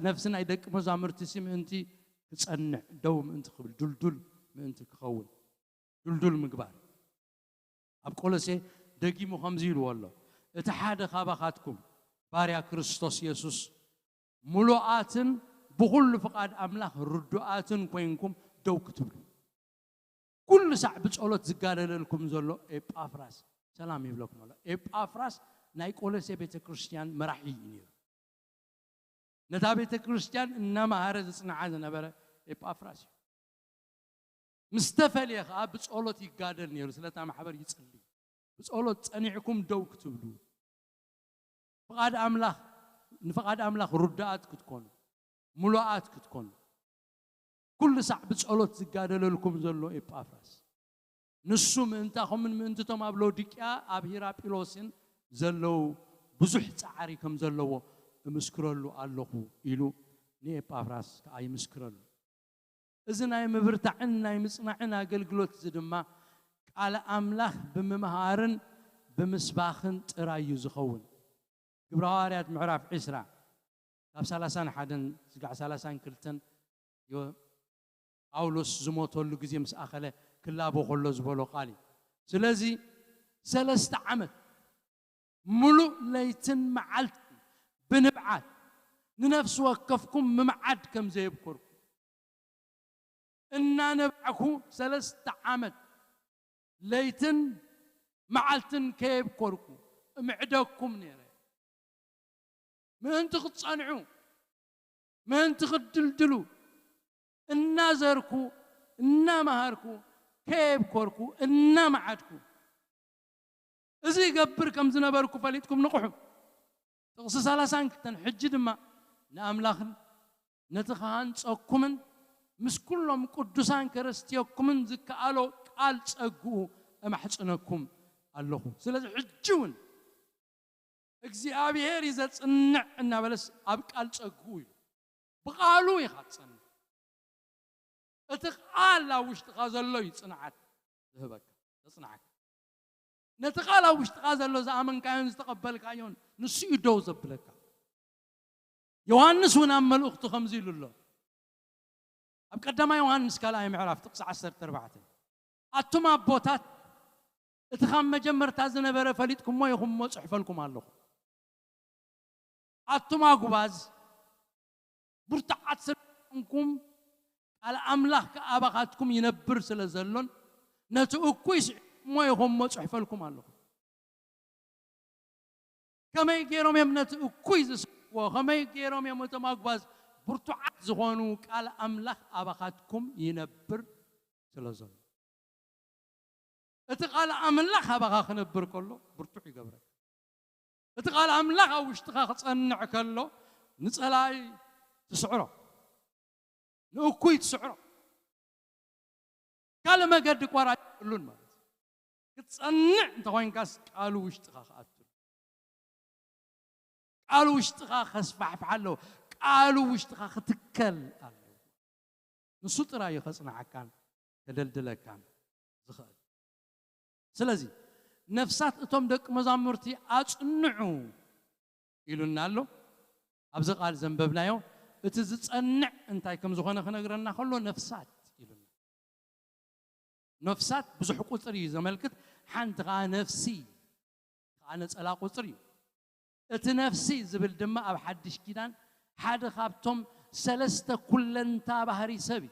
ነፍሲ ናይ ደቂ መዛሙርቲ ምእንቲ ክጸንዕ፣ ደው ምእንቲ ክብል፣ ድልዱል ምእንቲ ክኸውን፣ ድልዱል ምግባር። ኣብ ቆሎሴ ደጊሙ ከምዚ ኢልዎ ኣሎ፣ እቲ ሓደ ካባኻትኩም ባርያ ክርስቶስ የሱስ ምሉኣትን ብኹሉ ፍቓድ ኣምላኽ ርዱኣትን ኮይንኩም ደው ክትብሉ። ኩሉ ሳዕ ብጸሎት ዝጋደለልኩም ዘሎ ኤጳፍራስ ሰላም ይብለኩም ኣሎ። ኤጳፍራስ ናይ ቆሎሴ ቤተ ክርስቲያን መራሒ እዩ ነይሩ። ነታ ቤተ ክርስቲያን እናመሃረ ዝጽንዓ ዝነበረ ኤጳፍራስ እዩ። ምስ ተፈልየ ኸዓ ብጸሎት ይጋደል ነይሩ። ስለታ ማሕበር ይጽሊ። ብጸሎት ጸኒዕኩም ደው ክትብሉ፣ ፍቓድ ኣምላኽ፣ ንፍቓድ ኣምላኽ ርዱኣት ክትኮኑ፣ ምሉኣት ክትኮኑ፣ ኩሉ ሳዕ ብጸሎት ዝጋደለልኩም ዘሎ ኤጳፍራስ፣ ንሱ ምእንታኹምን ምእንትቶም ኣብ ሎዲቅያ ኣብ ሂራጲሎስን ዘለዉ ብዙሕ ጻዕሪ ከም ዘለዎ እምስክረሉ ኣለኹ ኢሉ ንኤጳፍራስ ከኣ ይምስክረሉ። እዚ ናይ ምብርታዕን ናይ ምጽናዕን ኣገልግሎት እዚ ድማ ቃል ኣምላኽ ብምምሃርን ብምስባኽን ጥራይ እዩ ዝኸውን። ግብረ ሃዋርያት ምዕራፍ ዕስራ ካብ ሰላሳን ሓደን ስጋዕ ሰላሳን ክልተን ዮ-፣ ጳውሎስ ዝሞተሉ ግዜ ምስ ኣኸለ ክላቦ ከሎ ዝበሎ ቃል እዩ። ስለዚ ሰለስተ ዓመት ምሉእ ለይትን መዓልትን ብንብዓት ንነፍሲ ወከፍኩም ምምዓድ ከም ዘየብኮርኩ እናነባዕኩ ሰለስተ ዓመት ለይትን መዓልትን ከየብኮርኩ እምዕደኩም ነይረ። ምእንቲ ክትጸንዑ፣ ምእንቲ ክትድልድሉ እናዘርኩ፣ እናመሃርኩ፣ ከየብኮርኩ፣ እናመዓድኩ። እዚ ይገብር ከም ዝነበርኩ ፈሊጥኩም ንቕሑ። ጥቕሲ ሰላሳን ክልተን፣ ሕጂ ድማ ንኣምላኽን ነቲ ክሃንጸኩምን ምስ ኩሎም ቅዱሳን ከረስትየኩምን ዝከኣሎ ቃል ጸግኡ እማሕጽነኩም ኣለኹ። ስለዚ ሕጂ እውን እግዚኣብሔር እዩ ዘጽንዕ እናበለስ ኣብ ቃል ጸግኡ እዩ። ብቓሉ ኢኻ ትጸንዕ። እቲ ቃል ኣብ ውሽጥኻ ዘሎ እዩ ጽንዓት ዝህበካ፣ ዘጽንዓካ። ነቲ ቃል ኣብ ውሽጥኻ ዘሎ ዝኣመንካዮን ዝተቐበልካዮን ንሱ እዩ ደው ዘብለካ። ዮሃንስ እውን ኣብ መልእኽቱ ከምዚ ኢሉ ኣሎ። ኣብ ቀዳማይ ዮሃንስ ካልኣይ ምዕራፍ ጥቕሲ ዓሰርተ ኣርባዕተ፣ ኣቱም ኣቦታት፣ እቲ ካብ መጀመርታ ዝነበረ ፈሊጥኩሞ ኢኹም እሞ ጽሕፈልኩም ኣለኹ። ኣቱም ኣጉባዝ፣ ብርቱዓት ስለ ዝኾንኩም፣ ቃል ኣምላኽ ከኣ ኣባኻትኩም ይነብር ስለ ዘሎን፣ ነቲ እኩይ ስዒርኩሞ ኢኹም እሞ ጽሕፈልኩም ኣለኹ። ከመይ ገይሮም እዮም ነቲ እኩይ ዝስዕርዎ? ከመይ ገይሮም እዮም እቶም ኣጉባዝ ብርቱዓት ዝኾኑ? ቃል ኣምላኽ ኣባኻትኩም ይነብር ስለ ዘሎ። እቲ ቃል ኣምላኽ ኣባኻ ክነብር ከሎ ብርቱዕ ይገብረካ። እቲ ቃል ኣምላኽ ኣብ ውሽጥኻ ክጸንዕ ከሎ ንጸላኢ ትስዕሮ፣ ንእኩይ ትስዕሮ። ካልእ መገዲ ቋራጭ የብሉን ማለት እዩ። ክትጸንዕ እንተኾይንካስ ቃሉ ውሽጥኻ ክኣቱ፣ ቃሉ ውሽጥኻ ከስፋሕፍሕ ኣለዎ። ቃሉ ውሽጥኻ ክትከል ኣለዎ። ንሱ ጥራይ እዩ ከጽንዓካን ከደልድለካን ዝኽእል። ስለዚ ነፍሳት እቶም ደቂ መዛሙርቲ ኣጽንዑ ኢሉና ኣሎ። ኣብዚ ቃል ዘንበብናዮ እቲ ዝጸንዕ እንታይ ከም ዝኾነ ክነግረና ከሎ ነፍሳት ኢሉና። ነፍሳት ብዙሕ ቁጽሪ እዩ ዘመልክት፣ ሓንቲ ከኣ ነፍሲ ከኣ ነጸላ ቁጽሪ እዩ። እቲ ነፍሲ ዝብል ድማ ኣብ ሓድሽ ኪዳን ሓደ ካብቶም ሰለስተ ኩለንታ ባህሪ ሰብ እዩ።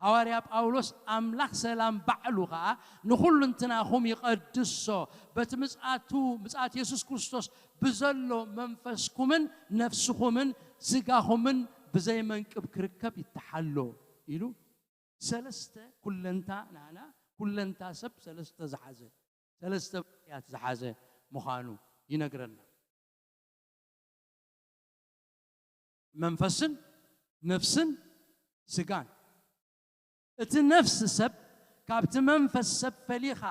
ሃዋርያ ጳውሎስ ኣምላኽ ሰላም ባዕሉ ኸኣ ንኹሉ እንትናኹም ይቐድሶ፣ በቲ ምጽኣቱ፣ ምጽኣት የሱስ ክርስቶስ ብዘሎ መንፈስኩምን ነፍስኹምን ስጋኹምን ብዘይመንቅብ ክርከብ ይተሓሎ ኢሉ። ሰለስተ ኩለንታ ናና፣ ኩለንታ ሰብ ሰለስተ ዝሓዘ፣ ሰለስተ ባህርያት ዝሓዘ ምዃኑ ይነግረና። መንፈስን ነፍስን ስጋን። እቲ ነፍሲ ሰብ ካብቲ መንፈስ ሰብ ፈሊኻ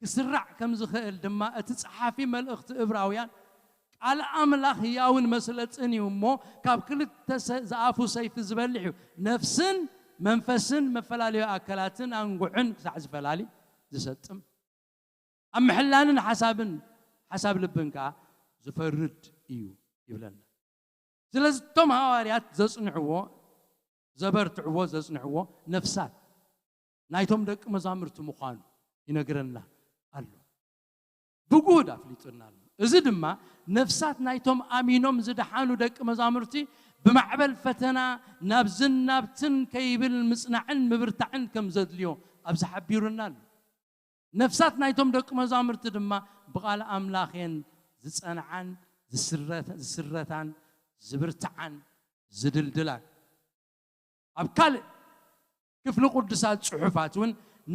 ክስራዕ ከም ዝኽእል ድማ እቲ ጸሓፊ መልእኽቲ እብራውያን ቃል ኣምላኽ ህያውን መስለጥን እዩ እሞ ካብ ክልተ ሰ- ዝኣፉ ሰይፊ ዝበልሕ እዩ፣ ነፍስን መንፈስን መፈላለዩ ኣካላትን ኣንጉዕን ክሳዕ ዝፈላሊ ዝሰጥም፣ ኣብ ምሕላንን ሓሳብን ሓሳብ ልብን ከኣ ዝፈርድ እዩ ይብለና። ስለዚ እቶም ሃዋርያት ዘጽንዕዎ፣ ዘበርትዕዎ፣ ዘጽንዕዎ ነፍሳት ናይቶም ደቂ መዛሙርቲ ምዃኑ ይነግረና ኣሎ። ብጉድ ኣፍሊጡና ኣሎ። እዚ ድማ ነፍሳት ናይቶም ኣሚኖም ዝደሓኑ ደቂ መዛሙርቲ ብማዕበል ፈተና ናብዝን ናብትን ከይብል ምጽናዕን ምብርታዕን ከም ዘድልዮ ኣብዚ ሓቢሩና ኣሎ። ነፍሳት ናይቶም ደቂ መዛሙርቲ ድማ ብቓል ኣምላኽ እየን ዝጸንዓን ዝስረተ- ዝስረታን ዝብርትዓን ዝድልድላን። ኣብ ካልእ ክፍሊ ቅዱሳት ጽሑፋት እውን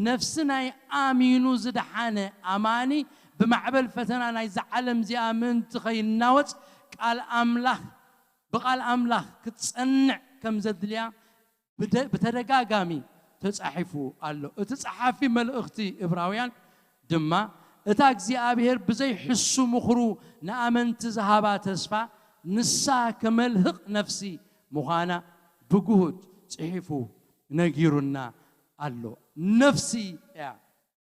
ነፍሲ ናይ ኣሚኑ ዝደሓነ ኣማኒ ብማዕበል ፈተና ናይዛ ዓለም እዚኣ ምእንቲ ኸይናወጽ ቃል ኣምላኽ ብቓል ኣምላኽ ክትጸንዕ ከም ዘድልያ ብደ- ብተደጋጋሚ ተጻሒፉ ኣሎ። እቲ ጸሓፊ መልእኽቲ እብራውያን ድማ እታ እግዚኣብሔር ብዘይሕሱ ምኽሩ ንኣመንቲ ዝሃባ ተስፋ ንሳ ከመልህቕ ነፍሲ ምዃና ብግሁድ ጽሒፉ ነጊሩና ኣሎ። ነፍሲ እያ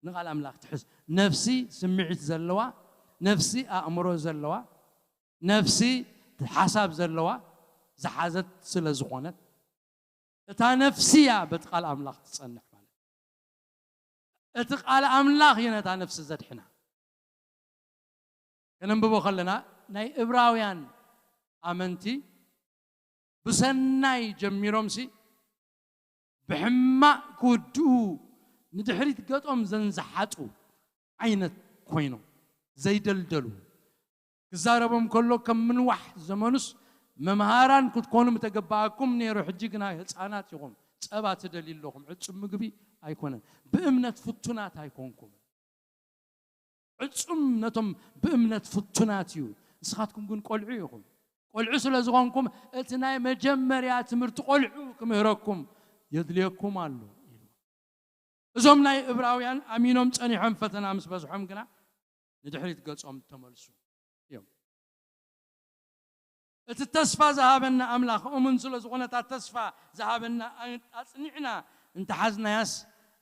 ንቓል ኣምላኽ ትሕዝ። ነፍሲ ስምዒት ዘለዋ፣ ነፍሲ ኣእምሮ ዘለዋ፣ ነፍሲ ሓሳብ ዘለዋ ዝሓዘት ስለ ዝኾነት እታ ነፍሲ እያ በቲ ቃል ኣምላኽ ትጸንዕ ማለት እዩ። እቲ ቃል ኣምላኽ እዩ ነታ ነፍሲ ዘድሕና። ከነንብቦ ከለና ናይ እብራውያን ኣመንቲ ብሰናይ ጀሚሮምሲ ብሕማቕ ክውድኡ ንድሕሪት ገጦም ዘንዝሓጡ ዓይነት ኮይኖም ዘይደልደሉ ክዛረቦም ከሎ ከም ምንዋሕ ዘመኑስ መምሃራን ክትኮኑ ምተገባኣኩም ነይሩ፣ ሕጂ ግና ህፃናት ኢኹም፣ ፀባ ትደልዩ ኣለኹም፣ ዕፁብ ምግቢ ኣይኮነን፣ ብእምነት ፍቱናት ኣይኮንኩም። ዕፁም ነቶም ብእምነት ፍቱናት እዩ። ንስኻትኩም ግን ቆልዑ ኢኹም። ቆልዑ ስለ ዝኾንኩም እቲ ናይ መጀመርያ ትምህርቲ ቆልዑ ክምህረኩም የድልየኩም ኣሎ ኢሉ። እዞም ናይ እብራውያን ኣሚኖም ጸኒሖም ፈተና ምስ በዝሖም ግና ንድሕሪት ገጾም ተመልሱ እዮም። እቲ ተስፋ ዝሃበና ኣምላኽ እሙን ስለ ዝኾነ እታ ተስፋ ዝሃበና ኣጽኒዕና እንተሓዝናያስ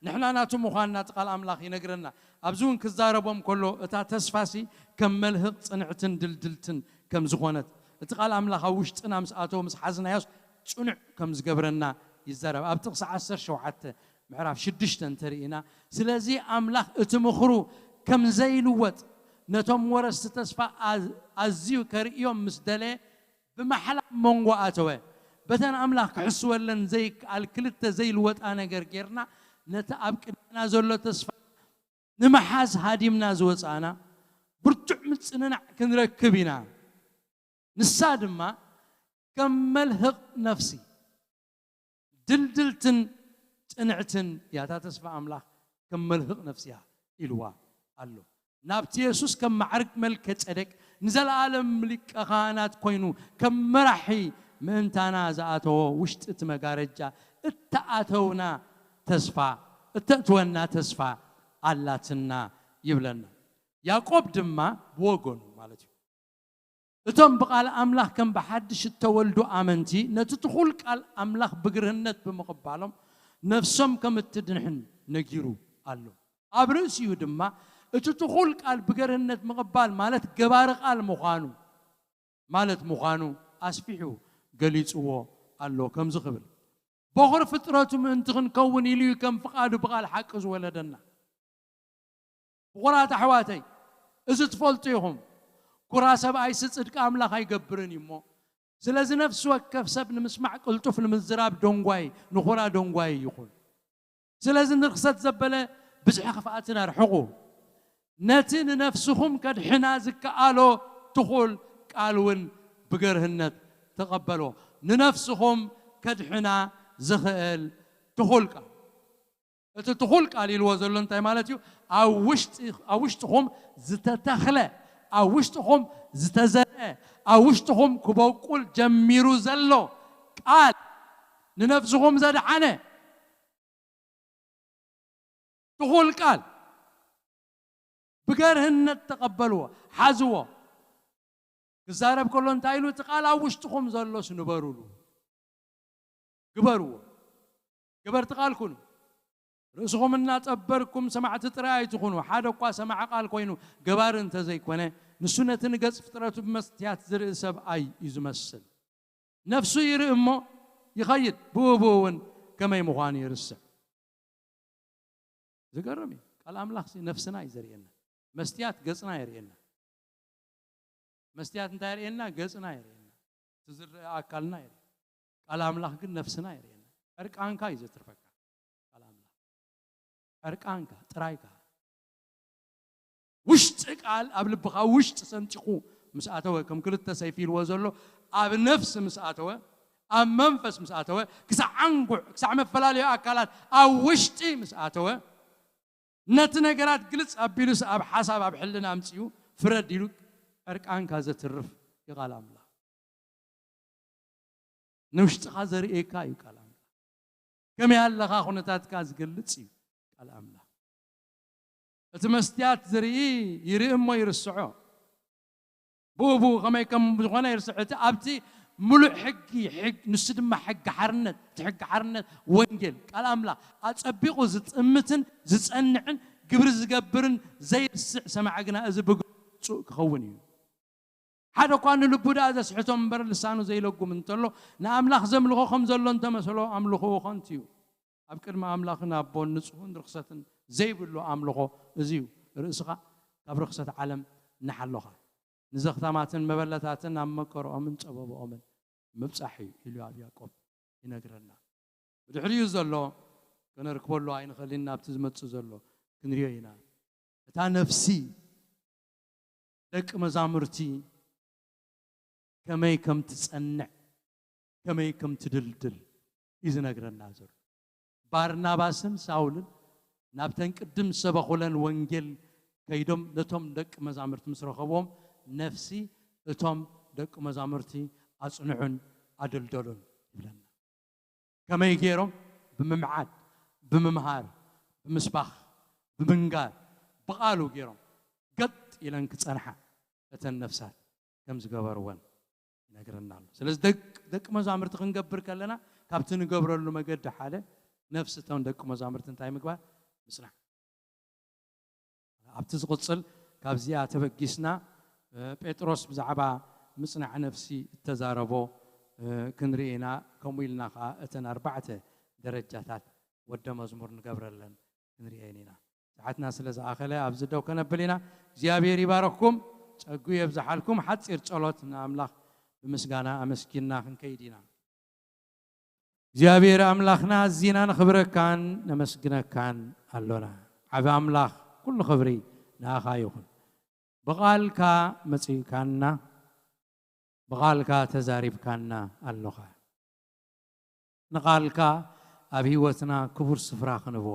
ንሕና ናቱ ምዃንና እቲ ቃል ኣምላኽ ይነግረና። ኣብዚ እውን ክዛረቦም ከሎ እታ ተስፋሲ ከም መልህቕ ጽንዕትን ድልድልትን ከም ዝኾነት እቲ ቃል ኣምላኽ ኣብ ውሽጥና ምስ ኣተወ ምስ ሓዝናዮስ ጽኑዕ ከም ዝገብረና ይዛረብ። ኣብ ጥቕሲ ዓሰርተ ሸውዓተ ምዕራፍ ሽዱሽተ እንተርኢና ስለዚ ኣምላኽ እቲ ምኽሩ ከም ዘይልወጥ ነቶም ወረስቲ ተስፋ ኣዝዩ ከርእዮም ምስ ደለየ ብማሕላ ኣብ መንጎ ኣተወ። በተን ኣምላኽ ክሕስወለን ዘይከኣል ክልተ ዘይልወጣ ነገር ጌርና ነቲ ኣብ ቅድሚና ዘሎ ተስፋ ንምሓዝ ሃዲምና ዝወፃእና ብርቱዕ ምፅንናዕ ክንረክብ ኢና። ንሳ ድማ ከም መልህቕ ነፍሲ ድልድልትን ጽንዕትን እያ። እታ ተስፋ ኣምላኽ ከም መልህቕ ነፍሲ እያ ኢልዋ ኣሎ። ናብቲ የሱስ ከም ማዕርግ መልከ ጸደቅ ንዘለኣለም ሊቀ ካህናት ኮይኑ ከም መራሒ ምእንታና ዝኣተዎ ውሽጢ እቲ መጋረጃ እተኣተውና ተስፋ እተእትወና ተስፋ ኣላትና ይብለና። ያዕቆብ ድማ ብወገኑ ማለት እዩ እቶም ብቓል ኣምላኽ ከም ብሓድሽ እተወልዱ ኣመንቲ ነቲ ትኹል ቃል ኣምላኽ ብግርህነት ብምቕባሎም ነፍሶም ከም እትድንሕን ነጊሩ ኣሎ። ኣብ ርእሲኡ ድማ እቲ ትኹል ቃል ብገርህነት ምቕባል ማለት ገባሪ ቃል ምዃኑ ማለት ምዃኑ ኣስፊሑ ገሊጽዎ ኣሎ። ከምዚ ክብል በኹሪ ፍጥረቱ ምእንቲ ክንከውን ኢሉ እዩ ከም ፍቓዱ ብቓል ሓቂ ዝወለደና። ፍቑራት ኣሕዋተይ፣ እዚ ትፈልጡ ኢኹም፣ ኩራ ሰብኣይሲ ጽድቂ ኣምላኽ ኣይገብርን እዩ እሞ፣ ስለዚ ነፍሲ ወከፍ ሰብ ንምስማዕ ቅልጡፍ ንምዝራብ ደንጓይ፣ ንኹራ ደንጓይ ይኹን። ስለዚ ንርኽሰት ዘበለ ብዝሒ ክፍኣትን ኣርሕቑ። ነቲ ንነፍስኹም ከድሕና ዝከኣሎ ትኹል ቃል እውን ብገርህነት ተቐበልዎ። ንነፍስኹም ከድሕና ዝኽእል ትኹል ቃል። እቲ ትኹል ቃል ኢልዎ ዘሎ እንታይ ማለት እዩ? ኣብ ውሽጢ-፣ ኣብ ውሽጥኹም ዝተተኽለ፣ ኣብ ውሽጥኹም ዝተዘርአ፣ ኣብ ውሽጥኹም ክበቁል ጀሚሩ ዘሎ ቃል፣ ንነፍስኹም ዘድሓነ ትኹል ቃል ብገርህነት ተቐበልዎ፣ ሓዝዎ። ክዛረብ ከሎ እንታይ ኢሉ? እቲ ቃል ኣብ ውሽጥኹም ዘሎስ ንበሩሉ፣ ግበርዎ። ገበርቲ ቃል ኩኑ። ርእስኹም እናጸበርኩም ሰማዕቲ ጥራይ ኣይትኹኑ። ሓደ እኳ ሰማዒ ቃል ኮይኑ ገባሪ እንተዘይኮነ፣ ንሱ ነቲ ንገጽ ፍጥረቱ ብመስትያት ዝርኢ ሰብኣይ እዩ ዝመስል። ነፍሱ ይርኢ እሞ ይኸይድ፣ ብኡ ብኡ እውን ከመይ ምዃኑ ይርስዕ። ዝገርም እዩ። ቃል ኣምላኽ ሲ ነፍስና እዩ ዘርእየና። መስትያት ገጽና የርእየና። መስትያት እንታይ የርእየና? ገጽና የርእየና። እቲ ዝረአ ኣካልና የርእየና። ቃል ኣምላኽ ግን ነፍስና የርእየና። ዕርቃንካ እዩ ዘትርፈካ ቃል ኣምላኽ። ዕርቃንካ፣ ጥራይካ። ውሽጢ ቃል ኣብ ልብኻ ውሽጢ ሰንጢቑ ምስ ኣተወ፣ ከም ክልተ ሰይፊ ኢልዎ ዘሎ፣ ኣብ ነፍሲ ምስ ኣተወ፣ ኣብ መንፈስ ምስ ኣተወ፣ ክሳዕ ዓንጉዕ፣ ክሳዕ መፈላለዩ ኣካላት ኣብ ውሽጢ ምስ ኣተወ፣ ነቲ ነገራት ግልጽ ኣቢሉስ ኣብ ሓሳብ፣ ኣብ ሕልና ኣምጺኡ ፍረድ ኢሉ ዕርቃንካ ዘትርፍ እዩ ቃል ኣምላኽ። ንውሽጥኻ ዘርእየካ እዩ ቃል ኣምላኽ። ከመይ ኣለኻ ኩነታትካ ዝገልጽ እዩ ቃል ኣምላኽ። እቲ መስትያት ዝርኢ ይርኢ እሞ ይርስዖ። ብኡ ብኡ ከመይ ከም ዝኾነ ይርስዖ። እቲ ኣብቲ ምሉእ ሕጊ፣ ሕግ-፣ ንሱ ድማ ሕጊ ሓርነት፣ እቲ ሕጊ ሓርነት ወንጌል፣ ቃል ኣምላኽ ኣጸቢቑ ዝጥምትን ዝጸንዕን ግብሪ ዝገብርን ዘይርስዕ ሰማዒ ግና እዚ ብግጹእ ክኸውን እዩ። ሓደ እኳ ንልቡ ደኣ ዘስሕቶ እምበር ልሳኑ ዘይለጉም እንተሎ፣ ንኣምላኽ ዘምልኾ ከም ዘሎ እንተመሰሎ ኣምልኾኡ ከንቱ እዩ። ኣብ ቅድሚ ኣምላኽን ኣቦን ንጹህን ርኽሰትን ዘይብሉ ኣምልኾ እዚ እዩ። ርእስኻ ካብ ርኽሰት ዓለም እናሓሎኻ፣ ንዘኽታማትን መበለታትን ኣብ መከርኦምን ጸበብኦምን ምብጻሕ እዩ ኢሉ ኣብ ያዕቆብ ይነግረና። ብድሕሪኡ ዘሎ ከነርክበሉ ኣይንኽእልን ኢና፣ ኣብቲ ዝመጽእ ዘሎ ክንሪኦ ኢና። እታ ነፍሲ ደቂ መዛሙርቲ ከመይ ከም ትጸንዕ፣ ከመይ ከም ትድልድል እዩ ዝነግረና ዘሎ። ባርናባስን ሳውልን ናብተን ቅድም ዝሰበኹለን ወንጌል ከይዶም ነቶም ደቂ መዛሙርቲ ምስ ረኸብዎም፣ ነፍሲ እቶም ደቂ መዛሙርቲ ኣጽንዑን ኣደልደሉን ይብለና። ከመይ ገይሮም? ብምምዓድ፣ ብምምሃር፣ ብምስባኽ፣ ብምንጋር፣ ብቓሉ ገይሮም ገጥ ኢለን ክጸንሓ እተን ነፍሳት ከም ዝገበርወን ይነግረና ኣሎ። ስለዚ ደቅ-፣ ደቂ መዛሙርቲ ክንገብር ከለና ካብቲ ንገብረሉ መገዲ ሓደ ነፍሲ እቶም ደቂ መዛሙርቲ እንታይ ምግባር? ምጽናዕ። ኣብቲ ዝቕጽል ካብዚኣ ተበጊስና፣ እ፣ ጴጥሮስ ብዛዕባ ምጽናዕ ነፍሲ እተዛረቦ፣ እ፣ ክንርኢ ኢና። ከምኡ ኢልና ኸኣ እተን ኣርባዕተ ደረጃታት ወደ መዝሙር ንገብረለን ክንርእየን ኢና። ሰዓትና ስለ ዝኣኸለ ኣብዚ ደው ከነብል ኢና። እግዚኣብሔር ይባረኽኩም፣ ጸጉ የብዝሓልኩም። ሓጺር ጸሎት ንኣምላኽ ብምስጋና ኣመስጊንና ክንከይድ ኢና። እግዚኣብሔር ኣምላኽና ኣዚና ነኽብረካን ነመስግነካን ኣሎና። ዓቢ ኣምላኽ፣ ኩሉ ክብሪ ንኣኻ ይኹን። ብቓልካ መጺእካና፣ ብቓልካ ተዛሪብካና ኣሎኻ። ንቓልካ ኣብ ህይወትና ክቡር ስፍራ ክንህቦ፣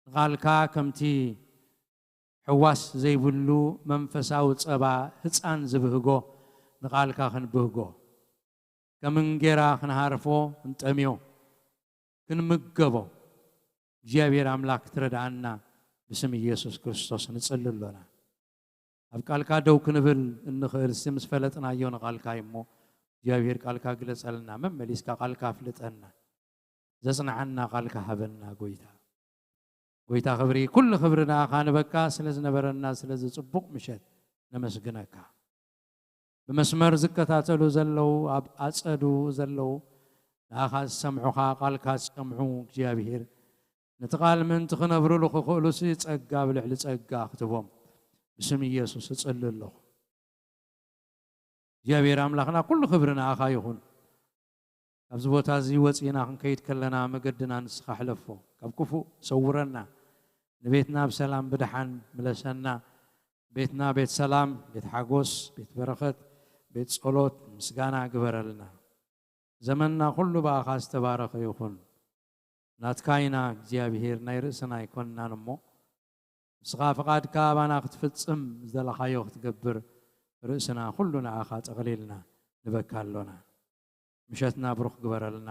ንቓልካ ከምቲ ሕዋስ ዘይብሉ መንፈሳዊ ጸባ ህጻን ዝብህጎ ንቓልካ ክንብህጎ፣ ከም እንጌራ ክንሃርፎ፣ ክንጠምዮ፣ ክንምገቦ እግዚኣብሔር ኣምላኽ ክትረድኣና ብስም ኢየሱስ ክርስቶስ ንጽሊ ኣሎና። ኣብ ቃልካ ደው ክንብል እንኽእልሲ ምስ ፈለጥናዮ ንቓልካ እዩ እሞ፣ እግዚኣብሔር ቃልካ ግለጸልና፣ መመሊስካ ቃልካ ኣፍልጠና፣ ዘጽንዓና ቃልካ ሃበና ጎይታ። ጎይታ ክብሪ፣ ኩሉ ክብሪ ንኣኻ ንበካ፣ ስለ ዝነበረና ስለዚ ጽቡቕ ምሸት ነመስግነካ። ብመስመር ዝከታተሉ ዘለዉ፣ ኣብ ኣጸዱ ዘለዉ፣ ንኣኻ ዝሰምዑኻ፣ ቃልካ ዝሰምዑ እግዚኣብሔር፣ ነቲ ቃል ምእንቲ ክነብሩሉ ክኽእሉሲ ጸጋ ኣብ ልዕሊ ጸጋ ክትቦም ብስም ኢየሱስ እጽሊ ኣለኹ። እግዚኣብሔር ኣምላኽና፣ ኩሉ ክብሪ ንኣኻ ይኹን። ኣብዚ ቦታ እዚ ወፂእና ክንከይድ ከለና መገድና ንስኻ ሕለፎ፣ ካብ ክፉእ ሰውረና፣ ንቤትና ብሰላም ብድሓን ምለሰና። ቤትና ቤት ሰላም፣ ቤት ሓጎስ፣ ቤት በረኸት፣ ቤት ጸሎት፣ ምስጋና ግበረልና። ዘመንና ኩሉ ብኣኻ ዝተባረኸ ይኹን። ናትካ ኢና እግዚኣብሔር፣ ናይ ርእስና ኣይኮንናን እሞ፣ ንስኻ ፍቓድካ ኣባና ክትፍጽም ዝደለኻዮ ክትገብር፣ ርእስና ኩሉ ንኣኻ ጠቕሊልና ንበካ ኣሎና። ምሸትና ብሩኽ ግበረልና።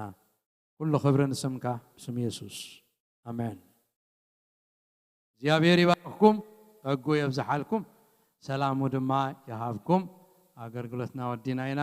ኩሉ ክብሪ ንስምካ፣ ብስም የሱስ። ኣሜን። እግዚኣብሔር ይባርኽኩም፣ ጸጉ የብዝሓልኩም፣ ሰላሙ ድማ ይሃብኩም። ኣገልግሎትና ወዲና ኢና።